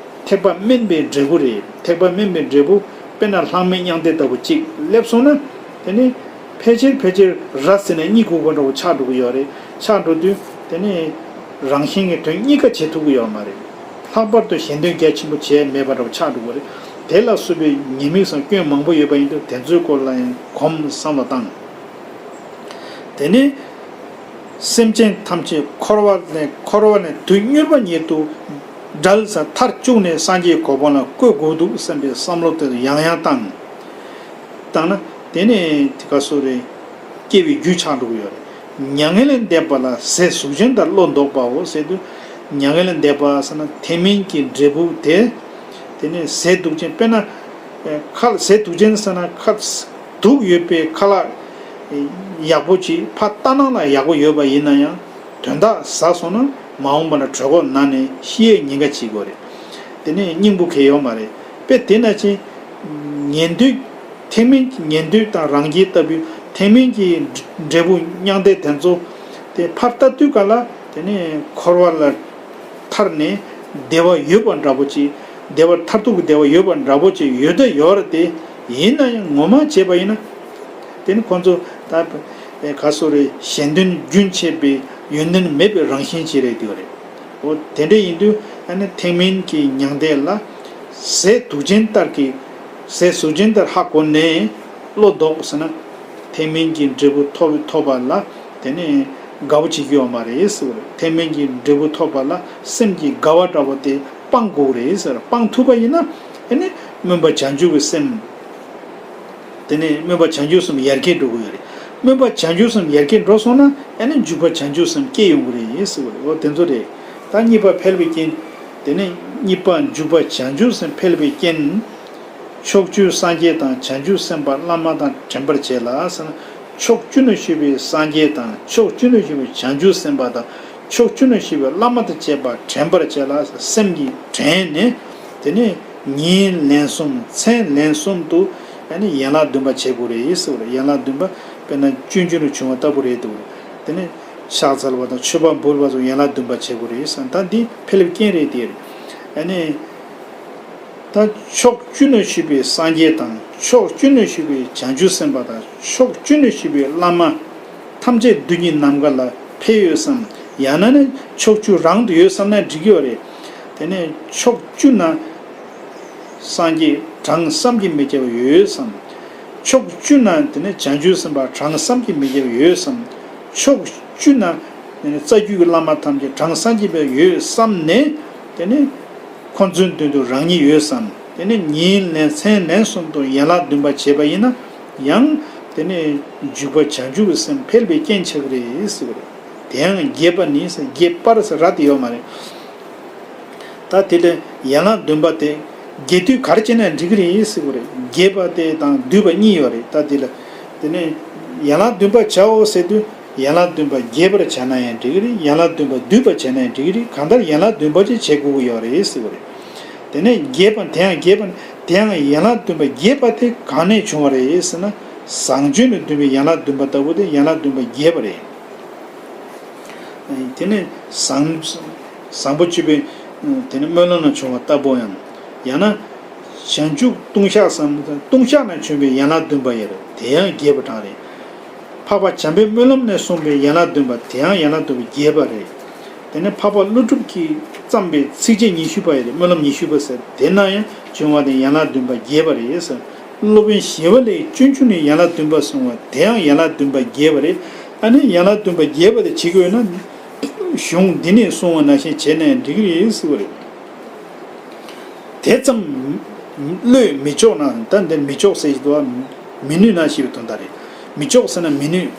ཐེག་པ་དམན་པའི་འབྲས་བུ་རེད། ཐེག་པ་དམན་པའི་འབྲས་བུ་དཔེར་ན་ལྷག་མེད་མྱང་འདས་ལྟ་བུ་གཅིག་སླེབས་སོང་ན། དེ་ནི་ཕལ་ཆེར་ཕལ་ཆེར་ར་བཟི་ནས་གཉིད་ཁུག་པ་འདྲ་བོ་ཆགས་འགྲོ་གི་ཡོད་རེད། ཆགས་འགྲོ་དུས་དེ་ནི་རང་བཞིན་གྱི་དོན་གཉིས་ཀ་བྱེད་ཐུབ་ཀྱི་ཡོད་མ་རེད། ལྷག་པར་དུ་གཞན་དོན་རྒྱ་ཆེན་པོ་བྱས་མེད་པ་འདྲ་བོ་ཆགས་འགྲོ་གི་རེད། དེ་ལ་སོགས་པའི་ཉེས་དམིགས་སམ་སྐྱོན་མང་པོ་ཡོད་པ་ཡིན་དུས་དེ་ཚོའི་སྐོར་ལ་ཡང་གོམས་བསམ་བློ་བཏང་། དེ་ནས་སེམས་ཅན་ཐམས་ཅད་འཁོར་བ་ནས་འཁོར་བ་ནས་དུས་མྱུར་བ་ཉིད་དུ་བསྒྲལ་ས་མཐར་གཅུགས་ནས་སངས་རྒྱས་གོ་འཕང་ལ་བཀོད་དགོས་འདུག་བསམ་པའི་བསམ་བློ་དེ་ཡང་ཡང་བཏང་། བཏང་ན་དེ་ནས་དེ་ག་སོ་རེ་སྐྱེ་བའི་རྒྱུ་ཆགས་འགྲོ་གི་ཡོད་རེད། མྱ་ངན་ལས་འདས་པ་ལ་ཟས་གཟུགས་ཅན་དང་བློ་ལྡོག་པའོ་ཟེར་དུས། མྱ་ངན་ལས་འདས་པ་ཟེར་ན་ཐེག་དམན་གྱི་འབྲས་བུ་དེ། དེ་ནས་ཟས་དུག་ཅན་དཔེར་ན། ཁ་ཟས་དུག་ཅན་ཟེར་ན་ཁ། དུག་ཡོད་པའི་ཁ་ལག་ཡག་པོ་ཅིག་ཕར་ལྟ་སྣང་ལ་ཡག་པོ་ཡོད་པ་ཡིན་ན་ཡང་དོན་དག་ཟ་སོང་ན་མ་འོངས་པ་ལ་གྲོད་ཁོག་ན་ནས་ཤི་ཡས་ཉེན་ཁ་ཅིག་ཡོད་རེད། དེ་ནས་སྙིང་པོ་གས་ཡོད་མ་རེད། དཔེ་དེ་ན་ཅི། ཉན་ཐོས། ཐེག་དམན་གྱི་ཉན་ཐོས་དང་རང་རྒྱལ་ལྟ་བུའི་ཐེག་དམན་གྱི་འབྲས་བུ་མྱང་འདས་དེ་ཚོ་དེ་ཕར་ལྟ་དུས་ག་ལ་དེ་ནས་འཁོར་བ་ལ་ཐར་ནས་བདེ་བ་ཡོད་པ་འདྲ་པོ་ཅིག་བདེ་བ་མཐར་ཐུག་གི་བདེ་བ་ཡོད་པ་འདྲ་པོ་ཅིག་ཡོད་ད་ཡོད་རེད་དེ། ཡིན་ན་ཡང་ངོ་མ་བྱས་པ་ཡིན་ན། དེ་ནི་ཁོང་ཚོ་ད་ག་སོ་རེ་གཞན་དོན་རྒྱུན་ཆད་པའི་ཡོན་ཏན་མེད་པའི་རང་བཞིན་ཅིག་རེད་དེ་རེད། འོ་དེ་འདྲ་ཡིན་དུས་ཨ་ནི་ཐེག་དམན་གྱི་མྱང་འདས་ལ་ཟས་དུག་ཅན་ལྟར་གྱི་ཟས་གཟུགས་ཅན་ལྟར་ཧ་གོ་ནས་བློ་ལྡོག་ཟེར་ན། ཐེག་དམན་གྱི་འབྲས་བུ་ཐོབ་ཐོབ་པ་ལ་དེ་ནས་དགའ་བོ་བྱེད་རྒྱུ་ཡོད་མ་རེད་ཟེར་བ་རེད། ཐེག་དམན་གྱི་འབྲས་བུ་ཐོབ་པ་ལ་སེམས་ཀྱི་དགའ་བ་འདྲ་བོ་དེ་སྤང་དགོས་རེད་ཟེར། སྤང་ཐུབ་པ་ཡིན་ན་ཨ་ནི་སྨོན་པ་བྱང་ཆུབ་ཀྱི་སེམས། དེ་ནས་སྨོན་པ་བྱང་ཆུབ་སེམས་ཡར་རྒྱས་འགྲོ་གི་ཡོད་རེད། སྨོན་པ་བྱང་ཆུབ་སེམས་ཡར་རྒྱས་འགྲོ་སོང་ན་ཨ་ནི་འཇུག་པ་བྱང་ཆུབ་སེམས་སྐྱེ་ཡོང་གི་རེད་ཟེར་བ་རེད། འོ་དེ་ཚོ་རེད། ད་གཉིས་པ་འཕེལ་བའི་རྐྱེན། དེ་ནས་གཉིས་པ་འཇུག་པ་བྱང་ཆུབ་སེམས་འཕེལ་བའི་རྐྱེན། ཕྱོགས་བཅུའི་སངས་རྒྱས་དང་བྱང་ཆུབ་སེམས་དཔའ་བླ་མ་དང་དྲན་པར་བྱས་ལ་ཟེར་ན། ཕྱོགས་བཅུ་ན་བཞུགས་པའི་སངས་རྒྱས་དང་ཕྱོགས་བཅུ་ན་བཞུགས་པའི་བྱང་ཆུབ་སེམས་དཔའ་དང་ཕྱོགས་བཅུ་ན་བཞུགས་པའི་བླ་མ་དང་བཅས་པ་དྲན་པར་བྱས་ལ་སེམས་ཀྱིས་དྲན་ནས། དེ་ནས་ཉིན་ལན་གསུམ་མཚན་ལན་གསུམ་དུ་ཨ་ནི་ཡན་ལག་བདུན་པ་བྱེད་དགོས་རེད་ཟེར་བ་རེད། ཡན་ལག་བདུན་པ་དཔེར་ན་སྤྱོད་འཇུག་ནས་བྱུང་བ་ལྟ་བུ་རེད་འདུག་དེ་ནས་ཕྱག་འཚལ་བ་དང་མཆོད་པ་འབུལ་བ་སོགས་ཡན་ལག་བདུན་པ་བྱེད་དགོས་རེད་ཟེར། ད་འདི་འཕེལ་བའི་རྐྱེན་རེད་དེ་རེད། ཨ་ནི། ད་ཕྱོགས་བཅུ་ན་བཞུགས་པའི་སངས་རྒྱས་དང་ཕྱོགས་བཅུ་ན་བཞུགས་པའི་བྱང་ཆུབ་སེམས་དཔའ་དང་ཕྱོགས་བཅུ་ན་བཞུགས་པའི་བླ་མ་ཐམས་ཅད་རྡུལ་སྙེད་ནམ་མཁའ་ལ་འཕེལ་ཡོད་བསམ། ཡང་ན་ནི་ཕྱོགས་བཅུ་རང་དུ་ཡོད་བསམ་ན་འགྲིག་གི་ཡོད་རེད། དེ་ནས་ཕྱོགས་བཅུ་ན་སངས་རྒྱས་གྲངས་བསམ་གྱིས་མི་ཁྱབ་པ་ཡོད་བསམ། ཕྱོགས་བཅུ་ན་དེ་ནས་བྱང་ཆུབ་སེམས་དཔའ་གྲངས་བསམ་གྱིས་མི་ཁྱབ་པ་ཡོད་བསམ། ཕྱོགས་བཅུ་ན་དེ་ནས་རྩ་རྒྱུད་ཀྱི་བླ་མ་ཐམས་ཅད་གྲངས་བསམ་གྱིས་མི་ཁྱབ་པ་ཡོད་བསམ་ནས། དེ་ནས། ཁོ་ཚོའི་མདུན་དུ་རང་ཉིད་ཡོད་བསམ། དེ་ནས་ཉིན་ལན་མཚན་ལན་གསུམ་དུ་ཡན་ལག་བདུན་པ་བྱས་པ་ཡིན་ན་ཡང་དེ་ནས་འཇུག་པ་བྱང་ཆུབ་ཀྱི་སེམས་འཕེལ་བའི་རྐྱེན་ཆགས་ཀྱི་རེད་ཟེར་བ་རེད། དེ་ཡང་རྒྱས་པ་ནི་ཟེར། རྒྱས་པར་ཟེར་ར་དེ་ཡོད་མ་རེད། ད་དེ་ལ་ཡན་ལག་བདུན་པ་དེ་རྒྱས་བསྡུས་ག་རེ་བྱས་ན་འགྲིག་གི་རེད་ཟེར་བ་རེད། རྒྱས་པ་དེ་དང་བསྡུས་པ་གཉིས་ཡོད་རེད། ད་དེ་ལ་དེ་ནས་ཡན་ལག་བདུན་པ་བྱའོ་ཟེར་དུས། ཡན་ལག་བདུན་པ་རྒྱས་པར་བྱས་ན་ཡང་འགྲིག་གི་རེད། ཡན་ལག་བདུན་པ་བསྡུས་པར་བྱས་ན་ཡང་འགྲིག་གི་རེད། གང་ལྟར་ཡན་ལག་བདུན་པ་ཅིག་བྱེད་དགོས་ཀྱི་ཡོད་རེད་ཟེར་བ་རེད། དེ་ནས་རྒྱས་པ་དེ་ཡང་རྒྱས་པ་དེ་ཡང་ཡན་ལག་བདུན་པ་རྒྱས་པ་དེ་གང་ནས་བྱུང་བ་རེད་ཟེར་ན། བཟང་སྤྱོད་ནས་བསྡུས་པའི་ཡན་ལག་བདུན་པ་ལྟ་བུ་དེ་ཡན་ལག་བདུན་པ་རྒྱས་པ་རེད། དེ་ནས་བཟང་བཟང་པོ་སྤྱོད་པའི་དེ་ནས་སྨོན་ལམ་ལ་བྱུང་བ་ལྟ་བུ་ཡང་ཡང་ན། བྱང་ཆུབ་ལྟུང་བཤགས་སམ་ལྟུང་བཤགས་ནས་བྱུང་བའི་ཡན་ལག་བདུན་པ་ཡང་རེད། དེ་ཡང་རྒྱས་པ་གྲངས་རེད། འཕགས་པ་བྱམས་པའི་སྨོན་ལམ་ནས་གསུངས་པའི་ཡན་ལག་བདུན་པ་དེ་ཡང་ཡན་ལག་བདུན་པ་རྒྱས་པ་རེད། དེ་ནས་འཕགས་པ་ཀླུ་སྒྲུབ་ཀྱིས་བརྩམས་པའི་ཚིགས་བཅད་ཉི་ཤུ་པ་ཡང་རེད། སྨོན་ལམ་ཉི་ཤུ་པ་ཟེར་དེ་ན་ཡང་བྱུང་བ་དེ་ཡན་ལག་བདུན་པ་རྒྱས་པ་རེད་ཟེར། སློབ་དཔོན་ཞི་བ་ལྷས་སྤྱོད་འཇུག་ནས་ཡན་ལག་བདུན་པ་གསུངས་པ་དེའང་ཡན་ལག་བདུན་པ་རྒྱས་པ་རེད། ཨ་ནི་ཡན་ལག་བདུན་པ་རྒྱས་པ་དེ་བྱེད་དགོས་ན། གཞུང་འདི་ནས་གསུངས་པ་ནང་བཞིན་བྱས་ནས་འགྲིག་གི་རེད་ཟེར་བ་རེད། དེ་ཙམ་བློས་མི་ལྕོགས་ན། ད་འདིར་མི་ལྕོགས་ཟེར་གྱི་འདུག་བ། མི་ནུས་ན་ཞེས་པའི་དོན་དག་རེད། མི་ལྕོགས་ཟེར་ན་མི་ནུས།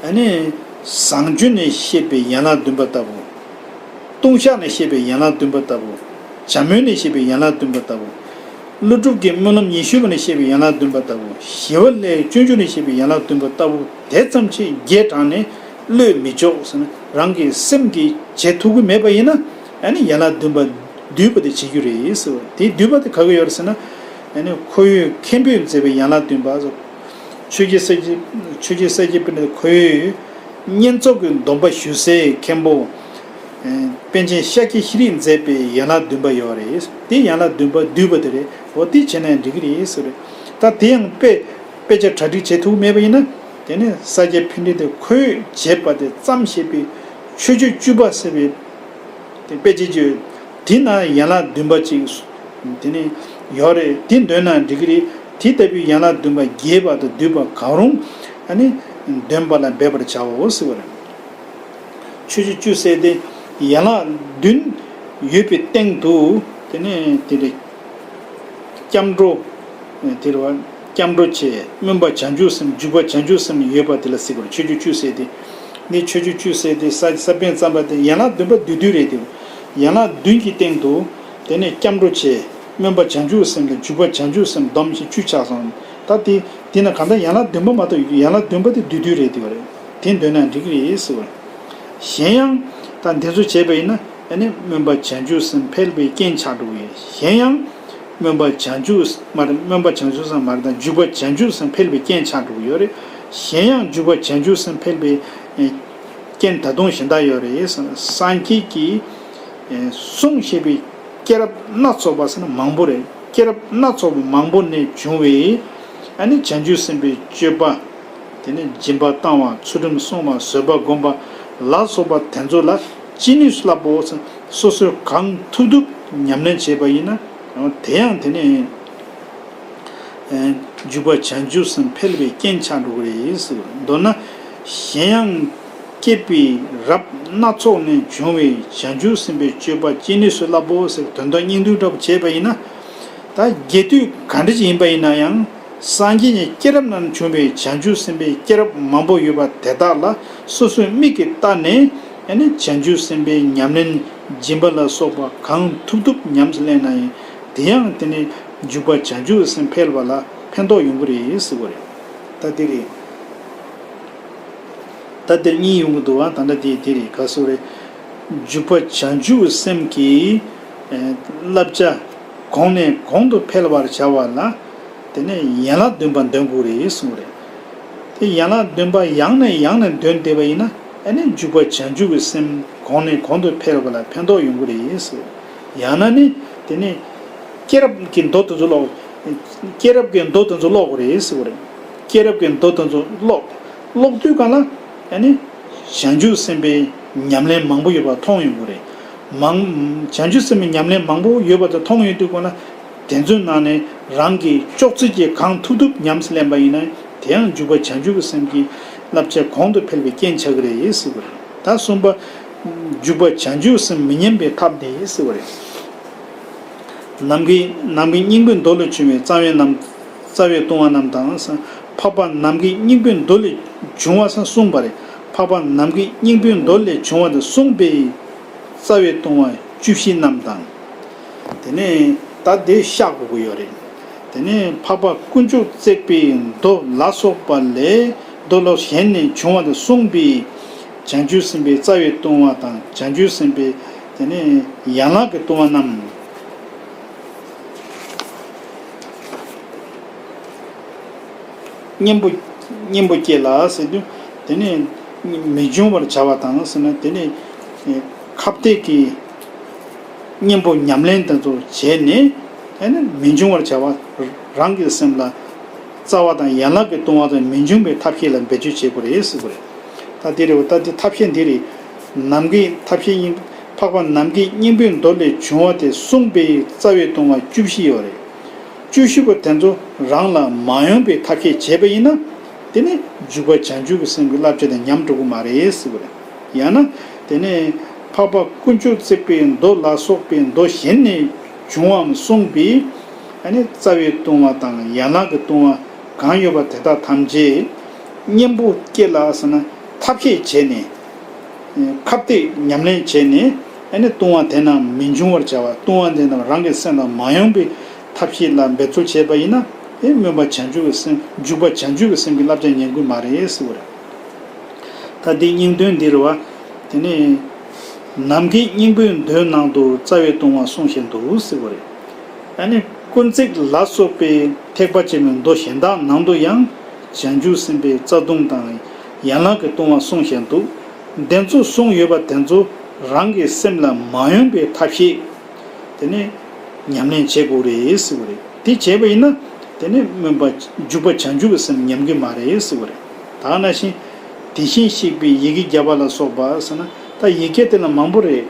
ཨ་ནི་བཟང་སྤྱོད་ནས་བཤད་པའི་ཡན་ལག་བདུན་པ་ལྟ་བུ། ལྟུང་བཤགས་ནས་བཤད་པའི་ཡན་ལག་བདུན་པ་ལྟ་བུ། བྱ་སྨོན་ནས་བཤད་པའི་ཡན་ལག་བདུན་པ་ལྟ་བུ། ཀླུ་སྒྲུབ་ཀྱི་སྨོན་ལམ་ཉི་ཤུ་པ་ནས་བཤད་པའི་ཡན་ལག་བདུན་པ་ལྟ་བུ། ཞི་བ་ལྷའི་སྤྱོད་འཇུག་ནས་བཤད་པའི་ཡན་ལག་བདུན་པ་ལྟ་བུ་དེ་ཙམ་ཞིག་རྒྱས་དྲགས་ནས་བློས་མི་ལྕོགས་ཟེར་ན། རང་གི་སེམས་ཀྱིས་བྱེད་ཐུབ་ཀྱི་མེད་པ་ཡིན་ན། ཨ་ནི་ཡན་ལག་བདུན་པ་བསྡུས་པ་དེ་བྱེད་རྒྱུ་རེད་ཟེར་བ། དེ་བསྡུས་པ་དེ་ག་གི་ཡོད་རེད་ཟེར་ན། ཨ་ནི་ཁོ་བོས་མཁན་པོས་མཛད་པའི་ཡན་ལག་བདུན་པ། ཆོས་རྗེ་ས་སྐྱ། ཆོས་རྗེ་ས་སྐྱ་པཎྜི་ཏ་ཁོའི་བསྙེན་རྫོགས་ཀྱི་སྡོམ་པ་ཞུ་སའི་མཁན་པོ། ཨེ། པཎ་ཆེན་ཤཱཀྱ་ཤྲཱིས་མཛད་པའི་ཡན་ལག་བདུན་པ་ཡོད་རེད། དེ་ཡན་ལག་བདུན་པ་བསྡུས་པ་དེ་རེད། འོ་དེ་བྱས་ན་འགྲིག་གི་རེད་ཟེར་རེད། ད་དེ་ཡང་དཔེ་དཔེ་ཆ་གྲ་སྒྲིག་བྱེད་ཐུབ་མེད་པ་ཡིན་ན། དེ་ནི་ས་སྐྱ་པཎྜི་ཏ་ཁོས་བྱས་པ་དེ་ཙམ་བཤད་པའི་མཆོད་བརྗོད་བཅུ་པ་ཟེར་བའི་དེ་དཔེ་ཆ་ཅིག་ཡོད། དེ་ན་ཡན་ལག་བདུན་པ་ཅིག་དེ་ནི་ཡོད་རེད། དེ་འདོན་ན་འགྲིག་གི་རེད། དེ་ལྟ་བུའི་ཡན་ལག་བདུན་པ་རྒྱས་པ་དང་བསྡུས་པ་གང་རུང་ཨ་ནི་འདོན་པ་ལ་འབད་པར་བྱའོ་ཟེར་བ་རེད། མཆོད་བརྗོད་བཅུ་ཟེར་དེ་ཡན་ལག་བདུན་ཡོད་པའི་སྟེང་དུ། དེ་ནས་དེ་ལས་སྐྱབས་འགྲོ། དེ་རེད་བ། སྐྱབས་འགྲོ་བྱེད། སྨོན་པ་བྱང་ཆུབ་སེམས། འཇུག་པ་བྱང་ཆུབ་སེམས་ཡོད་པ་དེ་ལ་ཟེར་དགོས་རེད། མཆོད་བརྗོད་བཅུ་ཟེར་དེ། འདི་མཆོད་བརྗོད་བཅུ་ཟེར་དེ་ས་ས་པཎ་བརྩམས་པ་དེ་ཡན་ལག་བདུན་པ་བསྡུས་བསྡུས་རེད་དེ། ཡན་ལག་བདུན་གྱི་སྟེང་དུ། དེ་ནས་སྐྱབས་འགྲོ་བྱེད། སྨོན་པ་བྱང་ཆུབ་སེམས་དང་འཇུག་པ་བྱང་ཆུབ་སེམས་བསྡོམས་ཤིང་བཅུ་ཆགས་སོང་། ད་དེ་དེ་ན་གང་ལྟར་ཡན་ལག་བདུན་པ་མ་གཏོགས་ཡན་ལག་བདུན་པ་དེ་བསྡུས་བསྡུས་རེད་དེ་བ་རེད། དེ་འདོན་ན་འགྲིག་གི་རེད་ཟེར་བ། གཞན་ཡང་། ད་འདི་ཚོ་བྱས་པ་ཡིན་ན་ཨ་ནི་སྨོན་པ་བྱང་ཆུབ་སེམས་འཕེལ་བའི་རྐྱེན་ཆགས་འགྲོ་གི་ཡོད། གཞན་ཡང་། སྨོན་པ་བྱང་ཆུབ་མ་རེད། སྨོན་པ་བྱང་ཆུབ་སེམས་མ་རེད། ད་འཇུག་པ་བྱང་ཆུབ་སེམས་འཕེལ་བའི་རྐྱེན་ཆགས་འགྲོ་གི་ཡོད་རེད། གཞན་ཡང་འཇུག་པ་བྱང་ཆུབ་སེམས་འཕེལ་བའི་རྐྱེན་ད་དུང་གཞན་དག་ཡོད་རེད། སངས་རྒྱས་ཀྱིས་གསུངས་བཞག་པའི་སྐྱེས་རབས་སྣ་ཚོགས་པ་ཟེར་ན་མང་པོ་རེད། སྐྱེས་རབས་སྣ་ཚོགས་པ་མང་པོ་ནས་བྱུང་བའི་ཨ་ནི་བྱང་ཆུབ་སེམས་དཔའི་སྤྱོད་པ། དེ་ནས་སྦྱིན་པ་བཏང་བ། ཚུལ་ཁྲིམས་བསྲུང་བ། བཟོད་པ་སྒོམ་པ་ལ་སོགས་པ་དེ་ཚོ་ལ་ཅི་ནུས་སུ་བསླབ་པོ། སོ་སོས་གང་ཐུབ་ཐུབ་ཉམས་ལེན་བྱས་པ་ཡིན་ན་དེ་ཡང་དེ་ནས་འཇུག་པ་བྱང་ཆུབ་སེམས་འཕེལ་བའི་རྐྱེན་ཆགས་འགྲོ་གི་རེད་ཟེར། མདོར་ན་གཞན་ཡང་སྐྱེས་པའི་རབས་སྣ་ཚོགས་ནས་བྱུང་བའི་བྱང་ཆུབ་སེམས་དཔའི་སྤྱོད་པ་ཅི་ནུས་སུ་བསླབ་པོ་ཟེར་དོན་དག་སྙིང་བསྡུས་འདྲ་པོ་བྱས་པ་ཡིན་ན། ད་རྒྱས་བསྡུས་ག་འདྲ་ཞིག་ཡིན་པ་ཡིན་ན་ཡང་། སངས་རྒྱས་ཀྱི་སྐྱེས་རབས་ནང་བྱུང་བའི་བྱང་ཆུབ་སེམས་དཔའི་སྐྱེས་རབས་མང་པོ་ཡོད་པ་དེ་དག་ལ་སོ་སོའི་མིག་གིས་བལྟས་ནས་ཨ་ནི་བྱང་ཆུབ་སེམས་དཔའི་ཉམས་ལེན་སྦྱིན་པ་ལ་སོགས་པ་གང་ཐུབ་ཐུབ་ཉམས་སུ་ལེན་ན་ཡང་དེ་ཡང་དེ་ནི་འཇུག་པ་བྱང་ཆུབ་སེམས་འཕེལ་བ་ལ་ཕན་ཐོགས་ཡོང་གི་རེད་ཟེར་བ་རེད། ད་དེ་རེད། ད་དེར་གཉིས་ཡོང་གི་འདུག་བ། ད་ལྟ་དེ་དེ་རེད། ག་སོ་རེད། འཇུག་པ་བྱང་ཆུབ་སེམས་ཀྱི་བསླབ་བྱ་གོང་ནས་གོང་དུ་འཕེལ་བར་བྱ་བ་ལ། དེ་ནས་ཡན་ལག་བདུན་པ་འདོན་དགོས་རེད་གསུངས་རེད། དེ་ཡན་ལག་བདུན་པ་ཡང་ནས་ཡང་ནས་འདོན་བསྡད་པ་ཡིན་ན་ཨ་ནི་འཇུག་པ་བྱང་ཆུབ་ཀྱི་སེམས་གོང་ནས་གོང་དུ་འཕེལ་བ་ལ་ཕན་ཐོགས་ཡོང་གི་རེད་ཟེར། ཡང་ན་ནི་དེ་ནས་སྐྱེས་རབས་ཀྱི་མདོ་དེ་ཚོ་ཀློག། སྐྱེས་རབས་ཀྱི་མདོ་དེ་ཚོ་ཀློག་དགོས་རེད་ཟེར་བ་རེད། སྐྱེས་རབས་ཀྱི་མདོ་དེ་ཚོ་ཀློག། ཀློག་དུས་གང་ལ་ཨ་ནི་བྱང་ཆུབ་སེམས་དཔའི་ཉམས་ལེན་མང་པོ་ཡོད་པ་མཐོང་ཡོང་གི་རེད། མང་། བྱང་ཆུབ་སེམས་དཔའི་ཉམས་ལེན་མང་པོ་ཡོད་པ་དེ་མཐོང་ཡོང་དུས་གང་ལ། དེ་ཚོའི་ནང་ནས་རང་གིས་ལྕོགས་ཚོད་ཀྱིས་གང་ཐུབ་ཐུབ་ཉམས་སུ་ལེན་པ་ཡིན་ན་དེ་ཡང་འཇུག་པ་བྱང་ཆུབ་ཀྱི་སེམས་ཀྱི་བསླབ་བྱ་གོང་དུ་འཕེལ་བའི་རྐྱེན་ཆགས་ཀྱི་རེད་ཟེར་བ་རེད། ད་གསུམ་པ། འཇུག་པ་བྱང་ཆུབ་སེམས་མི་ཉམས་པའི་ཐབས་དེ་ཟེར་བ་རེད། ནམ་མཁའི་ནམ་མཁའི་སྙིང་པོའི་མདོ་ལས་བྱུང་བའི་རྩ་བའི་རྣམ། རྩ་བའི་ལྟུང་བ་རྣམས་དང་། འཕགས་པ་ནམ་མཁའི་སྙིང་པོའི་མདོ་ལས་བྱུང་བ་གསུངས་པ་རེད། འཕགས་པ་ནམ་མཁའི་སྙིང་པོའི་མདོ་ལས་བྱུང་བ་དེ་གསུངས་པའི་རྩ་བའི་ལྟུང་བ་བཅུ་བཞི་རྣམས་དང་། དེ་ནས་ད་དེ་བཤགས་དགོས་ཀྱི་ཡོད་རེད། དེ་ནས་འཕགས་པ་དཀོན་མཆོག་བརྩེགས་པའི་མདོ་ལ་སོགས་པ་ལས་མདོ་ལོགས་གཞན་ནས་བྱུང་བ་དེ་གསུངས་པའི་བྱང་ཆུབ་སེམས་དཔའི་རྩ་བའི་ལྟུང་བ་དང་། བྱང་ཆུབ་སེམས་དཔའི་དེ་ནས་ཡན་ལག་གི་ལྟུང་བ་རྣམས། གཉེན་པོ། གཉེན་པོ་སྐྱེས་ལ་ཟེར་དུས་དེ་ནས་མི་འབྱུང་བར་བྱ་བ་དང་ཟེར་ན། དེ་ནས་ཁ་གཏད་ཀྱི་གཉེན་པོ་ཉམས་ལེན་དེ་ཚོ་བྱས་ནས་དེ་ནས་མི་འབྱུང་བར་བྱ་བ། རང་གི་སེམས་ལ་རྩ་བ་དང་ཡན་ལག་གི་ལྟུང་བ་དང་མི་འབྱུང་བའི་ཐབས་ཤེས་ལ་འབད་རྩོལ་བྱེད་དགོས་རེད་ཟེར་དགོས་རེད། ད་དེ་རེད་བ། ད་དེ་ཐབས་ཤེས་འདི་རེད། ནམ་མཁའི་ཐབས་ཤེས་ཡིན། འཕགས་པ་ནམ་མཁའི་སྙིང་པོའི་མདོ་ལས་བྱུང་བ་དེ་གསུངས་པའི་རྩ་བའི་ལྟུང་བ་བཅུ་བཞི་ཡོད་རེད། བཅུ་བཞི་པོ་དེ་ཚོ་རང་ལ་མ་ཡོང་པའི་ཐབས་ཤེས་བྱས་པ་ཡིན་ན། དེ་ནི་འཇུག་པ་བྱང་ཆུབ་ཀྱི་སེམས་ཀྱི་བསླབ་བྱ་དང་ཉམས་འགྲོ་གི་མ་རེད་ཟེར་བ་རེད། ཡང་ན་དེ་ནི་འཕགས་པ་དཀོན་མཆོག་བརྩེགས་པའི་མདོ་ལ་སོགས་པའི་མདོ་གཞན་ནས་བྱུང་བའམ་གསུངས་པའི་ཨ་ནི་རྩ་བའི་ལྟུང་བ་དང་ཡན་ལག་གི་ལྟུང་བ་གང་ཡོད་པ་དེ་དག་ཐམས་ཅད་གཉེན་པོ་སྐྱེ་ལ་ཟེར་ན་ཐབས་ཤེས་བྱས་ནས། ཁ་གཏད་ཉམས་ལེན་བྱས་ནས་ཨ་ནི་ལྟུང་བ་དེ་རྣམས་མི་འབྱུང་བར་བྱ་བ། ལྟུང་བ་དེ་རྣམས་རང་གི་སེམས་ལ་མ་ཡོང་པའི་ཐབས་ཤེས་ལ་འབད་རྩོལ་བྱས་པ་ཡིན་ན། ཨེ་སྨོན་པ་བྱང་ཆུབ་ཀྱི་སེམས། འཇུག་པ་བྱང་ཆུབ་ཀྱི་སེམས་ཀྱི་བསླབ་བྱ་ཉམས་ཀྱི་མ་རེད་ཟེར་བ་རེད། ད་འདི་སྙིང་དོན་འདི་རེད་བ། དེ་ནས་ནམ་མཁའི་སྙིང་པོའི་མདོའི་ནང་དུ་རྩ་བའི་ལྟུང་བ་གསུངས་བཞིན་དུ་ཟེར་བ་རེད། ཨ་ནི་དཀོན་བརྩེགས་ལ་སོགས་པའི་ཐེག་པ་ཆེན་པོའི་མདོ་གཞན་དག་ནང་དུ་ཡང་བྱང་ཆུབ་སེམས་དཔའི་རྩ་ལྟུང་དང་ཡན་ལག་གི་ལྟུང་བ་གསུངས་བཞིན་དུ། དེ་ཚོ་གསུངས་ཡོད་པ་དེ་ཚོ་རང་གི་སེམས་ལ་མ་ཡོང་པའི་ཐབས་ཤེས། དེ་ནས་ཉམས་ལེན་བྱེད་དགོས་རེད་ཟེར་བ་རེད། དེ་བྱས་པ་ཡིན་ན་དེ་ནས་སྨོན་པ་འཇུག་པ་བྱང་ཆུབ་ཀྱི་སེམས་ཉམས་ཀྱི་མ་རེད་ཟེར་བ་རེད། ད་ག་ནང་བཞིན་དེ་བཞིན་གཤེགས་པའི་ཡི་གེ་བརྒྱ་པ་ལ་སོགས་པ་ཟེར་ན། ད་ཡི་གེ་དེ་ལ་མང་པོ་རེད།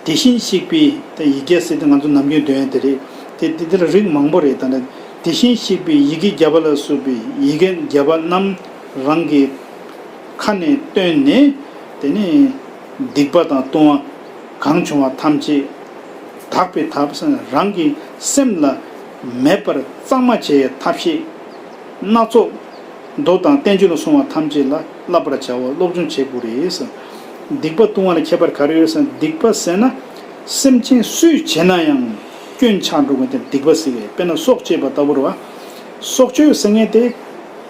དེ་བཞིན་གཤེགས་པའི་ད་ཡི་གེ་ཟེར་དེ་ང་ཚོ་ནམ་རྒྱུན་འདོན་ཡ་དེ་རེད། དེ་དེ་དེ་ལ་རིགས་མང་པོ་རེད། ད་ནི་དེ་བཞིན་གཤེགས་པའི་ཡི་གེ་བརྒྱ་པ་ལ་སོགས་པའི་ཡི་གེ་བརྒྱ་པ་རྣམས་རང་གི་ཁ་ནས་བཏོན་ནས། དེ་ནས་སྡིག་པ་དང་ལྟུང་བ་གང་བྱུང་བ་ཐམས་ཅད་དག་པའི་ཐབས་སུ་རང་གི་སེམས་ལ་མེད་པར་གཙང་མ་བྱེད་ཡའི་ཐབས་ཤེས་སྣ་ཚོགས། མདོ་དང་བསྟན་བཅོས་ལ་གསུངས་པ་ཐམས་ཅད་ལ་བསླབ་པར་བྱའོ། སློབ་སྦྱོང་བྱེད་དགོས་རེད་ཟེར། སྡིག་པ་ལྟུང་བ་ལ་ཁྱད་པར་ག་རེ་ཡོད་ཟེར་ན། སྡིག་པ་ཟེར་ན་སེམས་ཅན་སུས་བྱས་ན་ཡང་སྐྱོན་ཆགས་འགྲོ་མཁན་དེ་སྡིག་པ་ཟེར་གི་རེད། དཔེར་ན་སྲོག་གཅོད་པ་ལྟ་བུ་རེད་བ། སྲོག་གཅོད་ཟེར་མཁན་དེ་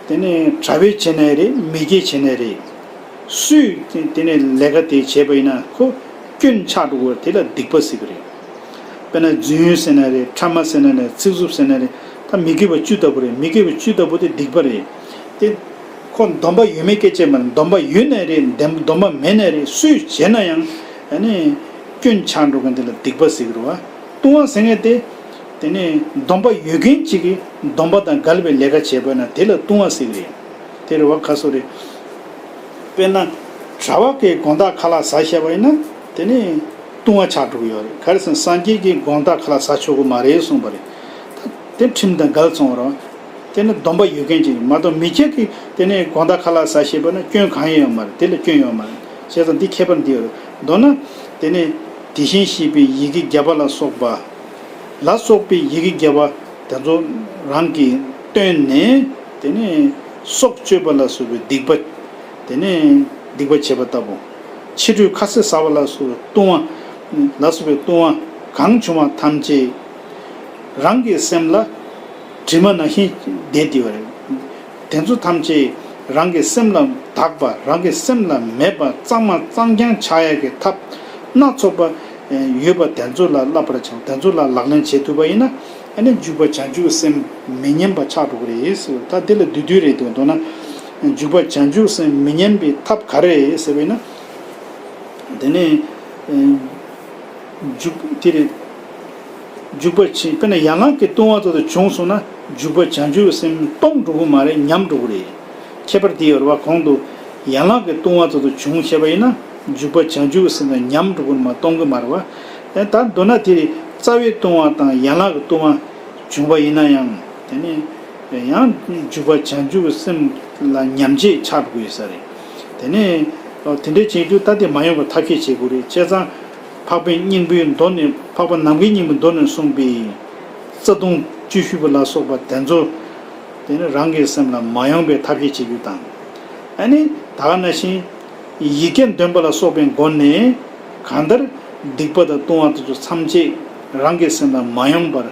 དེ་ནས་གྲྭ་པས་བྱས་ན་ཡང་རེད། མི་སྐྱས་བྱས་ན་ཡང་རེད། སུས་དེ་ནས་ལས་ཀ་དེ་བྱས་པ་ཡིན་ན་ཁོ་སྐྱོན་ཆགས་འགྲོ་གི་རེད། དེ་ལ་སྡིག་པ་ཟེར་གི་རེད། དཔེར་ན་རྫུན་ཟེར་ན་རེད། ཕྲ་མ་ཟེར་ན་རེད། ཚིག་རྩུབ་ཟེར་ན་རེད། ད་མི་དགེ་བ་བཅུ་ལྟ་བུ་རེད། མི་དགེ་བ་བཅུ་ལྟ་བུ་དེ་སྡིག་པ་རེད། དེ་ཁོ་སྡོམ་པ་ཡོད་མེད་སྐད་ཆ་མ་རེད། སྡོམ་པ་ཡོད་ན་རེད། འདེམ་སྡོམ་པ་མེད་ན་རེད། སུས་བྱས་ན་ཡང་ཨ་ནི་སྐྱོན་ཆགས་འགྲོ་མཁན་དེ་ལ་སྡིག་པ་ཟེར་གི་རེད་བ། ལྟུང་བ་ཟེར་མཁན་དེ་དེ་ནས་སྡོམ་པ་ཡོད་མཁན་གཅིག་གིས་སྡོམ་པ་དང་འགལ་བའི་ལས་ཀ་བྱས་པ་ན་དེ་ལ་ལྟུང་བ་ཟེར་གི་རེད། དེ་རེད་བ། ཁ་སོ་རེད། དཔེར་ན་གྲྭ་པ་གིས་དགོང་དག་ཁ་ལག་ཟ་བཞག་པ་ཡིན་ན་དེ་ནི་ལྟུང་བ་ཆགས་འགྲོ་གི་ཡོད་རེད། ག་རེ་ཟེར་ན་སངས་རྒྱས་ཀྱིས་དགོང་དག་ཁ་ལག་ཟ་ཆོག་གི་མ་རེད་གསུངས་པ་རེད། ད་དེ་ཁྲིམས་དང་འགལ་སོང་བ་རེད། དེ་ནི་སྡོམ་པ་ཡོད་མཁན་ཅིག་མ་གཏོགས་མི་སྐྱས་ཀྱིས་དེ་ནི་དགོང་དག་ཁ་ལག་ཟ་བཞག་པ་ན་སྐྱོན་གང་ཡང་ཡོད་མ་རེད། དེ་ལ་སྐྱོན་ཡོད་མ་རེད། བྱས་ཙང་འདི་ཁྱད་པར་འདི་ཡོད་རེད། མདོར་ན་དེ་ནི་དེ་བཞིན་གཤེགས་པའི་ཡི་གེ་བརྒྱ་པ་ལ་སོགས་པ། ལ་སོགས་པའི་ཡི་གེ་བརྒྱ་པ་དེ་ཚོ་རང་གིས་བཏོན་ནས། དེ་ནས་སྲོག་གཅོད་པ་ལ་སོགས་པའི་སྡིག་པ། དེ་ནས་སྡིག་པ་བྱེད་པ་ལྟ་བུ། ཕྱི་དྲོའི་ཁ་ཟས་ཟ་བ་ལ་སོགས་པའི་ལྟུང་བ། ལ་སོགས་པའི་ལྟུང་བ་གང་བྱུང་བ་ཐམས་ཅད་རང་གི་སེམས་ལ་དྲི་མ་ནང་བཞིན་བསྡད་བསྡད་པ་རེད། དེ་ཚོ་ཐམས་ཅད་རང་གི་སེམས་ལ་དག་པ། རང་གི་སེམས་ལ་མེད་པ། གཙང་མ་གཙང་རྐྱང་ཆགས་ཡག་གི་ཐབས་སྣ་ཚོགས་པ་ཡོད་པ་དེ་ཚོ་ལ་བསླབ་པར་བྱའོ། དེ་ཚོ་ལ་ལག་ལེན་བྱེད་ཐུབ་པ་ཡིན་ན་ཨ་ནི་འཇུག་པ་བྱང་ཆུབ་སེམས་མི་ཉམས་པ་ཆགས་འགྲོ་གི་རེད་ཟེར། ད་དེ་ལ་བསྡུས་བསྡུས་རེད་འདུག་མདོར་ན་འཇུག་པ་བྱང་ཆུབ་སེམས་མི་ཉམས་པའི་ཐབས་ག་རེ་རེད་ཟེར་བ་ཡིན་ན། དེ་ནས་འཇུག་དེ་རེད། འཇུག་པ་ཆེན། དཔེར་ན་ཡན་ལག་གི་ལྟུང་བ་དེ་ཚོ་བྱུང་སོང་ན་འཇུག་པ་བྱང་ཆུབ་སེམས་སྟོང་འགྲོ་གི་མ་རེད། ཉམས་འགྲོ་གི་རེད། ཁྱད་པར་དེ་ཡོད་རེད་བ། གོང་དུ་ཡན་ལག་གི་ལྟུང་བ་དེ་ཚོ་བྱུང་བྱས་པ་ཡིན་ན་འཇུག་པ་བྱང་ཆུབ་སེམས་ལ་ཉམས་འགྲོ་གི་མ། སྟོང་གི་མ་རེད་བ། ཨེ་ད་མདོར་ན་དེ་རེད། རྩ་བའི་ལྟུང་བ་དང་ཡན་ལག་གི་ལྟུང་བ་བྱུང་བ་ཡིན་ན་ཡང་། དེ་ནས་ཡང་འཇུག་པ་བྱང་ཆུབ་སེམས་ལ་ཉམས་བྱེད་ཆགས་འགྲོ་གི་ཡོད་ས་རེད། དེ་ནས་དེ་འདྲའི་བྱེད་རྒྱུ་ད་དེ་མ་ཡོང་བར་ཐབས་ཤེས་བྱེད་དགོས་རེད། བྱས་ཙང་། འཕགས་པའི་སྙིང་པོའི་མདོ་ནས། འཕགས་པ་ནམ་མཁའི་སྙིང་པོའི་མདོ་ནས་གསུངས་པའི་རྩ་ལྟུང་བཅུ་བཞི་པོ་ལ་སོགས་པ་དེ་ཚོ་དེ་ནི་རང་གི་སེམས་ལ་མ་ཡོང་བའི་ཐབས་ཤེས་བྱེད་རྒྱུ་དང་། ཨ་ནི་ད་ག་ནང་བཞིན་ཡི་གེ་འདོན་པ་ལ་སོགས་པའི་སྒོ་ནས་གང་ལྟར་སྡིག་པ་དང་ལྟུང་བ་དེ་ཚོ་ཐམས་ཅད་རང་གི་སེམས་ལ་མ་ཡོང་བར་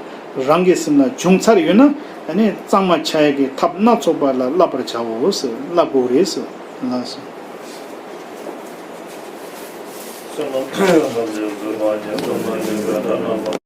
རང་གི་སེམས་ལ་བྱུང་ཚར་ཡོད་ན། ཨ་ནི་གཙང་མ་ཆགས་ཡག་གི་ཐབས་སྣ་ཚོགས་པ་ལ་བསླབ་པར་བྱའོ་ཟེར། བསླབ་དགོས་རེད་ཟེར། ལགས་སོ།